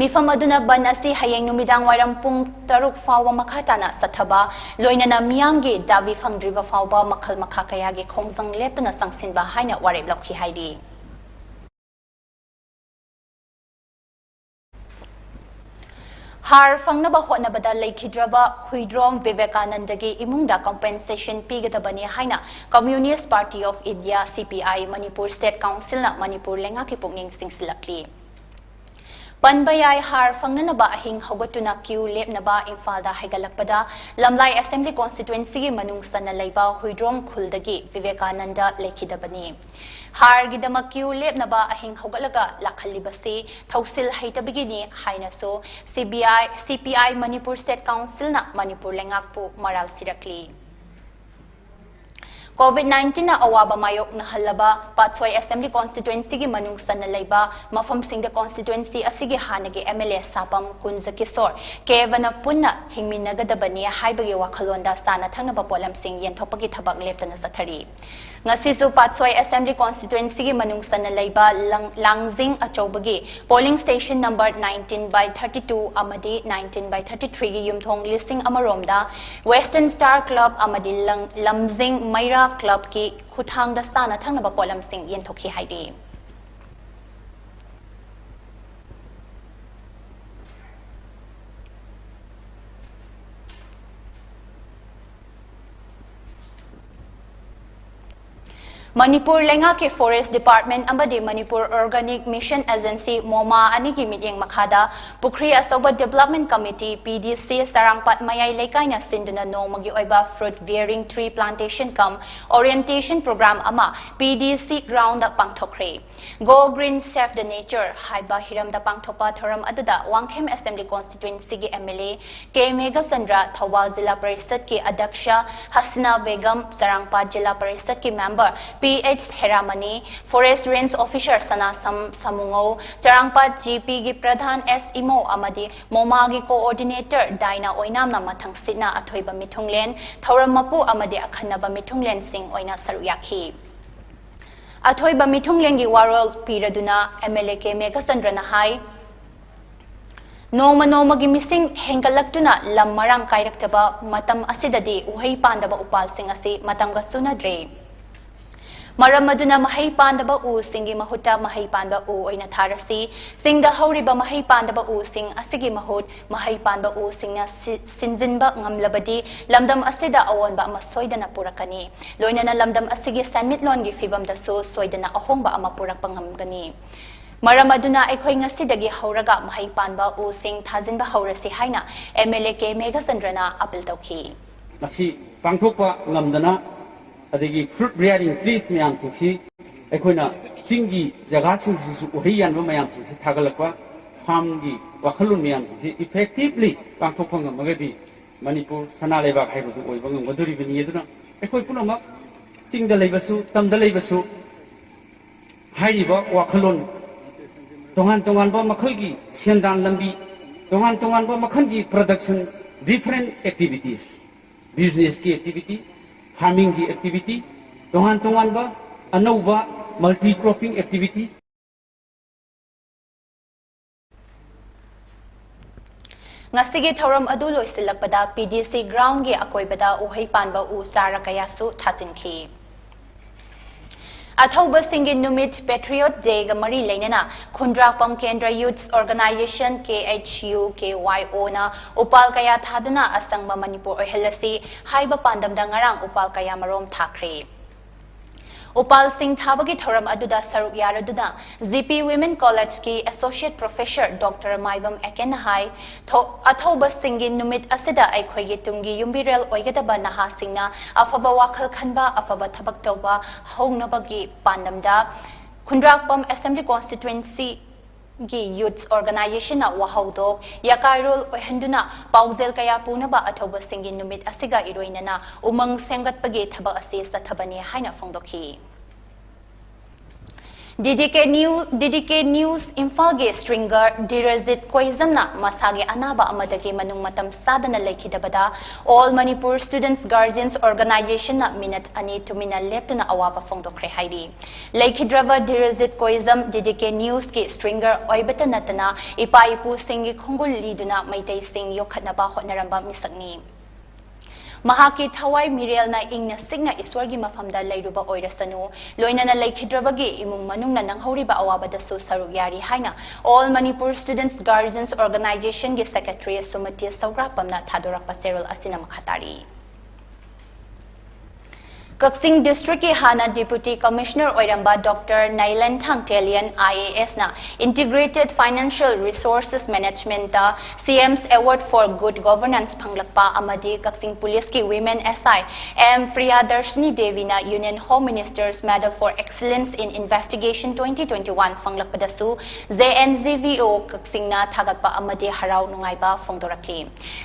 ꯃꯤꯐꯝ ꯑꯗꯨꯅ ꯕꯟ ꯑꯁꯤ ꯍꯌꯦꯡ ꯅꯨꯃꯤꯗꯥꯡ ꯋꯥꯏꯔꯝ ꯄꯨꯡ ꯇꯔꯨꯛ ꯐꯥꯎꯕ ꯃꯈꯥ ꯇꯥꯅ ꯆꯠꯊꯕ, ꯂꯣꯏꯅꯅ ꯃꯤꯌꯥꯝꯒꯤ ꯗꯥꯕꯤ ꯐꯪꯗ꯭ꯔꯤꯕ ꯐꯥꯎꯕ ꯃꯈꯜ ꯃꯈꯥ ꯀꯌꯥꯒꯤ ꯈꯣꯡꯖꯪ ꯂꯦꯞꯇꯅ ꯆꯪꯁꯤꯟꯕ ꯍꯥꯏꯅ ꯋꯥꯔꯦꯞ ꯂꯧꯈꯤ ꯍꯥꯏꯔꯤ꯫ ꯍꯥꯔ ꯐꯪꯅꯕ ꯍꯣꯠꯅꯕꯗ ꯂꯩꯈꯤꯗ꯭ꯔꯕ ꯍꯨꯏꯗ꯭ꯔꯣꯝ ꯚꯤꯕꯦꯀꯥꯅꯟꯗꯒꯤ ꯏꯃꯨꯡꯗ compensation ꯄꯤꯒꯗꯕꯅꯤ ꯍꯥꯏꯅ Communist Party of India, C P I, Manipur State Councilꯅ Manipur ꯂꯩꯉꯥꯛꯀꯤ ꯄꯨꯛꯅꯤꯡ ꯆꯤꯡꯁꯤꯜꯂꯛꯂꯤ꯫ ꯄꯟꯕ ꯌꯥꯏ, ꯍꯥꯔ ꯐꯪꯅꯅꯕ ꯑꯍꯤꯡ ꯍꯧꯒꯠꯇꯨꯅ queue ꯂꯦꯞꯅꯕ ꯏꯝꯐꯥꯜꯗ ꯍꯥꯏꯒꯠꯂꯛꯄꯗ ꯂꯝꯂꯥꯏ Assembly Constituencyꯒꯤ ꯃꯅꯨꯡ ꯆꯟꯅ ꯂꯩꯕ ꯍꯨꯏꯗ꯭ꯔꯣꯝ ꯈꯨꯜꯗꯒꯤ ꯚꯤꯕꯦꯀꯥꯅꯟꯗ ꯂꯩꯈꯤꯗꯕꯅꯤ꯫ ꯍꯥꯔꯒꯤꯗꯃꯛ queue ꯂꯦꯞꯅꯕ ꯑꯍꯤꯡ ꯍꯧꯒꯠꯂꯒ ꯂꯥꯛꯍꯜꯂꯤꯕꯁꯤ ꯊꯧꯁꯤꯜ ꯍꯩꯇꯕꯒꯤꯅꯤ ꯍꯥꯏꯅꯁꯨ C B I, C P I Manipur State Councilꯅ Manipur ꯂꯩꯉꯥꯛꯄꯨ ꯃꯔꯥꯜ ꯁꯤꯔꯛꯂꯤ꯫ COVID nineteenꯅ ꯑꯋꯥꯕ ꯃꯥꯌꯣꯛꯅꯍꯜꯂꯕ ꯄꯥꯠꯁꯣꯏ Assembly Constituencyꯒꯤ ꯃꯅꯨꯡ ꯆꯟꯅ ꯂꯩꯕ ꯃꯐꯝꯁꯤꯡꯗ constituency ꯑꯁꯤꯒꯤ ꯍꯥꯟꯅꯒꯤ M L A ꯁꯥꯄꯝ ꯀꯨꯟꯖ ꯀꯤꯁꯣꯔ ꯀꯦꯕꯅ ꯄꯨꯟꯅ ꯍꯤꯡꯃꯤꯟꯅꯒꯗꯕꯅꯤ ꯍꯥꯏꯕꯒꯤ ꯋꯥꯈꯜꯂꯣꯟꯗ ꯆꯥꯅ ꯊꯛꯅꯕ ꯄꯣꯠꯂꯝꯁꯤꯡ ꯌꯦꯟꯊꯣꯛꯄꯒꯤ ꯊꯕꯛ ꯂꯦꯞꯇꯅ ꯆꯠꯊꯔꯤ꯫ ꯉꯁꯤꯁꯨ ꯄꯥꯠꯁꯣꯏ Assembly Constituencyꯒꯤ ꯃꯅꯨꯡ ꯆꯟꯅ ꯂꯩꯕ ꯂꯪ-, ꯂꯥꯡꯖꯤꯡ ꯑꯆꯧꯕꯒꯤ polling station number nineteen by thirty two ꯑꯃꯗꯤ nineteen by thirty threeꯒꯤ ꯌꯨꯝꯊꯣꯡ ꯂꯤꯁꯤꯡ ꯑꯃꯔꯣꯝꯗ Western Star Club ꯑꯃꯗꯤ ꯂꯪ-, ꯂꯝꯖꯤꯡ ꯃꯩꯔꯥ Clubꯀꯤ ꯈꯨꯠꯊꯥꯡꯗ ꯆꯥꯅ ꯊꯛꯅꯕ ꯄꯣꯠꯂꯝꯁꯤꯡ ꯌꯦꯟꯊꯣꯛꯈꯤ ꯍꯥꯏꯔꯤ꯫ ꯃꯅꯤꯄꯨꯔ ꯂꯩꯉꯥꯛꯀꯤ Forest Department ꯑꯃꯗꯤ Manipur Organic Mission Agency, ꯃꯣꯃꯥ, ꯑꯅꯤꯒꯤ ꯃꯤꯠꯌꯦꯡ ꯃꯈꯥꯗ ꯄꯨꯈ꯭ꯔꯤ ꯑꯆꯧꯕ Development Committee, P D C, ꯆꯔꯥꯡꯄꯥꯠ ꯃꯌꯥꯏ ꯂꯩꯀꯥꯏꯅ ꯁꯤꯟꯗꯨꯅ ꯅꯣꯡꯃꯒꯤ ꯑꯣꯏꯕ Fruit Bearing Tree Plantation cum Orientation Program ꯑꯃ P D C ground the ꯄꯥꯡꯊꯣꯛꯈ꯭ꯔꯦ꯫ Go Green, Save the Nature ꯍꯥꯏꯕ ꯍꯤꯔꯝꯗ ꯄꯥꯡꯊꯣꯛꯄ ꯊꯧꯔꯝ ꯑꯗꯨꯗ ꯋꯥꯡꯈꯦꯝ Assembly Constituency ꯒꯤ M L A K Meghachandra, Thoubal zila ꯄꯔꯤꯁꯗꯀꯤ ꯑꯗ꯭ꯌꯛꯁ Hasina Begum, Charangpat zila ꯄꯔꯤꯁꯗꯀꯤ member P H ꯍꯦꯔꯥꯃꯅꯤ, Forest Range Officer ꯁꯅꯥꯁꯝ ꯁꯥꯃꯨꯉꯧ, Charangpat G P ꯒꯤ ꯄ꯭ꯔꯙꯥꯟ S ꯏꯃꯧ ꯑꯃꯗꯤ ꯃꯣꯃꯥꯒꯤ Coordinator ꯗꯥꯏꯅꯥ ꯑꯣꯏꯅꯥꯝꯅ ꯃꯊꯪꯁꯤꯠꯅ ꯑꯊꯣꯏꯕ ꯃꯤꯊꯨꯡꯂꯦꯟ, ꯊꯧꯔꯝ ꯃꯄꯨ ꯑꯃꯗꯤ ꯑꯈꯟꯅꯕ ꯃꯤꯊꯨꯡꯂꯦꯟꯁꯤꯡ ꯑꯣꯏꯅ ꯁꯔꯨꯛ ꯌꯥꯈꯤ꯫ ꯑꯊꯣꯏꯕ ꯃꯤꯊꯨꯡꯂꯦꯟꯒꯤ ꯋꯥꯔꯣꯜ ꯄꯤꯔꯗꯨꯅ M L A K ꯃꯦꯘꯆꯟꯗ꯭ꯔꯅ ꯍꯥꯏ, ꯅꯣꯡꯃ ꯅꯣꯡꯃꯒꯤ ꯃꯤꯁꯤꯡ ꯍꯦꯟꯒꯠꯂꯛꯇꯨꯅ ꯂꯝ ꯃꯔꯥꯡ ꯀꯥꯏꯔꯛꯇꯕ ꯃꯇꯝ ꯑꯁꯤꯗꯗꯤ ꯎꯍꯩ ꯄꯥꯟꯗꯕ ꯎꯄꯥꯜꯁꯤꯡ ꯑꯁꯤ ꯃꯇꯝꯒ ꯆꯨꯅꯗ꯭ꯔꯦ꯫ ꯃꯔꯝ ꯑꯗꯨꯅ ꯃꯍꯩ ꯄꯥꯟꯗꯕ ꯎꯁꯤꯡꯒꯤ ꯃꯍꯨꯠꯇ ꯃꯍꯩ ꯄꯥꯟꯕ ꯎ ꯑꯣꯏꯅ ꯊꯥꯔꯁꯤ꯫ ꯆꯤꯡꯗ ꯍꯧꯔꯤꯕ ꯃꯍꯩ ꯄꯥꯟꯗꯕ ꯎꯁꯤꯡ ꯑꯁꯤꯒꯤ ꯃꯍꯨꯠ ꯃꯍꯩ ꯄꯥꯟꯕ ꯎꯁꯤꯡꯅ ꯁꯤ-, ꯁꯤꯟꯖꯤꯟꯕ ꯉꯝꯂꯕꯗꯤ ꯂꯝꯗꯝ ꯑꯁꯤꯗ ꯑꯑꯣꯟꯕ ꯑꯃ ꯁꯣꯏꯗꯅ ꯄꯨꯔꯛꯀꯅꯤ꯫ ꯂꯣꯏꯅꯅ ꯂꯝꯗꯝ ꯑꯁꯤꯒꯤ ꯁꯦꯟꯃꯤꯠꯂꯣꯟꯒꯤ ꯐꯤꯕꯝꯗꯁꯨ ꯁꯣꯏꯗꯅ ꯑꯍꯣꯡꯕ ꯑꯃ ꯄꯨꯔꯛꯄ ꯉꯝꯒꯅꯤ꯫ ꯃꯔꯝ ꯑꯗꯨꯅ ꯑꯩꯈꯣꯏ ꯉꯁꯤꯗꯒꯤ ꯍꯧꯔꯒ ꯃꯍꯩ ꯄꯥꯟꯕ ꯎꯁꯤꯡ ꯊꯥꯖꯤꯟꯕ ꯍꯧꯔꯁꯤ ꯍꯥꯏꯅ M L A K ꯃꯦꯘꯆꯟꯗ꯭ꯔꯅ appeal ꯇꯧꯈꯤ꯫ ꯃꯁꯤ ꯄꯥꯡꯊꯣꯛꯄ ꯉꯝꯗꯅ, ꯑꯗꯒꯤ fruit bearing trees ꯃꯌꯥꯝꯁꯤꯡꯁꯤ ꯑꯩꯈꯣꯏꯅ ꯆꯤꯡꯒꯤ ꯖꯒꯥꯁꯤꯡꯁꯤꯁꯨ ꯎꯍꯩ ꯌꯥꯟꯕ ꯃꯌꯥꯝꯁꯤꯡꯁꯤ ꯊꯥꯒꯠꯂꯛꯄ, farm ꯒꯤ ꯋꯥꯈꯜꯂꯣꯟ ꯃꯌꯥꯝꯁꯤꯡꯁꯤ effectively ꯄꯥꯡꯊꯣꯛꯄ ꯉꯝꯃꯒꯗꯤ ꯃꯅꯤꯄꯨꯔ ꯁꯅꯥ ꯂꯩꯕꯥꯛ ꯍꯥꯏꯕꯗꯨ ꯑꯣꯏꯕ ꯉꯝꯒꯗꯣꯔꯤꯕꯅꯤ꯫ ꯑꯗꯨꯅ ꯑꯩꯈꯣꯏ ꯄꯨꯝꯅꯃꯛ ꯆꯤꯡꯗ ꯂꯩꯕꯁꯨ, ꯇꯝꯗ ꯂꯩꯕꯁꯨ, ꯍꯥꯏꯔꯤꯕ ꯋꯥꯈꯜꯂꯣꯟ, ꯇꯣꯉꯥꯟ ꯇꯣꯉꯥꯟꯕ ꯃꯈꯜꯒꯤ ꯁꯦꯟꯗꯥꯟ ꯂꯝꯕꯤ, ꯇꯣꯉꯥꯟ ꯇꯣꯉꯥꯟꯕ ꯃꯈꯜꯒꯤ production, different activities, business ꯀꯤ activity, farming ꯒꯤ activity, ꯇꯣꯉꯥꯟ ꯇꯣꯉꯥꯟꯕ ꯑꯅꯧꯕ multi cropping activity꯫ ꯉꯁꯤꯒꯤ ꯊꯧꯔꯝ ꯑꯗꯨ ꯂꯣꯏꯁꯤꯜꯂꯛꯄꯗ P D C ground ꯒꯤ ꯑꯀꯣꯏꯕꯗ ꯎꯍꯩ ꯄꯥꯟꯕ ꯎ ꯆꯥꯔ ꯀꯌꯥꯁꯨ ꯊꯥꯖꯤꯟꯈꯤ꯫ ꯑꯊꯧꯕꯁꯤꯡꯒꯤ ꯅꯨꯃꯤꯠ, Patriot Day ꯒ ꯃꯔꯤ ꯂꯩꯅꯅ ꯈꯨꯟꯗ꯭ꯔꯥꯛꯄꯝ ꯀꯦꯟꯗ꯭ꯔ Youth Organization, K H U K Y O ꯅ ꯎꯄꯥꯜ ꯀꯌꯥ ꯊꯥꯗꯨꯅ ꯑꯁꯪꯕ ꯃꯅꯤꯄꯨꯔ ꯑꯣꯏꯍꯜꯂꯁꯤ ꯍꯥꯏꯕ ꯄꯥꯟꯗꯝꯗ ꯉꯔꯥꯡ ꯎꯄꯥꯜ ꯀꯌꯥ ꯃꯔꯣꯝ ꯊꯥꯈ꯭ꯔꯦ꯫ ꯎꯄꯥꯜꯁꯤꯡ ꯊꯥꯕꯒꯤ ꯊꯧꯔꯝ ꯑꯗꯨꯗ ꯁꯔꯨꯛ ꯌꯥꯔꯗꯨꯅ ꯖꯤ ꯄꯤ Women College ꯀꯤ Associate Professor Doctor ꯃꯥꯏꯕꯝ ꯑꯦꯀꯦꯟꯅ ꯍꯥꯏ, ꯊꯧ-, ꯑꯊꯧꯕꯁꯤꯡꯒꯤ ꯅꯨꯃꯤꯠ ꯑꯁꯤꯗ ꯑꯩꯈꯣꯏꯒꯤ ꯇꯨꯡꯒꯤ ꯌꯨꯝꯕꯤꯔꯦꯜ ꯑꯣꯏꯒꯗꯕ ꯅꯍꯥꯁꯤꯡꯅ ꯑꯐꯕ ꯋꯥꯈꯜ ꯈꯟꯕ, ꯑꯐꯕ ꯊꯕꯛ ꯇꯧꯕ ꯍꯧꯅꯕꯒꯤ ꯄꯥꯟꯗꯝꯗ ꯈꯨꯟꯗ꯭ꯔꯥꯛꯄꯝ Assembly Constituency ꯒꯤ Youth Organization ꯅ ꯋꯥꯍꯧꯗꯣꯛ ꯌꯥꯀꯥꯏꯔꯣꯜ ꯑꯣꯏꯍꯟꯗꯨꯅ ꯄꯥꯎꯖꯦꯜ ꯀꯌꯥ ꯄꯨꯅꯕ ꯑꯊꯧꯕꯁꯤꯡꯒꯤ ꯅꯨꯃꯤꯠ ꯑꯁꯤꯒ ꯏꯔꯣꯏꯅꯅ ꯎꯃꯪ ꯁꯦꯝꯒꯠꯄꯒꯤ ꯊꯕꯛ ꯑꯁꯤ ꯆꯠꯊꯕꯅꯤ ꯍꯥꯏꯅ ꯐꯣꯡꯗꯣꯛꯈꯤ꯫ ꯗꯤ ꯗꯤ ꯀꯦ ꯅ꯭ꯌꯨ-, ꯗꯤ ꯗꯤ ꯀꯦ News ꯏꯝꯐꯥꯜꯒꯤ ꯁ꯭ꯇ꯭ꯔꯤꯡꯒꯔ ꯙꯤꯔꯖꯤꯠ ꯀꯣꯏꯖꯝꯅ ꯃꯁꯥꯒꯤ ꯑꯅꯥꯕ ꯑꯃꯗꯒꯤ ꯃꯅꯨꯡ ꯃꯇꯝ ꯆꯥꯗꯅ ꯂꯩꯈꯤꯗꯕꯗ All Manipur Students Guardians Organization ꯅ ꯃꯤꯅꯠ ꯑꯅꯤ ꯇꯨꯃꯤꯟꯅ ꯂꯦꯞꯇꯨꯅ ꯑꯋꯥꯕ ꯐꯣꯡꯗꯣꯛꯈ꯭ꯔꯦ ꯍꯥꯏꯔꯤ꯫ ꯂꯩꯈꯤꯗ꯭ꯔꯕ ꯙꯤꯔꯖꯤꯠ ꯀꯣꯏꯖꯝ ꯗꯤ ꯗꯤ ꯀꯦ News ꯀꯤ ꯁ꯭ꯇ꯭ꯔꯤꯡꯒꯔ ꯑꯣꯏꯕꯇ ꯅꯠꯇꯅ ꯏꯄꯥ ꯏꯄꯨꯁꯤꯡꯒꯤ ꯈꯣꯡꯒꯨꯜ ꯂꯤꯗꯨꯅ ꯃꯩꯇꯩꯁꯤꯡ ꯌꯣꯛꯈꯠꯅꯕ ꯍꯣꯠꯅꯔꯝꯕ ꯃꯤꯁꯛꯅꯤ꯫ ꯃꯍꯥꯛꯀꯤ ꯊꯋꯥꯏ ꯃꯤꯔꯦꯜꯅ ꯏꯪꯅ ꯆꯤꯛꯅ ꯏꯁ꯭ꯋꯔꯒꯤ ꯃꯐꯝꯗ ꯂꯩꯔꯨꯕ ꯑꯣꯏꯔꯁꯅꯨ, ꯂꯣꯏꯅꯅ ꯂꯩꯈꯤꯗ꯭ꯔꯕꯒꯤ ꯏꯃꯨꯡ ꯃꯅꯨꯡꯅ ꯅꯪꯍꯧꯔꯤꯕ ꯑꯋꯥꯕꯗꯁꯨ ꯁꯔꯨꯛ ꯌꯥꯔꯤ ꯍꯥꯏꯅ All Manipur Students Guardians Organization ꯒꯤ Secretary ꯁꯨꯃꯇꯤ ꯁꯧꯒ꯭ꯔꯥꯛꯄꯝꯅ ꯊꯥꯗꯣꯔꯛꯄ ꯆꯦꯔꯣꯜ ꯑꯁꯤꯅ ꯃꯈꯥ ꯇꯥꯔꯤ꯫ ꯀꯛꯆꯤꯡ ꯗꯤꯁꯇ꯭ꯔꯤꯛꯀꯤ ꯍꯥꯟꯅ Deputy Commissioner ꯑꯣꯏꯔꯝꯕ ꯗꯣꯛꯇꯔ ꯅꯥꯏꯂꯟ ꯊꯥꯡꯇꯦꯂꯤꯌꯟ ꯑꯥꯏ ꯑꯦ ꯑꯦꯁꯅ Integrated Financial Resources Management ꯇ C M's Award for Good Governance ꯐꯪꯂꯛꯄ ꯑꯃꯗꯤ ꯀꯛꯆꯤꯡ ꯄꯨꯂꯤꯁꯀꯤ Women S I M Priyadarshini ꯗꯦꯕꯤꯅ Union Home Minister's Medal for Excellence in Investigation twenty twenty-one ꯐꯪꯂꯛꯄꯗꯁꯨ J N G V O ꯀꯛꯆꯤꯡꯅ ꯊꯥꯒꯠꯄ ꯑꯃꯗꯤ ꯍꯔꯥꯎ ꯅꯨꯡꯉꯥꯏꯕ ꯐꯣꯡꯗꯣꯔꯛꯈꯤ꯫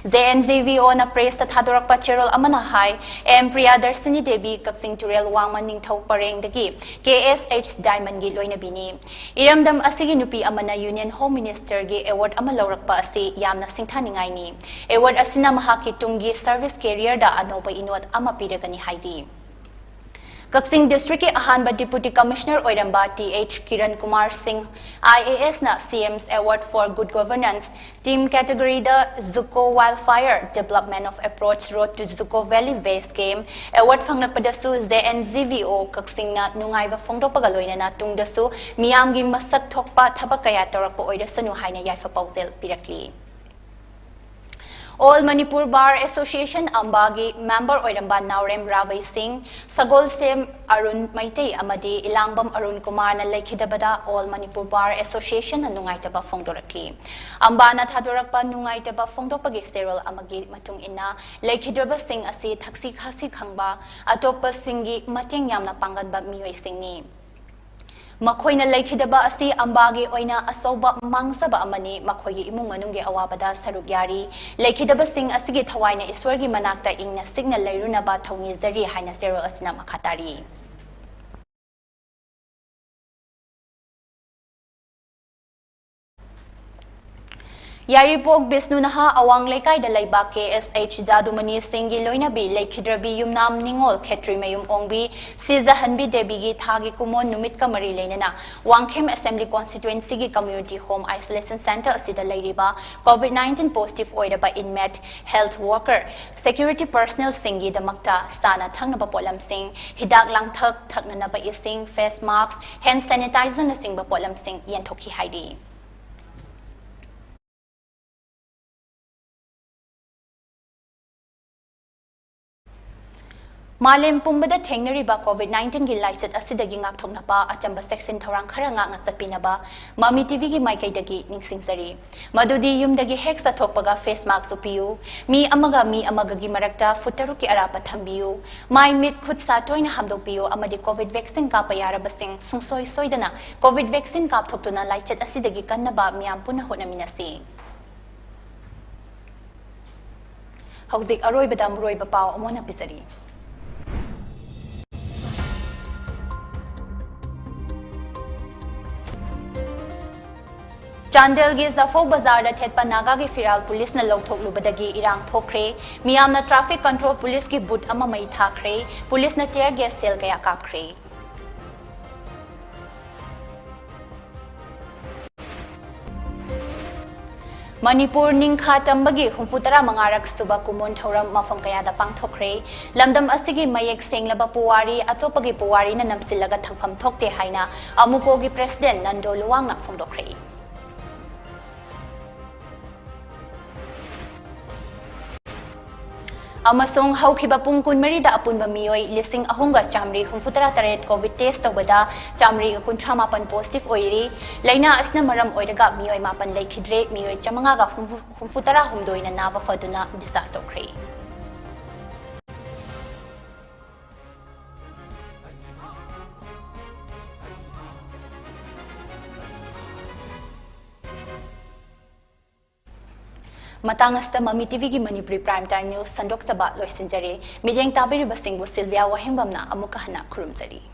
J N G V O ꯅ press ꯇ ꯊꯥꯗꯣꯔꯛꯄ ꯆꯦꯔꯣꯜ ꯑꯃꯅ ꯍꯥꯏ, M ꯄ꯭ꯔꯤꯌꯥꯗꯔꯁꯤꯅꯤ ꯗꯦꯕꯤ ꯀꯛꯆꯤꯡ ꯇꯨꯔꯦꯜ ꯋꯥꯡꯃ ꯅꯤꯡꯊꯧ ꯄꯔꯦꯡꯗꯒꯤ K S H Diamond ꯒꯤ ꯂꯣꯏꯅꯕꯤꯅꯤ꯫ ꯏꯔꯝꯗꯝ ꯑꯁꯤꯒꯤ ꯅꯨꯄꯤ ꯑꯃꯅ Union Home Minister ꯒꯤ award ꯑꯃ ꯂꯧꯔꯛꯄ ꯑꯁꯤ ꯌꯥꯝꯅ ꯁꯤꯡꯊꯥꯅꯤꯡꯉꯥꯏꯅꯤ꯫ Award ꯑꯁꯤꯅ ꯃꯍꯥꯛꯀꯤ ꯇꯨꯡꯒꯤ service career ꯗ ꯑꯅꯧꯕ ꯏꯅꯣꯠ ꯑꯃ ꯄꯤꯔꯒꯅꯤ ꯍꯥꯏꯔꯤ꯫ ꯀꯛꯆꯤꯡ ꯗꯤꯁꯇ꯭ꯔꯤꯛꯀꯤ ꯑꯍꯥꯟꯕ Deputy Commissioner ꯑꯣꯏꯔꯝꯕ T H ꯀꯤꯔꯟ ꯀꯨꯃꯥꯔ ꯁꯤꯡ, I A S ꯅ C M's Award for Good Governance, Team category the Zuko Wildfire Development of Approach Road to Zuko Valley Base Camp award ꯐꯪꯂꯛꯄꯗꯁꯨ J N G V O ꯀꯛꯆꯤꯡꯅ ꯅꯨꯡꯉꯥꯏꯕ ꯐꯣꯡꯗꯣꯛꯄꯒ ꯂꯣꯏꯅꯅ ꯇꯨꯡꯗꯁꯨ ꯃꯤꯌꯥꯝꯒꯤ ꯃꯁꯛ ꯊꯣꯛꯄ ꯊꯕꯛ ꯀꯌꯥ ꯇꯧꯔꯛꯄ ꯑꯣꯏꯔꯁꯅꯨ ꯍꯥꯏꯅ ꯌꯥꯏꯐ ꯄꯥꯎꯖꯦꯜ ꯄꯤꯔꯛꯂꯤ꯫ All Manipur Bar Association, ꯑꯝꯕꯥꯒꯤ member ꯑꯣꯏꯔꯝꯕ ꯅꯥꯎꯔꯦꯝ ꯔꯥꯕꯩ ꯁꯤꯡ, ꯁꯒꯣꯜꯁꯦꯝ ꯑꯔꯨꯟ ꯃꯩꯇꯩ ꯑꯃꯗꯤ ꯏꯂꯥꯡꯕꯝ ꯑꯔꯨꯟ ꯀꯨꯃꯥꯔꯅ ꯂꯩꯈꯤꯗꯕꯗ All Manipur Bar Associationꯅ ꯅꯨꯡꯉꯥꯏꯇꯕ ꯐꯣꯡꯗꯣꯔꯛꯂꯤ꯫ ꯑꯝꯕꯥꯅ ꯊꯥꯗꯣꯔꯛꯄ ꯅꯨꯡꯉꯥꯏꯇꯕ ꯐꯣꯡꯗꯣꯛꯄꯒꯤ ꯆꯦꯔꯣꯜ ꯑꯃꯒꯤ ꯃꯇꯨꯡ ꯏꯟꯅ, ꯂꯩꯈꯤꯗ꯭ꯔꯕꯁꯤꯡ ꯑꯁꯤ ꯊꯛꯁꯤ ꯈꯥꯁꯤ ꯈꯪꯕ ꯑꯇꯣꯞꯄꯁꯤꯡꯒꯤ ꯃꯇꯦꯡ ꯌꯥꯝꯅ ꯄꯥꯡꯒꯟꯕ ꯃꯤꯑꯣꯏꯁꯤꯡꯅꯤ꯫ ꯃꯈꯣꯏꯅ ꯂꯩꯈꯤꯗꯕ ꯑꯁꯤ ꯑꯝꯕꯥꯒꯤ ꯑꯣꯏꯅ ꯑꯆꯧꯕ ꯃꯥꯡꯖꯕ ꯑꯃꯅꯤ꯫ ꯃꯈꯣꯏꯒꯤ ꯏꯃꯨꯡ ꯃꯅꯨꯡꯒꯤ ꯑꯋꯥꯕꯗ ꯁꯔꯨꯛ ꯌꯥꯔꯤ꯫ ꯂꯩꯈꯤꯗꯕꯁꯤꯡ ꯑꯁꯤꯒꯤ ꯊꯋꯥꯏꯅ ꯏꯁ꯭ꯋꯔꯒꯤ ꯃꯅꯥꯛꯇ ꯏꯪꯅ ꯆꯤꯛꯅ ꯂꯩꯔꯨꯅꯕ ꯊꯧꯅꯤꯖꯔꯤ ꯍꯥꯏꯅ ꯆꯦꯔꯣꯜ ꯑꯁꯤꯅ ꯃꯈꯥ ꯇꯥꯔꯤ꯫ ꯌꯥꯏꯔꯤꯄꯣꯛ ꯕꯤꯁꯅꯨ ꯅꯍꯥ ꯑꯋꯥꯡ ꯂꯩꯀꯥꯏꯗ ꯂꯩꯕ ꯀꯦ ꯑꯦꯁ ꯑꯩꯆ ꯖꯥꯗꯨꯃꯅꯤ ꯁꯤꯡꯒꯤ ꯂꯣꯏꯅꯕꯤ ꯂꯩꯈꯤꯗ꯭ꯔꯕꯤ ꯌꯨꯝꯅꯥꯝ ꯅꯤꯉꯣꯜ ꯈꯦꯇ꯭ꯔꯤꯃꯌꯨꯝ ꯑꯣꯡꯕꯤ ꯁꯤꯖꯍꯟꯕꯤ ꯗꯦꯕꯤꯒꯤ ꯊꯥꯒꯤ ꯀꯨꯃꯣꯟ ꯅꯨꯃꯤꯠꯀ ꯃꯔꯤ ꯂꯩꯅꯅ Wangkhem Assembly Constituencyꯒꯤ Community Home Isolation Centre ꯑꯁꯤꯗ ꯂꯩꯔꯤꯕ COVID nineteen positive ꯑꯣꯏꯔꯕ inmate, health worker, security personnelꯁꯤꯡꯒꯤꯗꯃꯛꯇ ꯆꯥꯅ ꯊꯛꯅꯕ ꯄꯣꯠꯂꯝꯁꯤꯡ, ꯍꯤꯗꯥꯛ ꯂꯥꯡꯊꯛ, ꯊꯛꯅꯅꯕ ꯏꯁꯤꯡ, face mask, hand sanitizerꯅꯆꯤꯡꯕ ꯄꯣꯠꯂꯝꯁꯤꯡ ꯌꯦꯟꯊꯣꯛꯈꯤ ꯍꯥꯏꯔꯤ꯫ ꯃꯥꯂꯦꯝ ꯄꯨꯝꯕꯗ ꯊꯦꯡꯅꯔꯤꯕ COVID nineteenꯒꯤ ꯂꯥꯏꯆꯠ ꯑꯁꯤꯗꯒꯤ ꯉꯥꯛꯊꯣꯛꯅꯕ ꯑꯆꯝꯕ ꯆꯦꯛꯁꯤꯟ ꯊꯧꯔꯥꯡ ꯈꯔ ꯉꯥꯛꯅ ꯆꯠꯄꯤꯅꯕ ꯃꯃꯤ TVꯒꯤ ꯃꯥꯏꯀꯩꯗꯒꯤ ꯅꯤꯡꯁꯤꯡꯖꯔꯤ꯫ ꯃꯗꯨꯗꯤ ꯌꯨꯝꯗꯒꯤ ꯍꯦꯛ ꯆꯠꯊꯣꯛꯄꯒ face mask ꯎꯞꯄꯤꯌꯨ, ꯃꯤ ꯑꯃꯒ ꯃꯤ ꯑꯃꯒꯒꯤ ꯃꯔꯛꯇ foot ꯇꯔꯨꯛꯀꯤ ꯑꯔꯥꯞꯄ ꯊꯝꯕꯤꯌꯨ, ꯃꯥꯏ ꯃꯤꯠ ꯈꯨꯠ ꯁꯥ ꯇꯣꯏꯅ ꯍꯥꯝꯗꯣꯛꯄꯤꯌꯨ ꯑꯃꯗꯤ COVID vaccine ꯀꯥꯞꯄ ꯌꯥꯔꯕꯁꯤꯡ ꯁꯨꯡꯁꯣꯏ ꯁꯣꯏꯗꯅ COVID vaccine ꯀꯥꯞꯊꯣꯛꯇꯨꯅ ꯂꯥꯏꯆꯠ ꯑꯁꯤꯗꯒꯤ ꯀꯟꯅꯕ ꯃꯤꯌꯥꯝ ꯄꯨꯟꯅ ꯍꯣꯠꯅꯃꯤꯟꯅꯁꯤ꯫ ꯍꯧꯖꯤꯛ ꯑꯔꯣꯏꯕꯗ ꯃꯔꯨꯑꯣꯏꯕ ꯄꯥꯎ ꯑꯃꯨꯛ ꯍꯟꯅ ꯄꯤꯖꯔꯤ꯫ ꯆꯥꯟꯗꯦꯜꯒꯤ ꯖꯐꯧ ꯕꯖꯥꯔꯗ ꯊꯦꯠꯄ ꯅꯥꯒꯥꯒꯤ ꯐꯤꯔꯥꯜ ꯄꯨꯂꯤꯁꯅ ꯂꯧꯊꯣꯛꯂꯨꯕꯗꯒꯤ ꯏꯔꯥꯡ ꯊꯣꯛꯈ꯭ꯔꯦ꯫ ꯃꯤꯌꯥꯝꯅ traffic control ꯄꯨꯂꯤꯁꯀꯤ booth ꯑꯃ ꯃꯩ ꯊꯥꯈ꯭ꯔꯦ꯫ ꯄꯨꯂꯤꯁꯅ tear gas shell ꯀꯌꯥ ꯀꯥꯞꯈ꯭ꯔꯦ꯫ ꯃꯅꯤꯄꯨꯔ ꯅꯤꯡꯈꯥ ꯇꯝꯕꯒꯤ ꯍꯨꯝꯐꯨ ꯇꯔꯥ ꯃꯉꯥꯔꯛ ꯁꯨꯕ ꯀꯨꯃꯣꯟ ꯊꯧꯔꯝ ꯃꯐꯝ ꯀꯌꯥꯗ ꯄꯥꯡꯊꯣꯛꯈ꯭ꯔꯦ꯫ ꯂꯝꯗꯝ ꯑꯁꯤꯒꯤ ꯃꯌꯦꯛ ꯁꯦꯡꯂꯕ ꯄꯨꯋꯥꯔꯤ ꯑꯇꯣꯞꯄꯒꯤ ꯄꯨꯋꯥꯔꯤꯅ ꯅꯝꯁꯤꯜꯂꯒ ꯊꯝꯐꯝ ꯊꯣꯛꯇꯦ ꯍꯥꯏꯅ ꯑꯃꯨꯀꯣꯒꯤ president ꯅꯟꯗꯣ ꯂꯨꯋꯥꯡꯅ ꯐꯣꯡꯗꯣꯛꯈ꯭ꯔꯦ꯫ ꯑꯃꯁꯨꯡ ꯍꯧꯈꯤꯕ ꯄꯨꯡ ꯀꯨꯟꯃꯔꯤꯗ ꯑꯄꯨꯟꯕ ꯃꯤꯑꯣꯏ ꯂꯤꯁꯤꯡ ꯑꯍꯨꯝꯒ ꯆꯥꯃꯔꯤ ꯍꯨꯝꯐꯨꯇꯔꯥ ꯇꯔꯦꯠ ꯀꯣꯚꯤꯗ ꯇꯦꯁ ꯇꯧꯕꯗ ꯆꯥꯃꯔꯤꯒ ꯀꯨꯟꯊ꯭ꯔꯥ ꯃꯥꯄꯟ ꯄꯣꯖꯤꯇꯤꯚ ꯑꯣꯏꯔꯤ꯫ ꯂꯥꯏꯅꯥ ꯑꯁꯤꯅ ꯃꯔꯝ ꯑꯣꯏꯔꯒ ꯃꯤꯑꯣꯏ ꯃꯥꯄꯟ ꯂꯩꯈꯤꯗ꯭ꯔꯦ, ꯃꯤꯑꯣꯏ ꯆꯥꯃꯉꯥꯒ ꯍꯨꯝꯐꯨ ꯍꯨꯝꯐꯨꯇꯔꯥ ꯍꯨꯝꯗꯣꯏꯅ ꯅꯥꯕ ꯐꯗꯨꯅ ꯗꯤꯁꯆꯥꯔꯖ ꯇꯧꯈ꯭ꯔꯦ꯫ ꯃꯇꯥꯡ ꯑꯁꯤꯗ ꯃꯃꯤ ꯇꯤꯚꯤꯒꯤ ꯃꯅꯤꯄꯨꯔꯤ Prime Time News ꯁꯟꯗꯣꯛꯆꯕ ꯂꯣꯏꯁꯤꯟꯖꯔꯦ꯫ ꯃꯤꯠꯌꯦꯡ ꯇꯥꯕꯤꯔꯤꯕꯁꯤꯡꯕꯨ ꯁꯤꯜꯚꯤꯌꯥ ꯋꯥꯍꯦꯡꯕꯝꯅ ꯑꯃꯨꯛꯀ ꯍꯟꯅ ꯈꯨꯔꯨꯝꯖꯔꯤ꯫